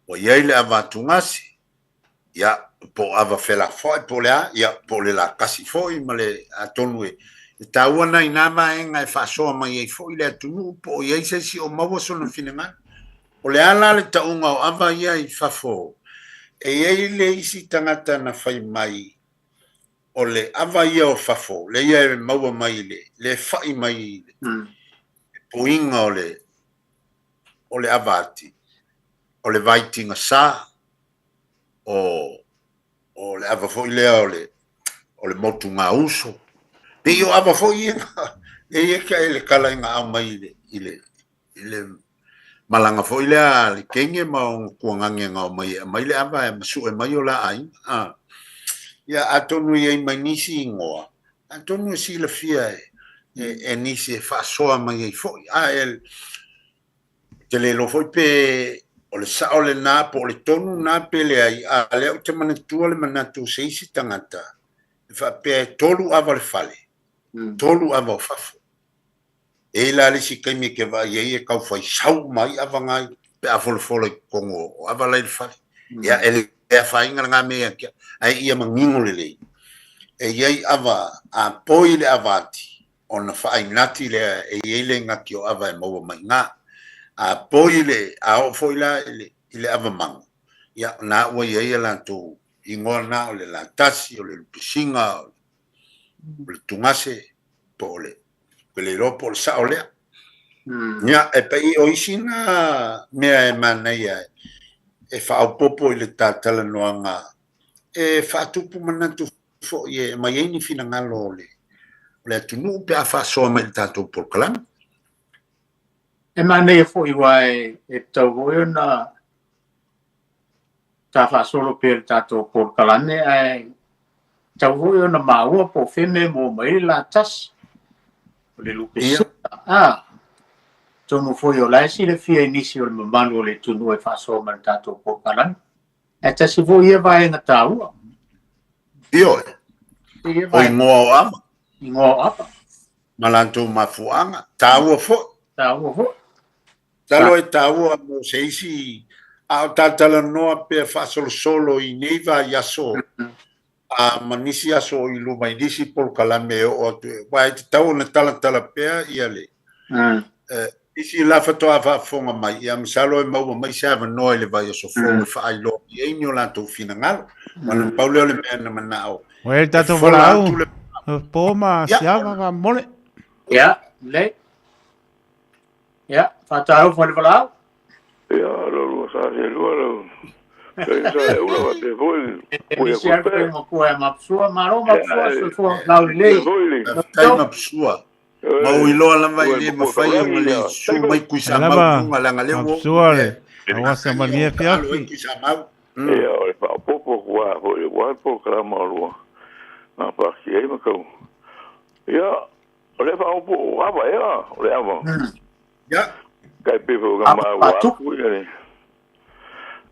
ua i ai le ava atugasi, ia, po o ava felafoai po o le a, ia, po o le lakasi foi ma le, atonu e, e taua nai na vaega e faasoa mai ai foi le atunuu po o i ai se isi o maua sona finagalo. O le a la le tauga o ava ia i fafo? E i ai le isi tagata na fai mai, o le ava ia o fafo, le ia e maua mai i le, le fai mai i le puiga o le, o le ava ati, o le vai tigasā, o, o le ava foi lea o le, o le motu gauso. Pei o ava foi ia, e ia ka e le kala i ngā mai i le, i le, i le malaga foi lea a le kenge ma ona kuagage na omai e aumai le ava e masue mai o la aiga. A. Ia, atonu i ai mai nisi ingoa, atonu e silafia e, e, e nisi e faasoa mai ai foi. A e, te le iloa foi pe o le sao lena po o le tonu na pe leai, a lea ou te manatua le manatu o se isi tagata e faapea e tolu ava o le fale, tolu ava o fafo. E i ai la le isi taimi e te vaai ai e tau fai sau uma ai ava na pe a folafola i totonu o ava la i le fale. Ia, e le afaina lena mea ia te au, ae ia manino lelei, e i ai ava a poi le ava ati, ona faainati lea e i ai le inati o ava e maua mai i ina. A poi le, a oo foi la i le, i le ava mago, ia, o lena ua i ai a latou igoa na, o le latasi, o le lupesiga, o le tugase, po o le, ou te le iloa po o le sao lea. Ia, e pei o isi na mea e manaia e faaopoopo i le ta talanoaga e faatupu manatu foi e aumai ai ni finagalo o le, o le atunuu pe a faasoa mai i le tatou polokalame. E manaia foi aua e, e tatau foi ona ta faasolo pea i le tatou polokalame ae tatau foi ona maua po o fea mea e maua mai ai le latasi o le lupesea. A, atonu foi o la e silafia e nisi o le mamalu o le atunuu e faasoa mai i le tatou polokalame. Ae tasi foi ia vaega taua. Ioe. O ingoa o ava. Ingoa o ava. Ma latou mafuaaga. Taua foi. Taua foi. Talo e taua mo se isi, a o ta talanoa pea faasolosolo i nei vaiaso a ma nisi aso o i luma i nisi polokalame e oo atu, aua e tatau ona talatala pea ia le isi la faatoa faafofoga mai, ia masalo e maua mai se avanoa i le vaiaso fou e faailoa mai ai ni o latou finagalo. Aua na pau lea o le mea na manao Ua e e tatou fola valaau, atu le po ma siava faamolemole. Ia, lelei. Ia, faatalofa i le valaau. Ia, lo lua sa se lua lo. Kai sa e ula wa te foi. E nisi alu pe matua e mapusua, malo mapusua, soifua laulelei. Faafetai mapusua. Ma ua iloa lava e le mafai ona le susu mai Tuisamau i luga leaga lea ua oo Mapusua le auasa malie afiafi. Tuisamau. Ia, o le faaopoopo atu lava foi aua le polokalama o lua na pasia ai ma tau. Ia, O le faaopo o ava ea, o le ava. Ia. Kai pe foi ka maua atu ia le.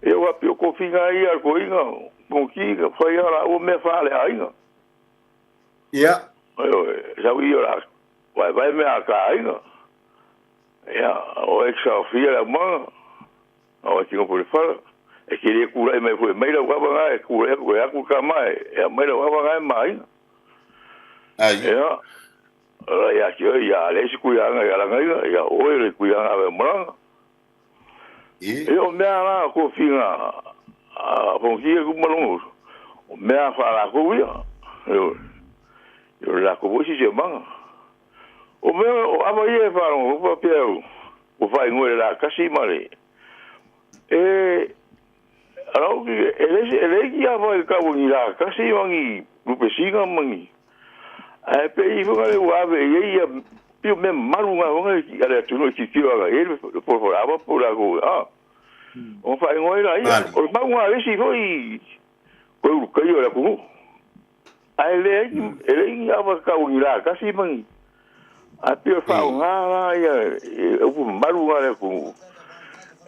Ia ua pio kofiga ia al koiga, konki ka fai ala ua mea fa le aiga. Ia. Ayo, sau ia la, vai vai mea ka aiga. Ia, o e sa fia la ma. O e tino po le fala. E ke le kula e mai foi mai la ava nga e kula e ko aku ka mai. E mai la ava nga e mai. Ai. Ia, la ia ki oi ia le si kuianga ia langa ia ia oi le kuianga ave malanga. Ia o mea la ko finga a fongi ku malongo. O mea fa la ko ia. Yo. Yo la ko si se manga. O mea o ava ia e fa lo pa pe au. O fa ingo la kasi mare. E arau ki e le e le ki ava i ka ngi la kasi mangi lupesinga mangi. Ae pe i fonga le ua ave i ia pio me maru ngā fonga i ale atu no i titiro aga e le por ava por la ko a. O fa ingo la ia. O mau ngā resi foi ko uru kai o la ku. Ae leai ni, e leai ni ava tau ni la tasi ma ni, ae pei o le faaaoga la ia i upu mamalu na a le atunuu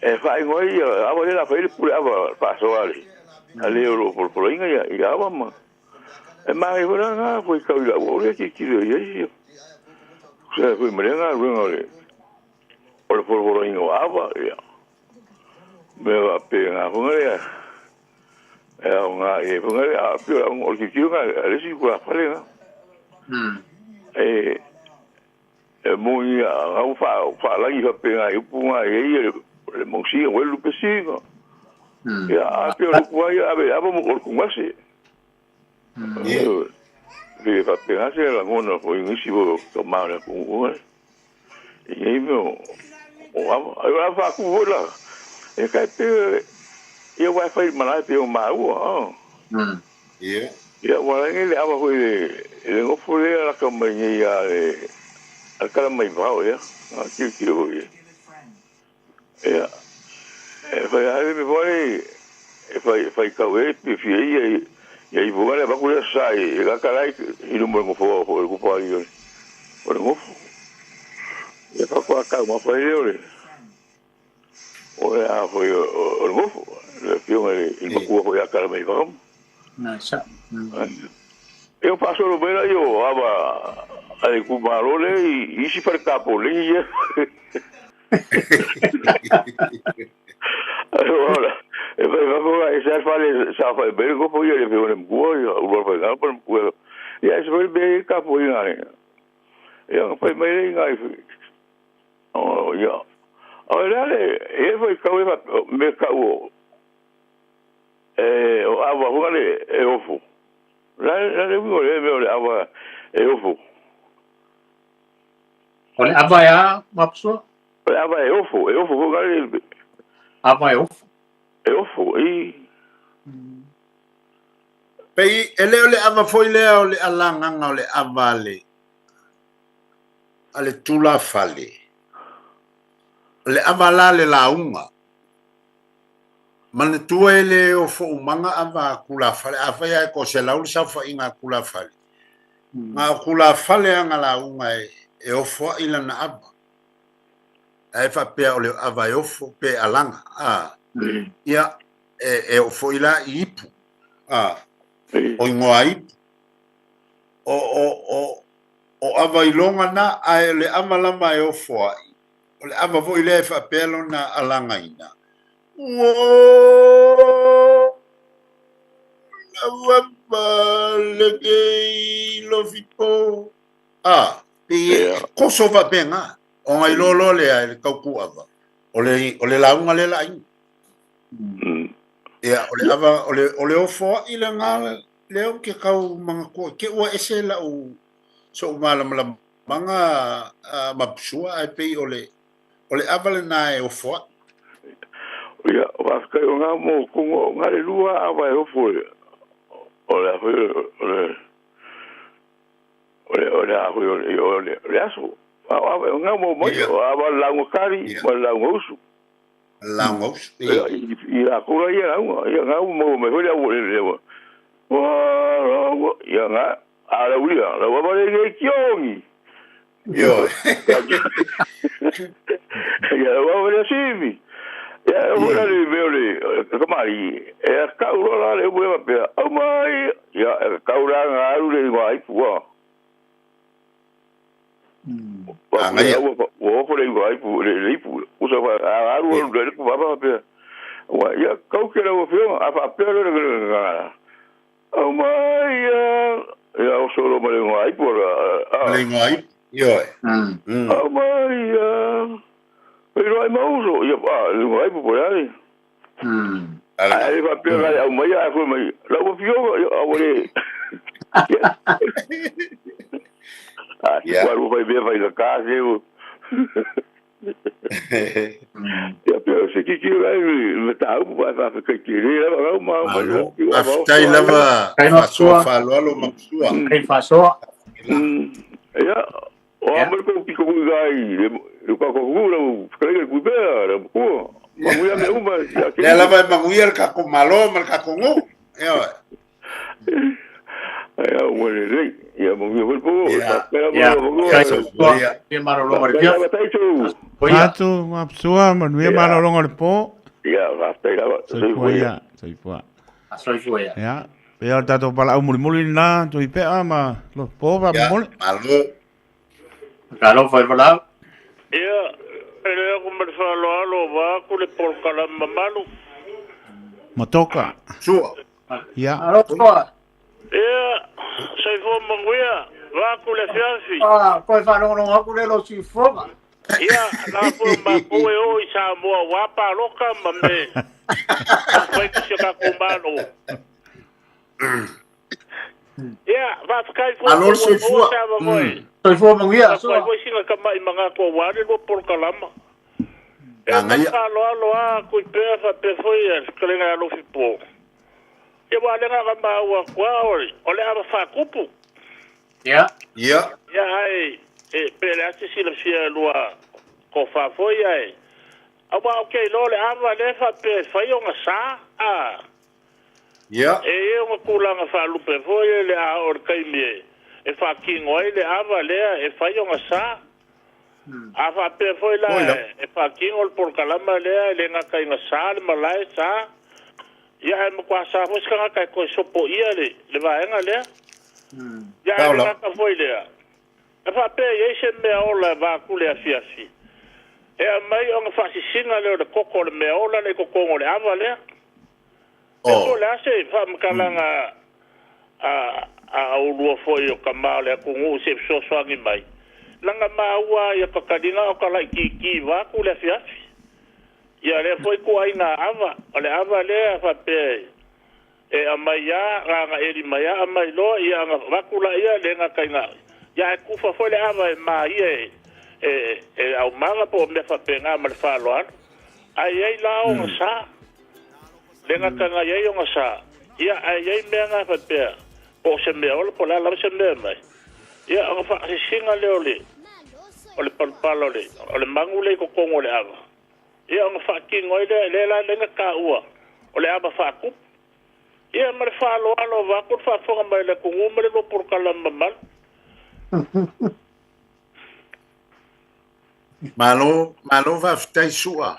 e faaigoa ai ia ava lea o le a fai ai le pule ava faasoa a le a le o lo o polopoloina ia ia ava ma e manaia foi la lena fuaitau i lau lea tilotilo i ai ia tusa ai foi ma lea galuega o le o le polopoloina o ava ia mea faapena foi lea e aoga i ai foi lea a pei o le tilotilo lena a le isi tulafale lena. E e moni a ua faalagi faapena i upu na e i ai le mausiga ua le lupesiga. Ia a pei o le upu lava ia ave ava mo le tugase. Pei e faapena se lagona foi i nisi foi o tama o le atunuu i nei mea o ava. Ai o le a faatumu foi la, e tai pei ia aua e fai i le malae pei o maua. Ia. Ia ua ala ai nei le ava foi i le nofo lea laka mai nei a le a tala mai vao ia. A tilotilo foi ia. Ia e fai a le mea foi e fai fai kau e pe fia ia ia i voga le avatu lea sa i laka lai i luma o le nofo o le kupa ali o le nofo. Ia faatoa taumafa ai lea o le O le a foi o le nofo, le afioga i le matua foi ia Talamaivaga. Na sa. E o faasolo mai la o ava a le itumalo lea i isi fale tapolei ia. E fai fafo la e se fale sa fai mai le nofo ia le afioga i le matua ia ua fai ngā pa le matua. Ia e se fai mea i tapolei ngā. Ia fai mai le ngā Oh, ia. O le ale, e foi kau e fa, me kau o, e, o awa hunga le, e ofu. La, la le wingo le me o le awa e ofu. O le awa e a, Mapsua? O le awa e ofu, e ofu hunga le. Awa e ofu. E ofu, i. Pei, e le o le awa foi lea o le alagaga o le awa le, a le tulafale, o le ava la le lauga. Manatua e le ofo umaga ava a tulafale, afai lava e toaselau le saofaiga a tulafale, na o tulafale lava na lauga e ofo ai lana ava. Ae faapea o le ava e ofo pe alaga, a, ia, e oo foi la i ipu, a, o igoa ipu. O, o, o, O ava iloga na, ae o le ava lava e ofo ai, o le ava foi lea e faapea lona alagaina, Uo lau ava le kei lofi po. A, pei e koso faapena, ona iloa loa lea e le tautu ava, o le, o le lauga lea la aiga. Ia, o le ava, o le, o le ofo ai lena lea ou te tau manatua, te ua ese lau soʻu malamalamaaga ma Pusua ae pei o le o le ava lena e ofo aʻe. Ia, faafetai o na mo kuga o na le lua ava e ofo e o le a foi o le o le o le a foi o le o le o le aso. A o ava o na mo mai o ava le lauga kari ma le lauga usu. Lauga usu. Ia, i, i lakou la ia lauga, ia na mo mai foi le au le le o ia na A lau ia, lau ava le nei kiongi. Ioe. Ia lau ava le sivi. Ia e foi le mea o le kamari, e a kau loa la le upu e faapea, au mai, ia e kau la nga alu le ingoa ipu a. Agaia. Ua ofo le ingoa ipu, le ipu, usa fa a alu alu le ku papa faapea. Ua ia kau ke lau afioga, a faapea loa le le Au mai ia, ia o solo ma le ingoa ipu a. Ma le ingoa ipu, ioe. Au mai ia, feiloai ai ma uso, ia a, le ingoa ipu po o le a le. Ae le faapea na le au mai ae fai mai, lau afioga, ia aua le. A, Ia. ua alu fai mea fai kaka seu. Ia pei o se kiki o ai mataupu pa faafetai tele lava lau ma mai Malo. Faafetai lava faasoa faaaloalo ma Pusua. Kai faasoa. Ia, o a mai kou piko kui gai le le ka ko ku lau whakarei le kui pea le kua. Manuia mea uma ia ke. Lea lava e manuia le tatou Malo ma le tatou nuu. Ioe. Ai au ua lelei. Ia manuia foi le po. Faafetai Ia, lava lau faafetai Afioga. soifua. Manuia malologa o le Faafetai afiafi. lava Taito. Atu, mapsua, manuia Ia. malologa o le po. Ia, faafetai lava. Soifua Soifua ia. ia, soifua. Soifua ia. Ia, pei o le tatou valaau mulimuli lena, Tuipea ma Lopo Ia, faamolemole. malo. Talofa i le valaau. Ia, e le aku ma le faaaloalo vaeatu le polokalame mamalu. Matoka. Sua. Ia. Malo soa. Ia, soifua manuia, vaeatu le afiafi. Ah, koe faalogologo atu le lo siufoga. Ia, la foi matou e o i Samoa aua paloka ma me fai si o tatou Malo. Ia, faafetai foi Malo po le ua maua soifua. se avanoa. Soifua manuia, Faafetai soa. foi sina tama'i manatu aua le lua polokalama. E ma le Lagaia. faaaloalo a Tuipea faapea foi le fetalaiga ia Alofi Po. Ia ua le gaga maua atu a o le ava faatupu. Ia. Ia. Ia ai e pe le ase silafia lua tofa foi ae auā ou te iloa le ava lea faapea e fai ona sa a Ia. e i ai ona tulaga faalupe foi le a oo i le taimi e faatino ai le ava lea e fai ona sa. A faapea foi la Oi la. e faatino le polokalama lea e le gata ina sa le malae sa ia ae matua sa foi se tagata e toe sopoia le vaega lea. Ia ae Sao le la. gata foi lea. E faapea e i ai se mea ola e vaeatu le afiafi. E aumai ona faasisiga lea o le koko o le mea ola lea i totonu o le ava lea. E po o le a se faamatalaga a aulua foi o tama o le atunuu se i fesoasoani mai. Laga maua ia kakaliga o ka laitiiti vaeatu le afiafi. Ia lea foi ituaiga ava. O le ava lea faapea e aumai a gaga eli mai a aumai loa ia aga avatu laia le gata ina ia ae kufa foi le ava e maia e aumaga po o mea faapena ma le faaaloalo. Ae i ai la ona sa. Le gata ina i ai ona sa. Ia ae i ai mea na faapea po o se mea ola po o le a lava se mea mai. Ia ona faasisiga lea o le palapala o le magu lea i totonu o le ava. Ia ona faatino ai lea lea la lea na taua o le ava faatupu. Ia ma le faaaloalo vaeatu le faafofoga mai le atunuu ma le lua polokalame mamalu. Malo, malo faafetai Sua.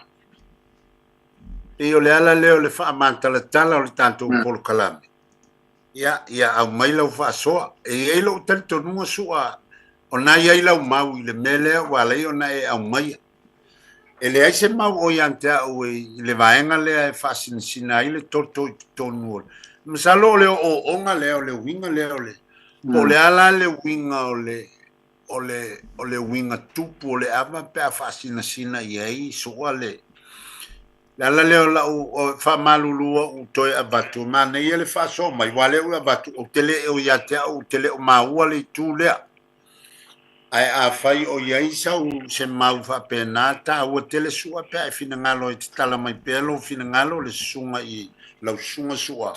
Pei o le ala lea o le faamatalatala o le tatou polokalame. Ia, ia aumai lau faasoa. E i ai lou talitonuga Sua, o na i ai lau mau i le mea lea ua ala ai ona e aumaia. E leai se mau o ia te au i le vaega lea e faasinasina ai le toto i totonu o le. Masalo o le ooooga lea, o le uiga lea o le. Po o le a la le uiga o le o le o le uiga tupu o le ava pe a faasinasina i ai Sua le le ala lea o lau o faamalulu au toe avatu manaia le faasoa mai aua lea ua avatu ou te le o ia te au ou te le o maua le itu lea. Ae afai o i ai sau se mau faapena taua tele Sua pe a e finagalo e tatala mai pea lou finagalo le susuga i lau susuga Sua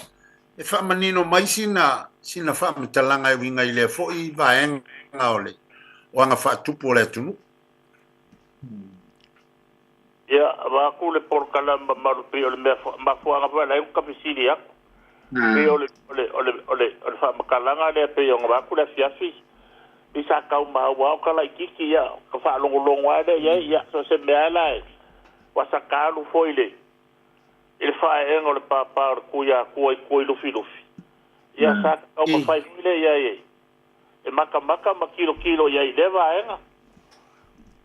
e faamanino mai sina sina faamatalaga e uiga i lea foi vaega o le o aga faatupu o le atunuu. Ia, vaeatu le polokalame mamalu pei o le mea mafuaaga foi ala ai ona fesili atu. Pei o le o le o le o le o le faamatalaga lea pei ona vaeatu le afiafi pei sa tau maua o ka laitiiti ia ka faalogologo lava lea i ai ia so o se mea lava la e ua sa talu foi le i le faaeega o le pāpā o le Tuiatua i tua i Lufilufi. Ia sa taumafai foi lea i ai e matamata ma tilotilo i ai i lea vaega.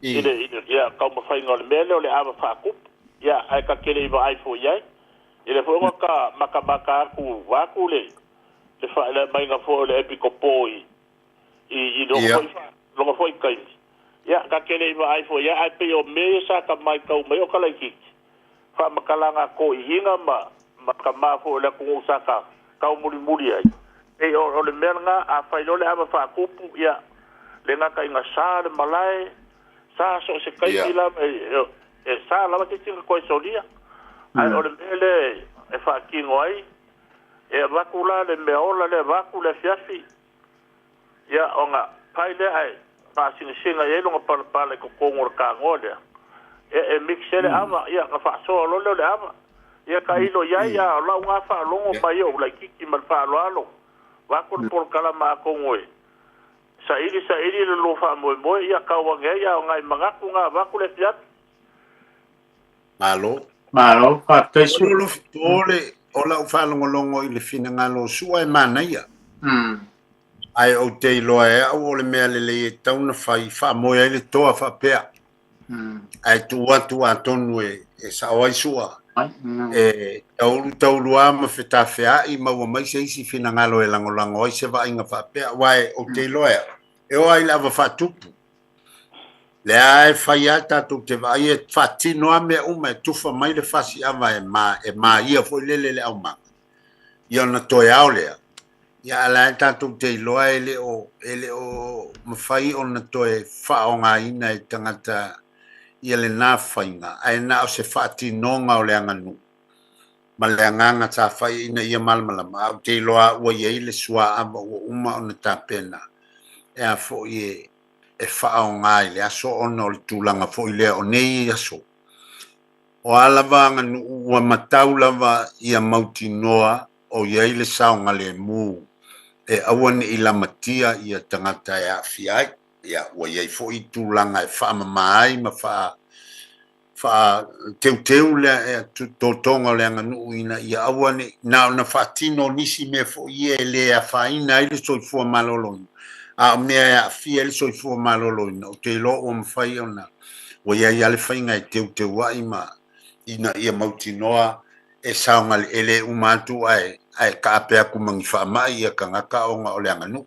I le, i le ia, taumafaiga o le mea lea o le ava faatupu. Ia, ae ta te le i vaai foi i ai. I le foi ona ta matamata atu vaeatu le, le faalae maiga foi o le epikopo i, i, i lona foi, lona foi taimi. Ia, ta te le i vaai foi i ai, ae pei o mea ia sa ta matau mai o ka laitiiti. Faamatalaga toeaiina ma, ma tama foi o le atunuu sa ta taumulimuli ai. Pei o le mea lena, afai loa le ava faatupu, ia, le gata ina sa le malae, sa so o se taimi lava e sa lava se isi na toe solia. Ae o le mea lea e faatino ai, e avatu la le mea ola lea vaeatu le afiafi, ia ona fai lea ae faasinasina i ai lona palapala i totonu o le tagoa lea. Ia e mix ai le ava, ia ona faasoa loa lea o le ava. Ia tailo i ai, a o lau na faalogo mai ou laitiiti ma le faaaloalo, Vaeatu le polokalama atonu e saili saili le lua faamoemoe, ia tau ane ai a o nai manatu na avatu le afiafi. Malo. Malo, faafetai Sua. O le o lau faalogologo i le finagalo o Sua e manaia. Ae ou te iloa e au o le mea lelei e tatau ona fai, faamoe ai le toa faapea. Ae tuu atu atonu e sao ai Sua. E taulu taulu lava ma fetafea'i maua mai se isi finagalo e lagolago ai se vaaiga faapea, aua ou te iloa e au, e oo lava i le ava faatupu. Lea e fai lava tatou te vaai e faatino lava mea uma e tufa mai le fasi ava e ma e maia foi lele le aumaga. Ia ona toe ao lea. Ia a la e tatou te iloa e le o e le o mafai ona toe faaaogaina e tagata ia lena faiga, ae na o se faatinoga o le aganuu ma le agaga sa fai ina ia malamalama, ae ou te iloa ua i ai le suaava ua uma ona tapena e a foi e e faaaoga i le aso ona o le tulaga foi lea o nei aso. O a lava aganuu ua matau lava ia mautinoa o i ai le saogalemu e aua ne i lamatia ia tagata e aafia ai. Ia, ua i ai foi tulaga e faamama ai ma faa faateuteu le totoga o le aganuu ina ia aua ne i na ona faatino nisi mea foi ia e le afaina ai le soifua maloloina, a o mea e aafia ai le soifua maloloina, ou te iloa ua mafai ona ua i ai lava le faiga e teuteu ai ma ina ia mautinoa e saogalemu, e le uma atu ae ae taape atu ma ni faamai ia tagata ona o le aganuu,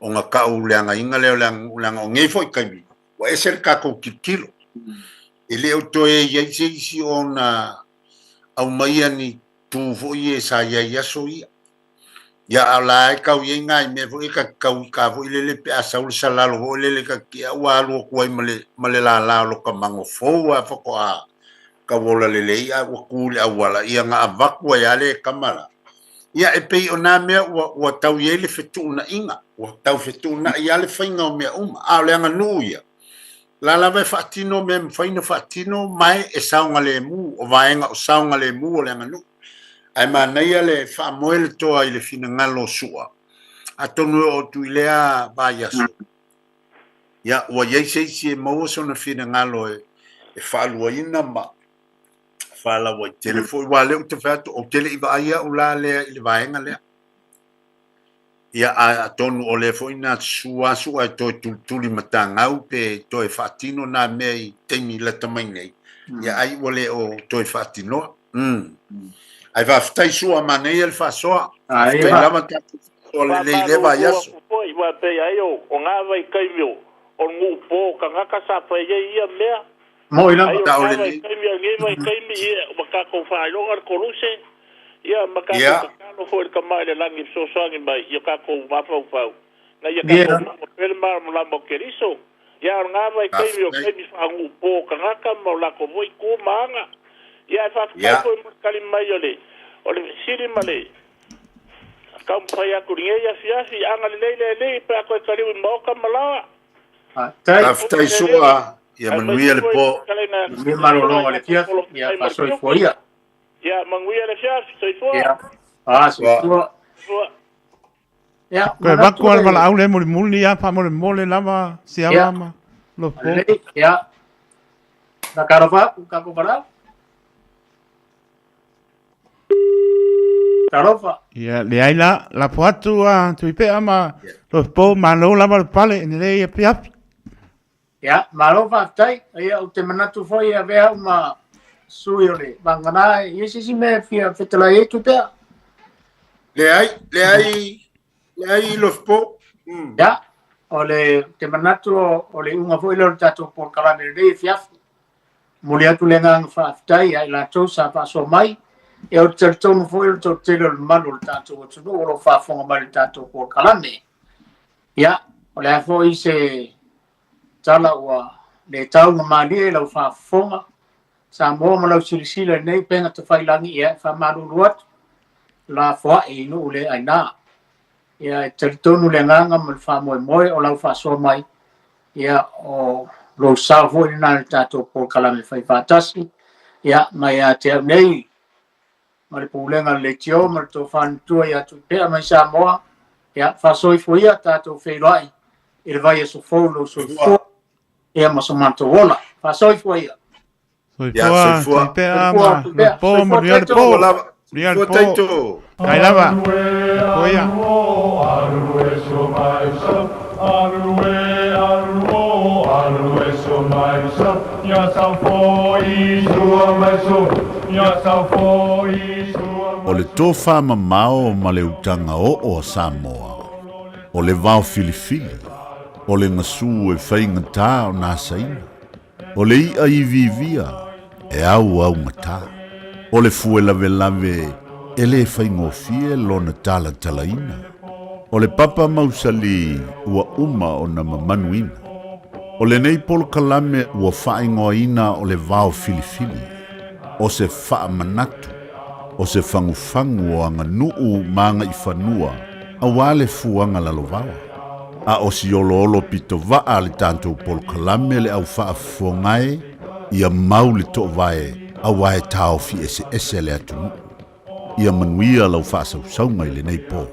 ona tau leagaina lea o le aganuu, leaga o nei foi taimi ua ese le tatou tilotilo. E le o toe i ai se isi ona aumaia ni tu foi ia sa i ai i aso ia. Ia, a o la e tau i ai nai mea foi ia ta te tau i ka foi lele pe a sau le salalo foi lele ta te tia ua alu atu ai ma le, ma le lala o lota mago fou lava faatoa tau ola lelei ae ua tu i le auala, ia na avatu ai lava le tama la. Ia, e pei o nā mea ua, ua tau i ai le fetuunaiga, ua tau fetuunai lava le faiga o mea uma, a o le aganuu ia, la lava e faatino mea e mafai ona faatino ma e saogalemu, o vaega o saogalemu o le aganuu. Ae manaia le faamoe le toa i le finagalo o Sua, atonu e oo atu i lea vaiaso, ia, ua i ai se isi e maua sona finagalo e, e faaluaina ma faalauaitele foi, aua o lea ou te fai atu, ou te le i vaai au la lea i le vaega lea. Ia, ae atonu o lea foi na sua sua e toe tulituli matagau pe toe faatino nā mea i taimi lata mai nei, ia ai ua le o toe faatinoa. Ae faafetai Sua, manaia le faasoa. Faafetai lava tatou faasoa lelei i lea vaiaso. Faamalulu atu foi, aua pei ai o ngā vaitaimi o le nuu po o tagata sa fai ai ia mea. Moi lava. Ai o lena vaitaimi a o lenei vaitaimi, ia, ua tatou faailoga le koluse, ia, ma tatou tatalo foi i le Tama i le Lagi e fesoasoani mai i o tatou mafaufau, ina ia tatou maua pea le malamalama o Keriso. Ia, a o lena vaitaimi o taimi faanuupo o tagata ma o latou foi tu ma aga. Ia, ae faafetai foi mo le tali mai o le, o le fesili ma le taumafai atu i lenei afiafi. Agalelei le Alii pe a toe taliu i maota ma laoa. Faafetai Sua, ia manuia le po. Manuia malologa o le afiafi, ia faasoifua ia. Ia manuia le afiafi, soifua. Ia, ah, soifua. Ia, Koe vaku le valaau le mulimuli ia faamolemole lava siama ma lopo. Ia. Na karafa, ka ko valaau. Talofa. Ia, leai la, lafo atu a Tuipea ma Lopo, malo lava le pale i lenei afiafi. Ia, malo faafetai. Ia, ou te manatu foi e avea au ma sui o le Vagana, e i ai se isi mea e fia fetalai ai Tuipea? Leai, leai, leai Lopo. Ia, o le, te manatu o le iuga foi lea o le tatou polokalame i lenei afiafi. Momoli atu le agaga faafetai ia i latou sa faasoa mai. Ia ou te talitonu foi o le toatele o le mamalu o le tatou atunuu o lo o faafofoga mai i le tatou polokalame. Ia, o le a foi se tala ua le tau ma malie i lau faafofoga, Samoa ma lau silasila i lenei upega tafailagi, ia e faamalulu atu, lafoai i nuu le aina. Ia e talitonu le agaga ma le faamoemoe o lau faasoa mai, ia o lou sao foi lena i le tatou polokalame faifaatasi, ia ma ia te au nei ma le pulega a le Leitio ma le Tofa Matua ia Tuipea mai Samoa, Ia, faasoifua ia tatou feiloai i le vaiaso fou lou soifua ia ma so matou ola. Faasoifua ia. Soifua, taipea ma le po, manuia le po. Manuia le po. Kai lava. Soifua ia. O le tofamamao ma le utaga oo a Samoa, o le vao filifili, o le gasu e faigata ona asaina, o le i'a iviivia e auaugata, o le fue lavelave e lē faigofie lona talatalaina, o le papa mausali ua uma ona mamanuina. O lenei polokalame ua faaigoaina o le vao filifili, o se faamanatu, o se fagufagu o aganuu ma agaifanua auā le fuaga lalovaoa. A o si oloolo pitovaa a le tatou polokalame le au faafofoga e, ia mau le toovae auā e taofi eseese le atunuu. Ia manuia lau faasausauga i lenei po.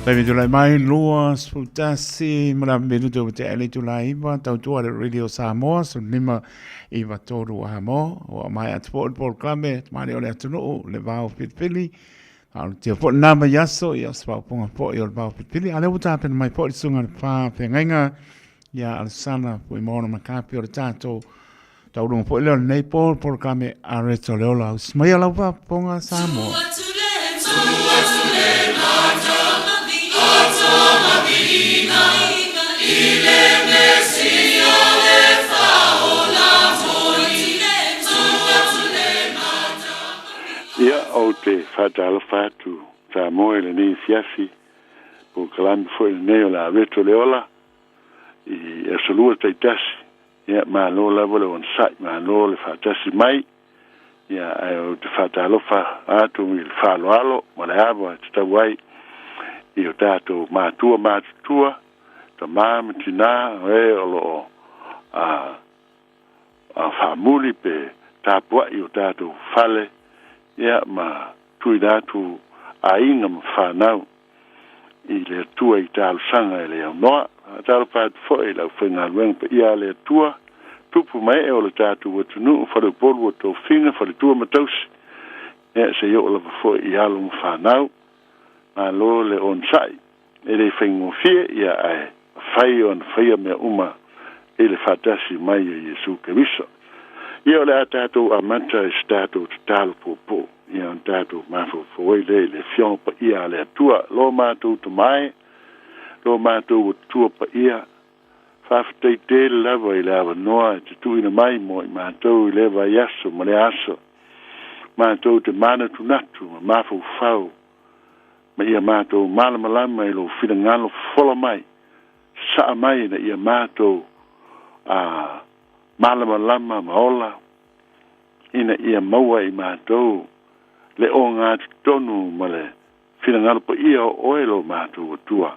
Taimi tulai mai 21 ma le minutu ua tea i le itula iva tautua le Radio Samoa 1593 Hamoa ua maea atu foi le polokalame tamalii o le atunuu le vao filifili a o le tia foi lena vaiaso ia o se faaupuga foi o le vao filifili a o lea ua tapena mai foi le susuga i le faafeagaiga ia Alesana Fuimaono Makapi o le tatou Taulunga foi lea o lenei po, polokalame a Reto le Ola. Usi mai lau faafofoga Samoa. Ia, ou te faatalofa atu Samoa i lenei afiafi, polokalame foi lenei o le a Reto le Ola i aso lua taitasi. Ia, malo lava le onosai, malo le faatasi mai. Ia, ae ou te faatalofa atu i le faaaloalo ma le ava e tatau ai i o tatou matua matutua, tamā ma tinā, o e o lo o a, a faamuli pe tapuai o tatou fale, ia, ma tuuina atu aiga ma fanau i le Atua i talosaga e le aunoa. Faatalofa atu foi i le aufaigaluega paia a le Atua, tupu ma ee o le tatou atunuu, faleupolu o tofiga, faletua ma tausi, ia seia oo lava foi i alo ma fanau. Malo le onosai, e le faigofie, ia ae mafai ona faia mea uma i le faatasi mai o Iesu Keriso. Ia o le a tatou amata i se tatou tatalo puupuu, ia ona tatou mafaufau ai lea i le Afioga Paia a le Atua, lo matou Tama e, lo matou Atua Paia, faafetai tele lava i le avanoa e te tuuina mai mo i matou i lea vaiaso ma lea aso, matou te manatunatu ma mafaufau ma ia matou malamalama i lou finagalo fofola mai, sasaa mai ina ia matou a malamalama ma ola, ina ia maua i matou le ogatotonu ma le finagalo paia o oe lo matou Atua,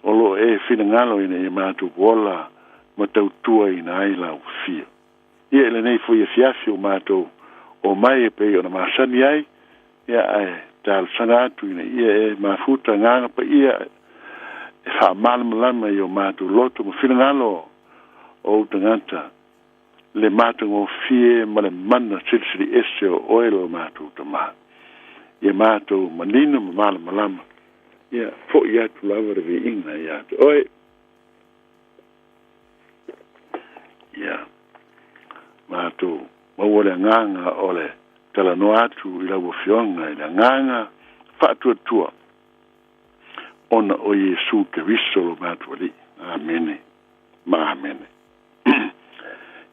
o lo o e finagalo ina ia matou ola ma tautuaina ai lau afio. Ia i lenei foi afiafi o matou omai e pei ona masani ai, ia ae talosaga atu ina ia e mafuta agaga paia e faamalamalama i o matou loto ma finagalo o ou tagata le matagofie ma le mana silisili ese o oe lo matou Tama. Ia matou manino ma malamalama, ia fo'i atu lava le viiga ia te oe. Ia matou maua le agaga o le talanoa atu i lau Afioga i le agaga faatuatua ona o Iesu Keriso lo matou Alii. Amene ma amene.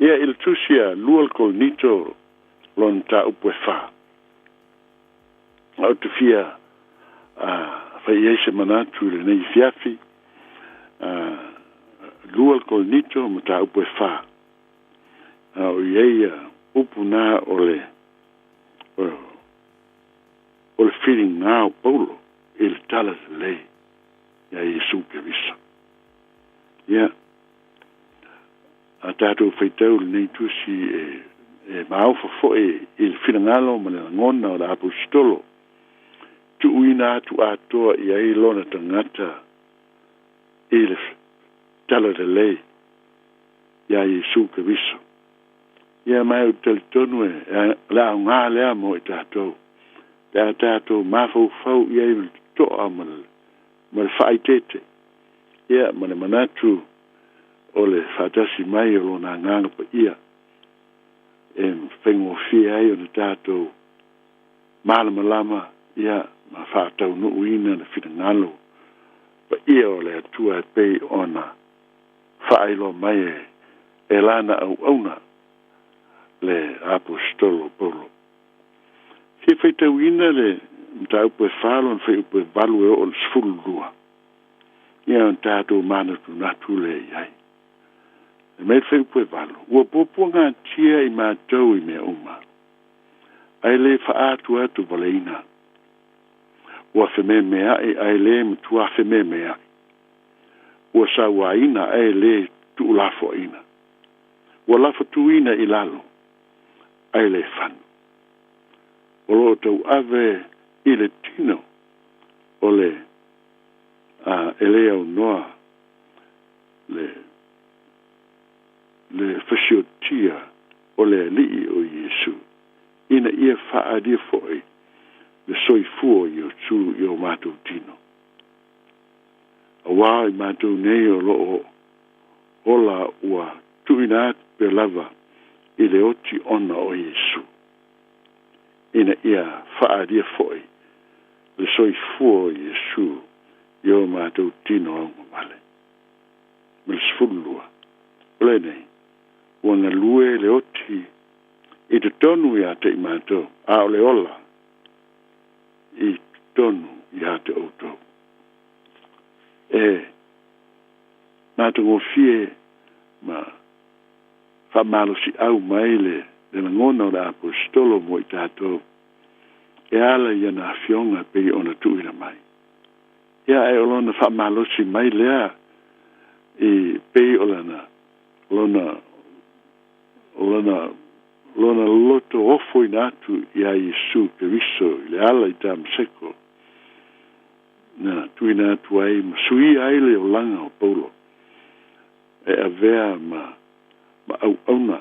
Ia i le tusi a 2 Korinito lona mataupu e 4. Ou te fia fai i ai se manatu i lenei afiafi. 2 Korinito mataupu e 4. A o i ai upu na o le o le filiga o Paulo i le tala lelei ia Iesu Keriso. Ia, a tatou faitau i lenei tusi e maofa foi i le finagalo ma le lagona o le aposetolo, tuuina atu atoa i ai lona tagata i le tala lelei ia Iesu Keriso. Ia ma e ou te talitonu e le aoga lea mo i tatou, pe a tatou mafaufau i ai ma le totoa ma le faaeteete, ia ma le manatu o le faatasi mai o lona agaga paia e faigofie ai ona tatou malamalama, ia ma faataunuuina le finagalo paia o le Atua e pei ona faailoa mai e lana auauna le aposetolo Paulo. Fia faitauina le mataupu e 4 lona fuaiupu e 8 e oo i le 12. Ia ona tatou manatunatu lea i ai. E mai le fuaiupu e 8, ua puapuagatia i matou i mea uma, ae le faaatuatuvaleina. Ua fememeai ae le matua fememeai. Ua sauaina ae le tuulafoaina. Ua lafotuina i lalo ae le fanu. O lo o tauave i le tino o le e le aunoa le fasiotia o le Alii o Iesu, ina ia faaalia foi le soifua o Iesu i o matou tino. Auā i matou nei o lo o ola ua tuuina atu pea lava i le oti ona o Iesu, ina ia faaalia foi le soifua o Iesu i o matou tino augavale. Ma le 12, o lenei, ua galue le oti i totonu ia te i matou, a o le ola i totonu ia te outou. E matagofie ma faamalosiau mai le lagona o le aposetolo mo i tatou e ala i ana afioga pei ona tuuina mai. Ia ae o lona faamalosi mai lea i pei o lana lona lona lona loto ofoina. tuuina atu iā Iesu Keriso i le ala i Tamaseko, na tuuina atu ai ma suia ai le olaga o Paulo e avea ma ma auauna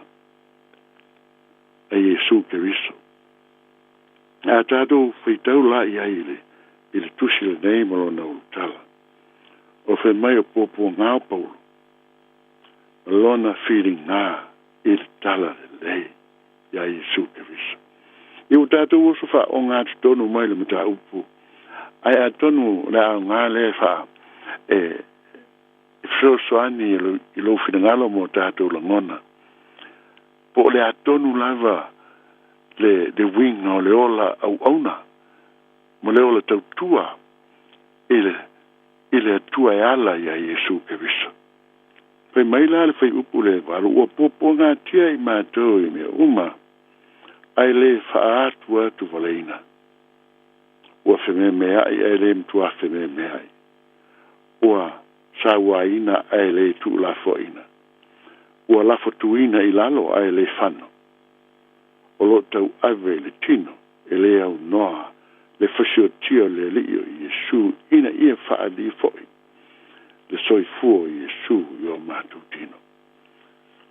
a Iesu Keriso. A tatou faitau la i ai i le i le tusi lenei ma lona ulutala. O fai mai o puapuaga o Paulo ma lona filiga i le tala lelei iā Iesu Keriso. Ia ua tatou oso faaoga atu mai le mataupu, ae atonu o le aoga lea faa e fesoasoani i lou finagalo mo tatou lagona. Po o le atonu lava le le uiga o le ola auauna ma le ola tautua i le i le Atua e ala iā Iesu Keriso. Fai mai la le fuaiupu le 8, ua puapuagatia i matou i mea uma, ae le faaatuatuvaleina. Ua fememeai ae le matuā fememeai. Ua sauaina ae le tuulafoaina. Ua lafotuina i lalo ae le fano. O lo o tauave i le tino e le aunoa le fasiotia o le Alii o Iesu ina ia faaalia foi le soifua o Iesu i o matou tino.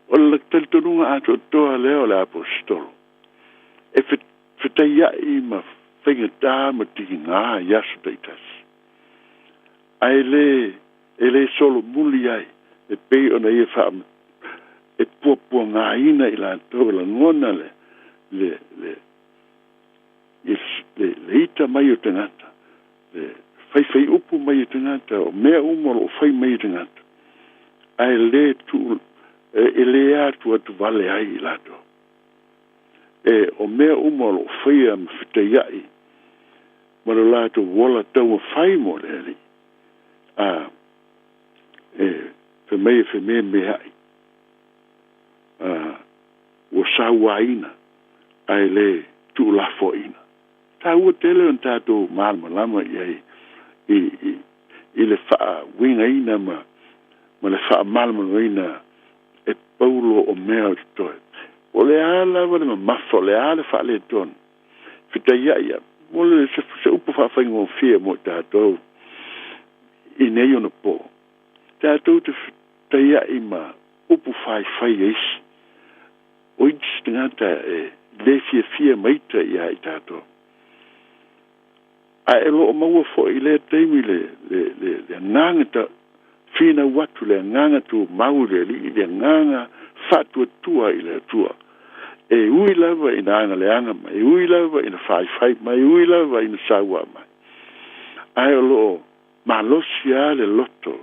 O le talitonuga atoatoa lea o le Aposetolo, e fetaiai ma faigata ma tiga i aso taitasi, ae le e le solomuli ai e pei ona ia faa e puapuagaina i latou e lagona le le le i le le ita mai o tagata, le faifaiupu mai o tagata, o mea uma o lo o fai mai e tagata, ae le tuu e le atuatuvale ai i latou. E o mea uma o lo o faia ma fetaiai ma lo latou ola taumafai mo le Alii, a e fai mai e fememeai, a ua sauaina ae le tuulafoaina. Taua tele ona tatou malamalama i ai i, i, i le faauigaina ma, ma le faamalamalamaina e Paulo o mea o totoe. O le a lava le mamafa, o le a le faaletonu, fetaiai a, mo le se, se upu faafaigofie mo i tatou i nei ona po. Tatou te fetaiai ma upu faifai e isi. O isi tagata e le fiafia ma ita iā i tatou. Ae o lo o maua foi i lea taimi le, le, le, le agaga ta, finau atu, le agaga tumau i le Alii, le agaga faatuatua i le Atua. E ui lava ina agaleaga mai, e ui lava ina faifai mai, e ui lava ina saua mai. Ae o lo o malosi lava le loto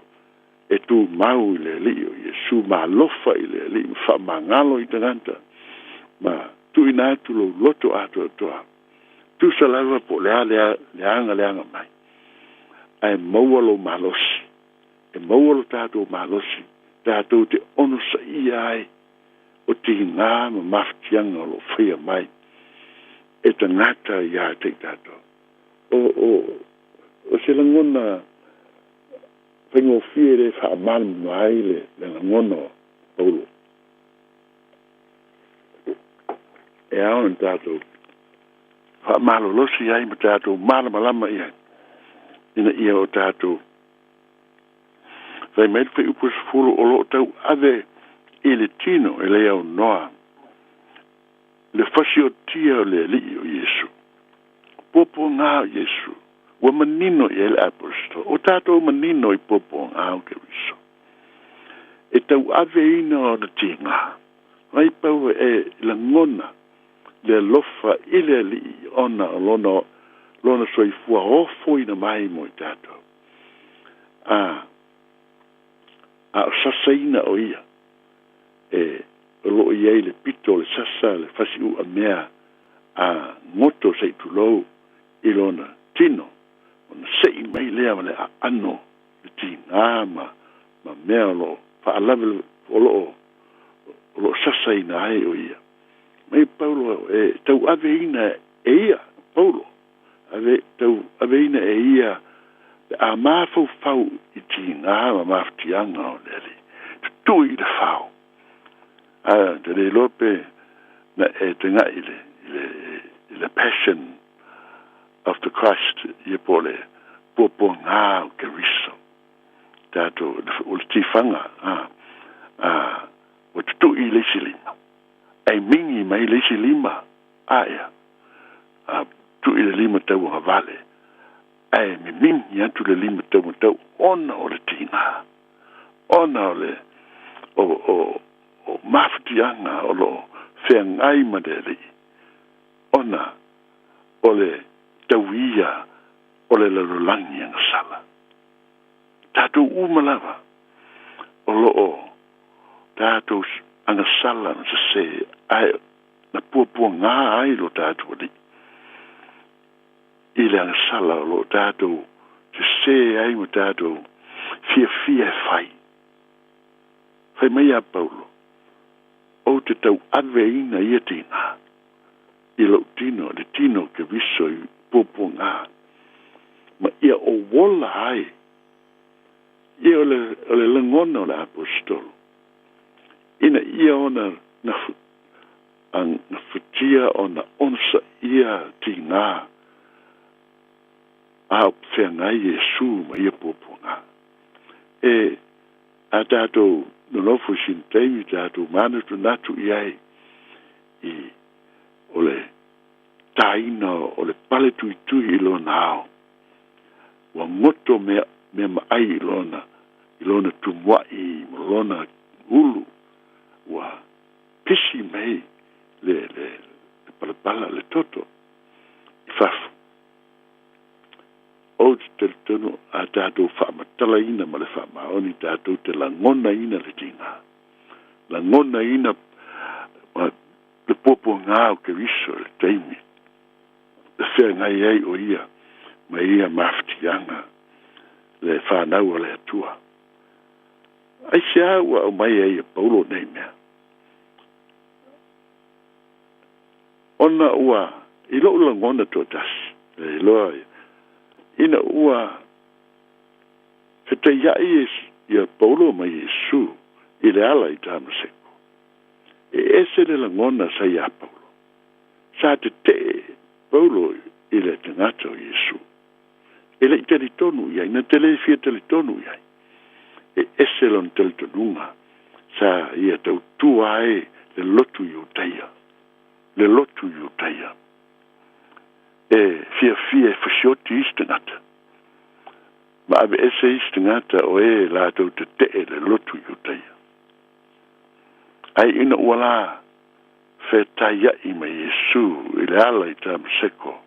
e tumau i le Alii o Iesu, ma alofa i le Alii, ma faamagalo i tagata, ma tuuina atu lou loto atoatoa. Tusa lava po o le a le agaleaga mai, ae maua lou malosi, e maua lo tatou malosi, tatou te onosaia ai o tiga ma mafatiaga o lo o faia mai e tagata iā te i tatou. O, o, o se lagona faigofie le faamalamalama ai le, le lagona o Paulo. E ao ona tatou faamalolosi ai ma tatou malamalama i ai, ina ia o tatou fai mai le fuaiupu 10, o lo o tauave i le tino e le aunoa le fasiotia o le Alii o Iesu. Puapuaga o Iesu, ua manino i ai le Aposetolo, o tatou manino i puapuaga o Keriso. E tauaveina ona tiga, mai pau e lagona le alofa i le Alii ona o lona, lona soifua ofoina mai mo i tatou. A, a o sasaina o ia, e o lo o i ai le pito o le sasa, le fasiuamea a goto se i tulou i lona tino, ona sei mai lea ma le aano le tiga ma, ma mea o lo o faalave o lo o o lo o sasaina ai o ia. Mai Paulo e tauaveina e ia, Paulo, ave, tauaveina e ia pe a mafaufau i tiga ma mafatiaga o le Alii, tutui i le fao. A, te le iloa pe na e tega'i i le, i le le Passion of the Christ, ia po o le puapuagā o Keriso. Tatou, o le tifaga, a, a, ua tutuʻi le isi lima, ae migi mai le isi lima, a ea, a, tuʻi le lima tauagavale, ae mimigi atu le lima taumatau ona o le tigā, ona o le, o, o, o mafatiaga o lo o feagai ma le Alii, ona o le tauia o le lalolagi agasala. Tatou uma lava o lo o tatou agasala ma sesē, ae na puapuagā ai lo tatou Alii i le agasala o lo o tatou sesē ai ma tatou fiafia e fai. Fai mai ia Paulo, Ou te tauaveina ia tigā i lou tino, le tino o Keriso i puapuagā, ma ia ou ola ai. Ia o le, o le lagona o le aposetolo, ina ia ona na, a, gafatia ona onosaia tigā a o feagai Iesu ma ia puapuagā. E a tatou nonofo i sina taimi tatou manatunatu i ai i o le tāina o le pale tuitui i lona ao. Ua goto mea, mea maʻai i lona, i lona tumuaʻi ma lona ulu. Ua pisi mai le, le, le palapala, le toto i fafo. Ou te talitonu a tatou faamatalaina ma le faamaoni tatou te lagonaina le tigā, lagonaina le puapuagā o Keriso i le taimi e feagai ai o ia ma ia mafatiaga le fanau a le Atua. Aisea ua aumai ai e Paulo nei mea? Ona ua, i loʻu lagona toatasi, e iloa ia, ina ua fetaiaʻi ia Paulo ma Iesu i le ala i Tamaseko, e ese le lagona sa iā Paulo. Sa teteʻe Paulo i le tagata o Iesu. E le i talitonu i ai, na te le fia talitonu i ai. E ese lona talitonuga sa ia tautua ai le lotu Iutaia, le lotu Iutaia. E fiafia e fasioti isi tagata, ma aveese isi tagata o e latou teteʻe le lotu Iutaia. Ai ina ua la fetaiaʻi ma Iesu i le ala i Tamaseko,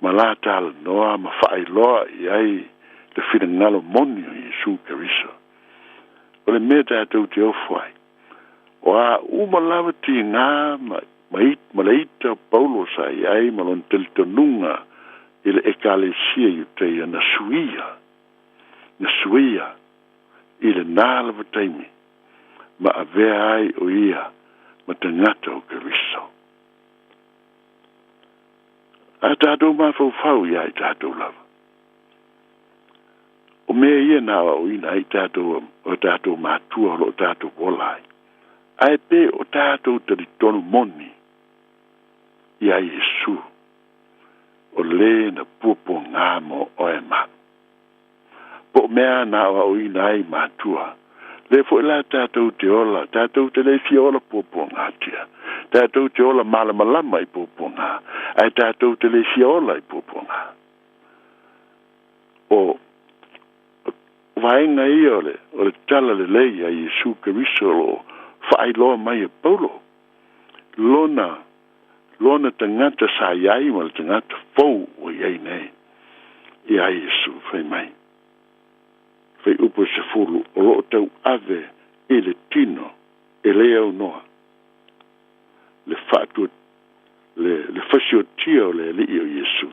ma la talanoa ma faailoa i ai le finagalo moni o Iesu Keriso. O le mea tatou te ofo ai, o a uma lava tigā ma, ma, ma le ita o Paulo sa i ai ma lona talitonuga i le Ekalesia Iutaia na suia, na suia i lenā lava taimi ma avea ai o ia ma tagata o Keriso. A tatou mafaufau iā i tatou lava. O mea ia na aoaoina ai tatou o tatou matua o lo o tatou ola ai. Ae pe o tatou talitonu moni iā Iesu, o le na puapuagā mo oe ma. Po o mea na aoaoina ai matua. Lea foi la tatou te ola, tatou te le fia ola puapuagātia. Tatou te ola malamalama i puapuagā, ae tatou te le fia ola i puapuagā. O vaega ia o le, o le tala lelei a Iesu Keriso o lo o faailoa mai e Paulo, lona, lona tagata sa i ai ma le tagata fou ua i ai nei iā Iesu. Fai mai. Fuaiupu 10, o lo o tauave i le tino e le aunoa le faatua, le, le fasiotia o le Alii o Iesu,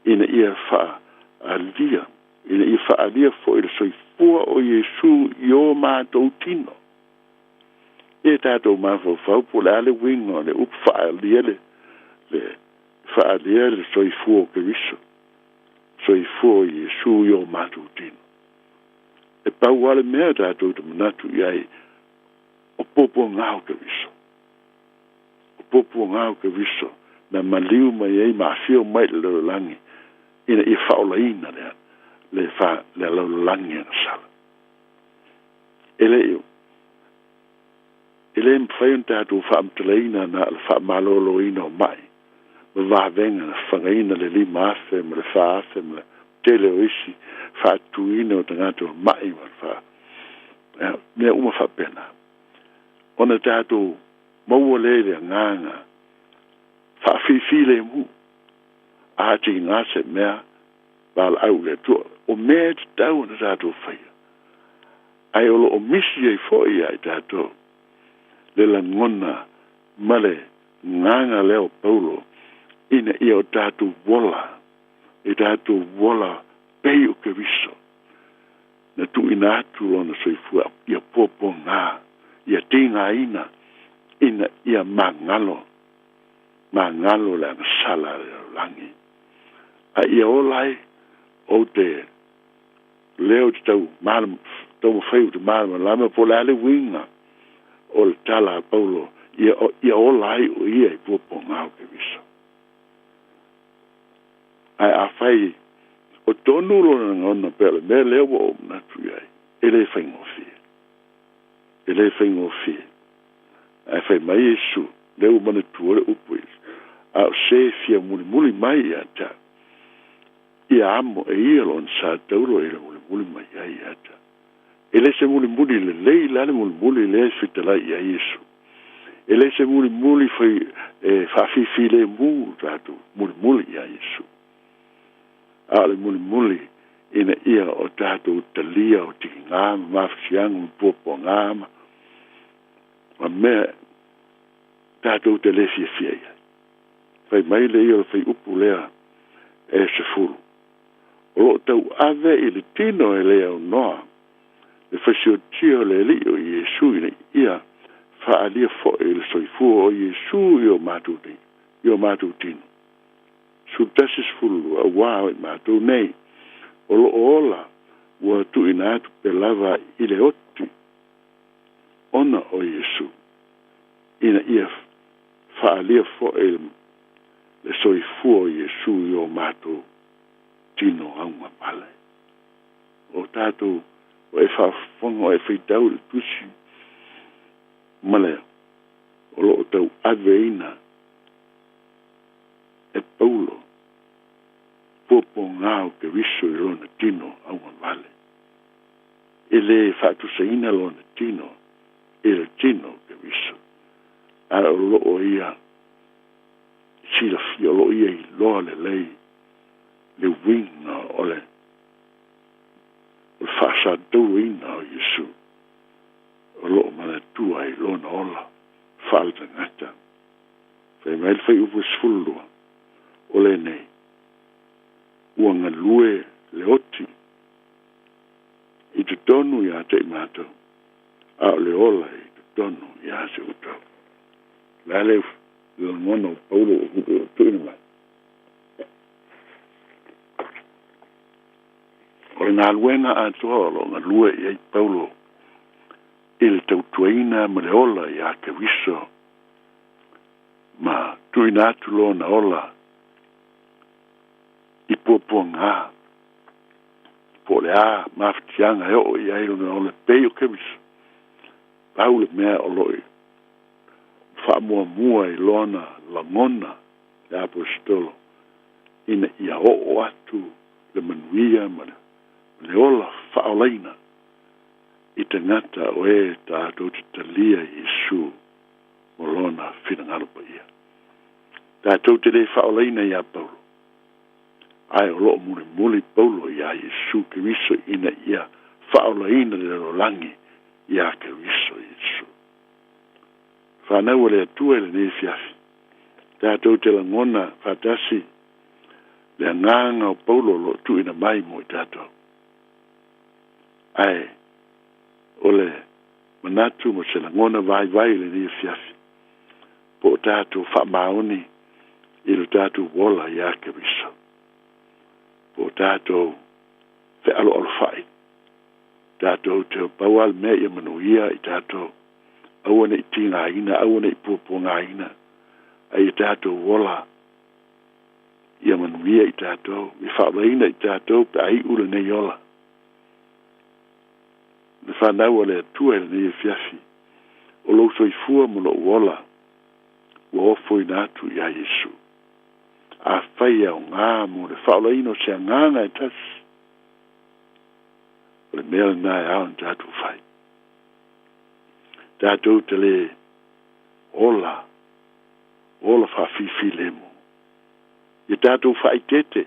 ina ia faaalia, ina ia faaalia foi le soifua o Iesu i o matou tino. Ia tatou mafaufau po o le a le uiga o le upu faaalia le, le faaalia le soifua o Keriso. Soifua o Iesu i o matou tino. E pau lava le mea tatou te manatu i ai, o puapuagā o Keriso. O puapuagā o Keriso na maliu mai ai ma afio mai i le lalolagi ina ia faaolaina le le fa le lalolagi agasala. E le e lē mafai ona tatou faamatalaina na o le faamalōlōina o ma'i ma vavega na fagaina le 5,000 ma le 4,000 ma le tele o isi faatuina o tagata o ma'i ma le fa mea uma faapena ona tatou maua lea i le agaga faafifilemu a tigā se mea valaau i le Atua o mea e tatau ona tatou faia ae o loo misi ai foi ia i tatou le lagona ma le gaga lea o Paulo ina ia o tatou ola e tatou ola pei o Keriso na tuuina atu lona soifua ia puapuagā ia tigaina ina ia magalo magalo le agasala a le lalolagi a ia ola ai ou te lea ou te tau taumafai ou te malamalama po o le a le uiga o le tala a Paulo ia ia ola ai o ia i puapuagā o Keriso. Ae afai o tonu lona lagona pea o le mea lea ua ou manatu i ai, e lē faigofie. E lē faigofie. Ae fai mai Iesu, lea ua manatua le upu a Iesu, a o se e fia mulimuli mai ia te au, ia amo e ia lona sa taulo i le mulimuli mai ai ia te au. E le se mulimuli lelei la le mulimuli lea e fetalai i ai Iesu. E le se mulimuli fai e faafifilemu tatou mulimuli iā Iesu. A o le mulimuli ina ia o tatou talia o tigigā ma mafatiaga ma puapuagā ma ma mea tatou te lē fiafia i ai. Fai mai le ia o le faiupu lea e 10. O loo tauave i le tino e le aunoa le fasiotia o le Alii o Iesu ina ia faaalia foi le soifua o Iesu i o matou nei i o matou tino. 11 12 auā o i matou nei o loo ola ua tuuina atu pea lava i le oti ona o Iesu ina ia faaalia foi le soifua o Iesu i o matou tino augavale. O tatou o e faafofoga o e faitau i le tusi ma le o loo tauaveina e Paulo puapuagā o Keriso i lona tino augavale. E lē faatusaina lona tino i le tino o Keriso, ae o loo ia silafia, o loo ia iloa lelei le uiga o le o le faasatauaina o Iesu o loo manatua ai lona ola faaletagata. Fai mai le fuaiupu 12, o lenei ua galue le oti i totonu iā te i matou, a o le ola i totonu iā te outou. O le a le lagona o Paulo o tuuina mai? O le galuega atoa o loo galue i ai Paulo i le tautuaina ma le ola iā Keriso ma tuuina atu lona ola i puapuagā po o le a mafatiaga e oo i ai lona ola pei o Keriso. Pau le mea o loo faamuamua i lona lagona le aposetolo ina ia oo atu le manuia ma le ola faaolaina i tagata o e tatou te talia Iesu mo lona finagalo paia. Tatou te lē faaolaina iā Paulo, ae o loo mulimuli Paulo iā Iesu Keriso ina ia faaolaina le lalolagi iā Keriso Iesu. Fanau a le Atua i lenei afiafi, tatou te lagona faatasi le agaga o Paulo o loo tuuina mai mo i tatou. Ae o le manatu ma se lagona vaivai i lenei afiafi, po o tatou faamaoni i lo tatou ola iā Keriso, po o tatou fealoalofai, tatou te pau lava le mea ia manuia i tatou, aua nei tigaina, aua nei puapuagaina, ae ia tatou ola Ia manuia i tatou, ia faaolaina i tatou pe a iu lenei ola. Le fanau a le Atua i lenei afiafi, o lou soifua ma lou ola ua ofoina atu iā Iesu. Afai e aoga mo le faaolaina o se agaga e tasi, o le mea lena e ao ona tatou fai. Tatou te le ola, ola faafilemu. Ia tatou faaeteete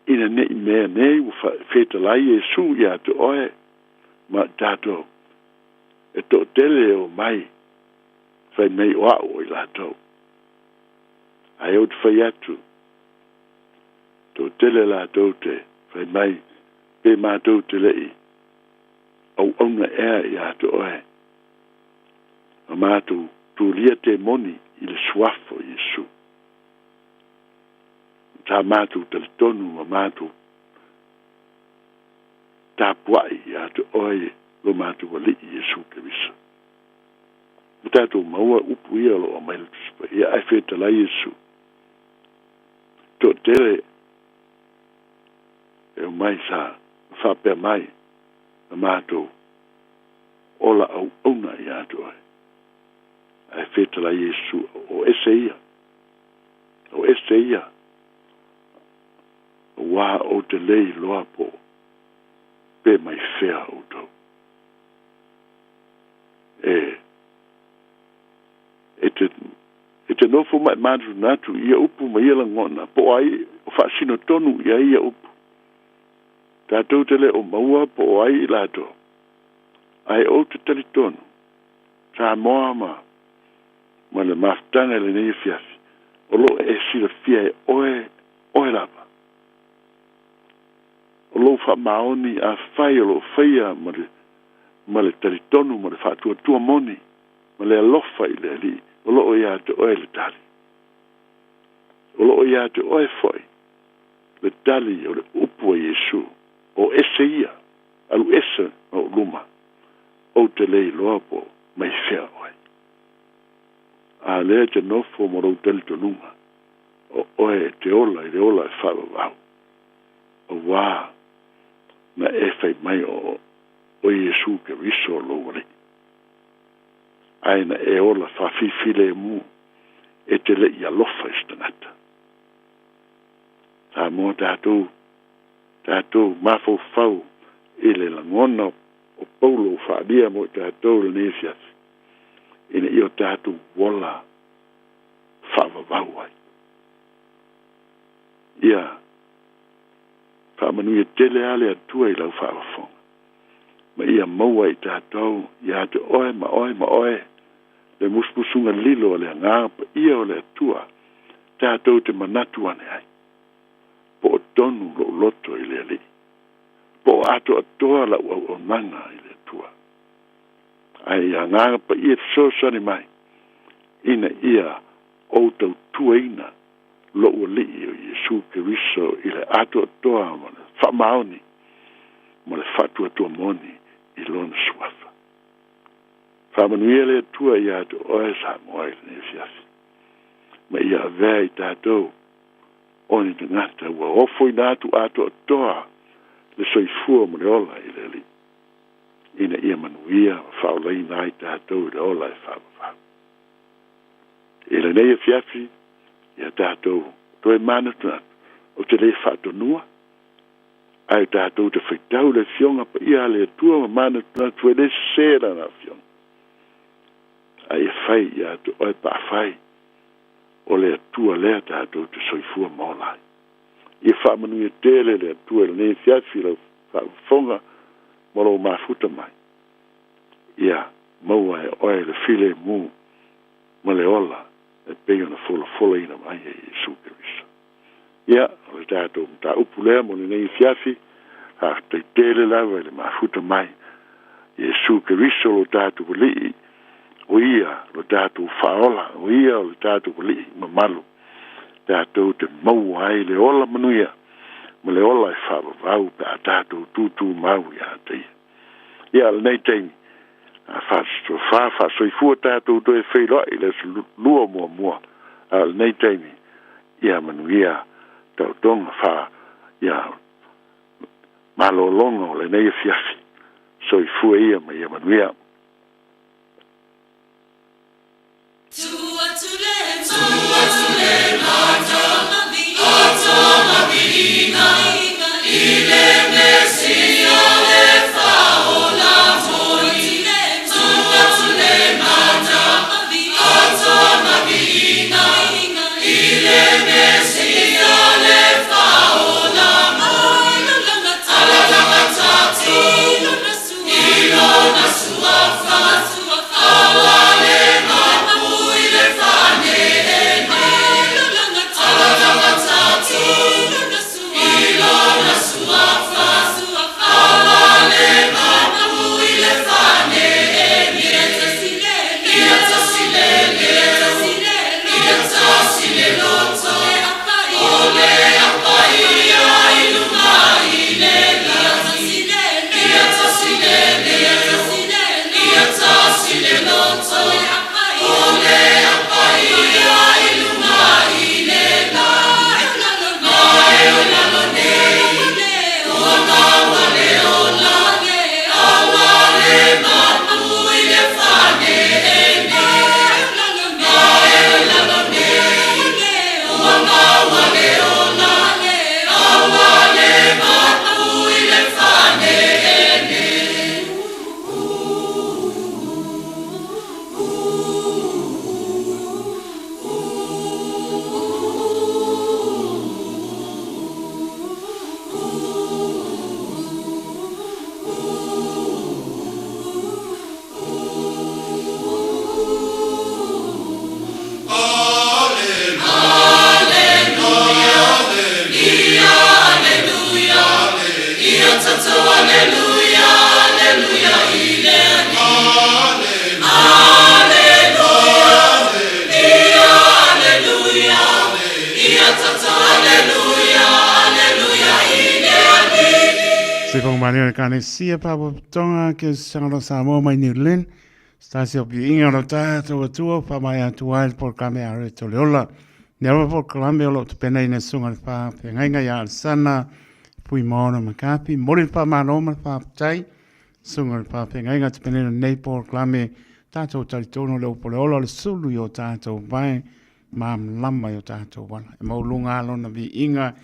ina ne i meanē ua fetalai Iesu iā te oe ma i tatou, e toatele e omai fai mai o a'u o i latou. Ae ou te fai atu, toatele latou te fai mai pe matou te le'i auauna ea iā te oe, ma matou tulia temoni i le suafa o Iesu. Sa matou talitonu ma matou tapua'i iā te oe lo matou Alii Iesu Keriso. Ua tatou maua upu ia o lo o aumai le Tusi Paia, ae fetalai Iesu. Toatele e omai sa faapea mai na matou ola auauna iā te oe. Ae fetalai Iesu, o ese ia, o ese ia, auā ou te le iloa po o pe mai fea outou. E, e te, e te nofo ma e manatunatu i ia upu ma ia lagona, po o ai o faasino tonu i ai ia upu. Tatou te le o maua po o ai i latou. Ae ou te talitonu, Samoa ma, ma le mafutaga i lenei afiafi, o lo o e silafia e oe, oe lava. O lou faamaoni, afai o lo o faia ma le, ma le talitonu ma le faatuatua moni, ma le alofa i le Alii, o lo o ia te oe le tali. O lo o ia te oe foi le tali o le upu a Iesu, O ese ia, alu ese ma ou luma, ou te le iloa po mai fea oe. A lea e te nofo ma lou talitonuga, o oe e te ola i le ola e faavavau, auā na e fai mai o o Iesu Keriso lou Alii. Ae na e ola faafilemu e te le i alofa i se tagata. Samoa tatou, tatou mafaufau i le lagona o Paulo ua faaalia mo i tatou i lenei afiafi, ina ia o tatou ola faavavau ai. Ia faamanuia tele lava le Atua i lau faafofoga, ma ia maua e i tatou ia te oe ma oe ma oe le musumusuga lilo a le Agaga Paia o le Atua tatou te manatu ane ai, po o tonu lou loto i le Alii, po o atoatoa lau auaunaga i le Atua. Ae ia Agaga Paia fesoasoani mai ina ia ou tautuaina lou Alii o Iesu Keriso i le atoatoa ma le faamaoni ma le faatuatua moni i Lona Suafa. Faamanuia le Atua ia te oe Samoa i lenei afiafi, ma ia avea i tatou o ni tagata ua ofoina atu atoatoa le soifua ma le ola i le Alii, ina ia manuia ma faaolaina ai tatou i le ola e faavavau. I lenei afiafi, ia tatou toe manatunatu, ou te le faatonua, ae tatou te faitau le Afioga Paia a le Atua ma manatunatu e le sese Lana Afioga. A ia fai ia te oe pe afai o le Atua lea tatou te soifua ma ola ai. Ia faamanuia tele le Atua i lenei afiafi i lau faafofoga ma lou mafuta mai. Ia maua e oe le filemu ma le ola e pei ona folafolaina mai e Iesu Keriso. Ia, o le tatou mataupu lea mo lenei afiafi, faafetai tele lava i le mafuta mai, Iesu Keriso lo tatou Alii, o Ia lo tatou Faaola, o Ia o le tatou Alii mamalu, tatou te maua ai le ola manuia ma le ola e faavavau pe a tatou tutumau ia te Ia. Ia, lenei taimi, a faasofa faasoifua tatou toe feiloai i le aso Lua muamua, a o lenei taimi, Ia manuia taotoga fa ia malologa o lenei afiafi. Soifua ia ma ia manuia. Se whakamanea le Kanesia Pāpopotonga ke Sangalo Samoa mai New Zealand. Stasi o piuiga o lo tātou atua whamai atu ai le polokalame a Reto le Ola. Nea lava polokalame o lo tapena ina sunga le whawhengainga ia Alsana Pui Maona Makapi. Mori le whamano ma le whaptai. Sunga le whawhengainga tapena ina nei polokalame tātou talitono le upo le ola o le sulu i o tātou vai māmalama i o tātou wala. E maulunga alona viiga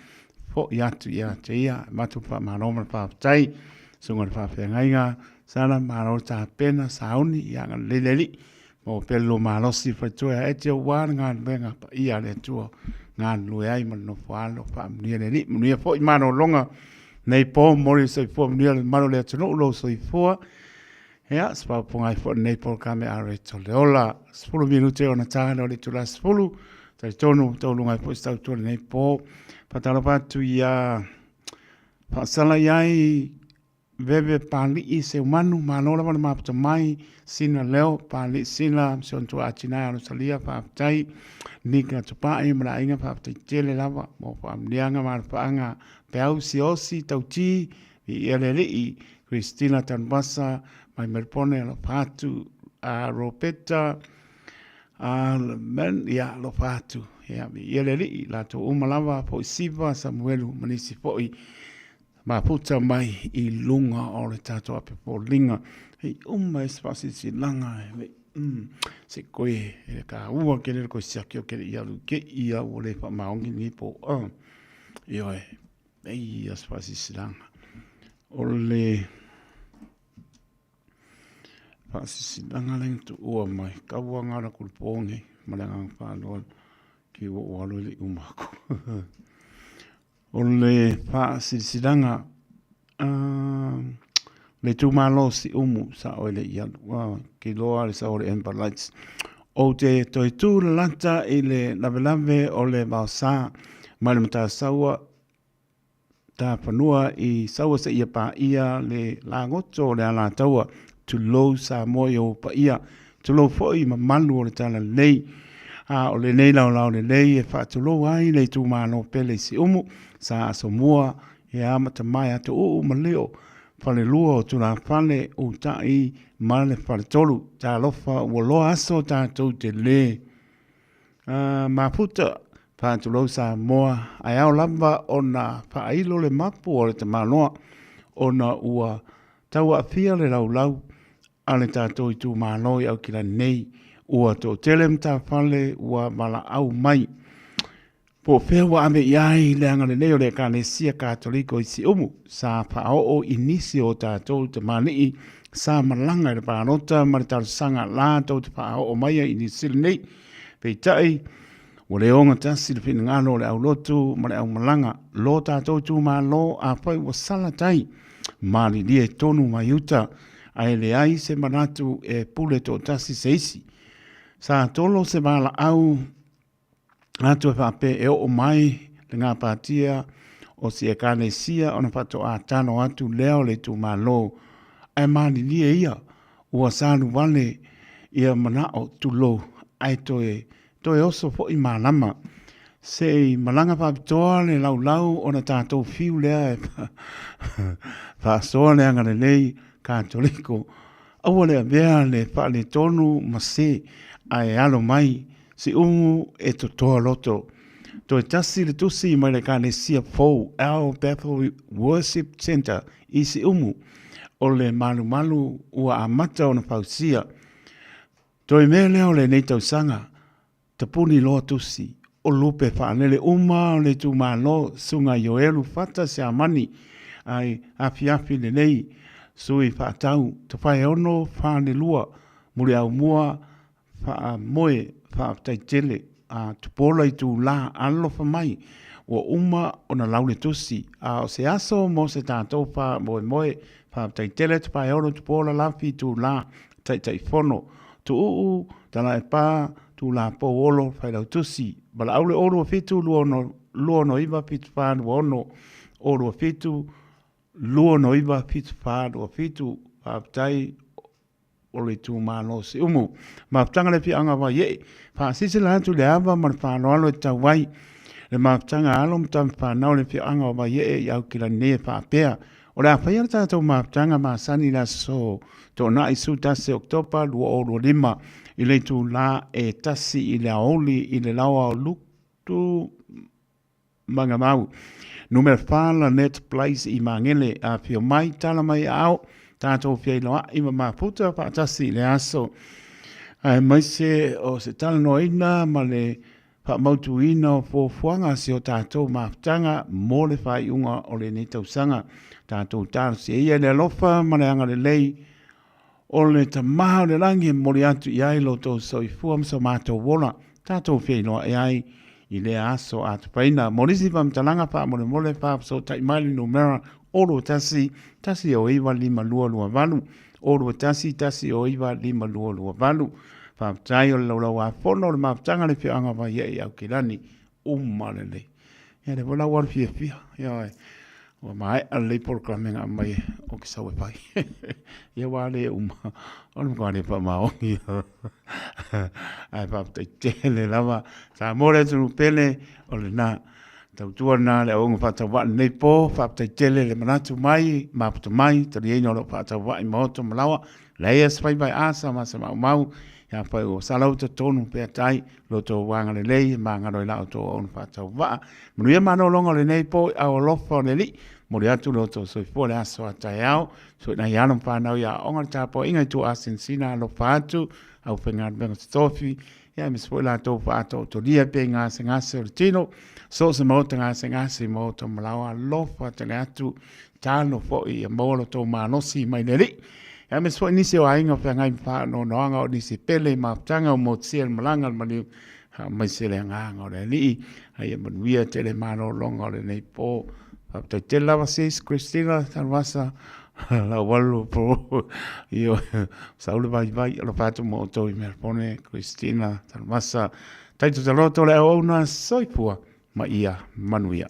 fo'i atu ia te ia. E matu whamano ma le whaptai. Sunga le whawhengainga Sana malo tapena sauni ia nga leleli mo pelo malosi faitoe a ete o wā ngā nuenga pa ia le atua ngā nue ai ma nofo alo wha manuia le li manuia foi malologa nei po moli soifua manuia le malo le atunuu lou soifua ia se ai foi nei polokalame a reto le ola 10 minute ona tā le o le itula 10 talitonu tauluga ai foi se tautua lenei po faatalofa atu ia faasala i ai Veve Pali'i Seumanu, malo lava le maputa mai, Sina Leo, Pali'i Sina, si ona tua atinae a Rosalia, faafetai, Nika Tupa'i ma le aiga, faafetai tele lava mo faamanuiaga ma alofaaga, Peau Siosi Tauti, Viia le Alii, Christina Tanuvasa, mai Melbourne, alofa atu, a Ropeta, a Men, ia, alofa atu, ia, viia le Alii, latou uma lava, foi Siva, Samuelu ma nisi foi, Maputa mai i luga o le tatou ape foliga. Hei uma e se faasilasilaga e le se koe e le kāua ke le koe siaki o ke le ialu ke ia ua le faamaoni ni po a. Ioe, ei ia se faasilasilaga. O le faasilasilaga le tuua mai kaua ngā la kulupo nei ma le agaga faaaloalo ki ua ua alo i le uma aku. O le faasilasilaga a le itumalo o Siumu sa oe le i alu a ke iloa le sao o le Amber Lights. Ou te toe tū lalata i le lavelave o le vaosa mai le Matasaua tafanua i Saua seia paia le lagoto o le Alataua. Tulou Samoa i ou paia, tulou foi i mamalu o le Talalelei. A o lenei laolao lelei e faatulou ai le itumalo pele i Siumu, sa Asomua, e amata mai Atouu ma Leo, Falelua o Tulafale, Uta'i ma le Faletolu. Talofa ua loa aso tatou te le mafuta. Faatulou Samoa, ae ao lava ona faailo le mapu o le tamaloa ona ua tauaafia le laulau a le tatou itumalo i Aukilani nei. Ua toatele matafale ua valaau mai. Po o fea ua ave i ai le agalelei o le Ekalesia Katoliko i Siumu, sa faaoo i nisi o tatou tamalii sa malaga i le palota ma le talosaga latou te faaoo mai ai i Niu Sila nei. Peitai, ua le ogatasi le finagalo o le aulotu ma le aumalaga. Lo tatou itumalo, afai ua sala tai, malilie tonu mai uta, ae leai se manatu e pule toatasi se isi. Sa tolo se valaau atu e faapea e oo mai le gapatia o si Ekalesia ona faatoa talo atu lea o le itumalo, ae malilie ia ua salu wale ia manao tulou ae toe toe oso foi malama. Se i malaga faapitoa le laulau ona tatou fiu lea e faasoa le agalelei Katoliko. Aua le avea le faaletonu ma se ae alo mai Siumu e totoa loto. Toe tasi le tusi mai le Ekalesia fou El Bethel Worship Centre i Siumu o le malumalu ua amata ona fausia. Toe mea lea o lenei tausaga, tapuni loa tusi o lupe faalele uma o le itumalo Susuga Ioelu Fata Siamani ai afiafi lelei sui faatau Tafaeono 42 Muliaumua Faamoe faafetai tele a Tupuola Itula alofa mai ua uma ona lau le tusi a o se aso mo se tatou faamoemoe faafetai tele Tapaeolo Tupuola Lafi Itula Taitaifono Tuuu Talaepa Tulapou Olo Failautusi Valaau le 027 269 7426 027 269 7427 Faafetai o le itumalo o Siumu. Mafutaga le Afioaga o Vaiee, faasilasila atu le ava ma le faaaloalo e tatau ai le mafutaga a alo ma tama fanau o le Afioaga o Vaiee i Aukilani nei e faapea, O le a faia le tatou mafutaga masani i le aso Toonai 11 Oketopa 2025 i le itula e 1 i le aoauli i le laoa o Lutu Magamau. Numera 4 Lanette Place i Magele. Afio mai, tala mai aao, tatou feiloai ma mafuta faatasi i le aso. Aemaise o se talanoaina ma le faamautuina o fuafuaga a si o tatou mafutaga mo le faaiuga o lenei tausaga. Tatou talosia ia i le alofa ma le agalelei O le Tama o le Lagi e momoli atu i ai lo outou soifua ma so matou ola, tatou feiloai ai i lea aso atupaina. Mo nisi faamatalaga faamolemole faafesootai mai le numera 021 109 5228, 021 109 5228. Faafetai o le laulauafono o le mafutaga a le afioaga o Vaiee i Aukilani. Uma lelei. Ia lea foi la ua alu fiafia. Ioe. Ua maea lelei polokalame na aumai ou te sau e fai. Ia ua le uma. O le matua le faamaoni. Ae faafetai tele lava. Samoa le atunuu pele, o lena. Tautua lena le auauga faatauvaa i lenei po. Faafetai tele le manatu mai, mafuta mai, taliaina o lau faatauvaa i maota ma laoa. Leai se faiva e asa ma se maumau, ia fai ua sala uta tonu pea tai, lo tou agalelei e magalo i la outou auauna faatauvaa. Manuia malologa o lenei po i ao alofa o le Alii, momoli atu lo outou soifua le aso a taeao, so nai alo ma fanau i aoga le tapuaiga i tua asinasina alofa atu, aufaigaluega totofi, ia aemaise foi latou faatoatolia pea i gasegase o le tino, so o se maota gasegase i maota ma laoa alofa tele atu, talo foi ia maua lo tou malosi mai le Alii. Ia aemaise foi nisi o aiga o feagai ma faanoanoaga o nisi pele i mafutaga o motusia le malaga a le maliu, aemaise le agaga o le Alii, a ia manuia tele malologa o lenei po. Faafetai tele lava sis Christina Tanuvasa, Laualu po io Saule Vaivai, alofa atu mo outou i Melbourne, Christina Tanuvasa. Taito taloto le auauna soifua ma ia manuia.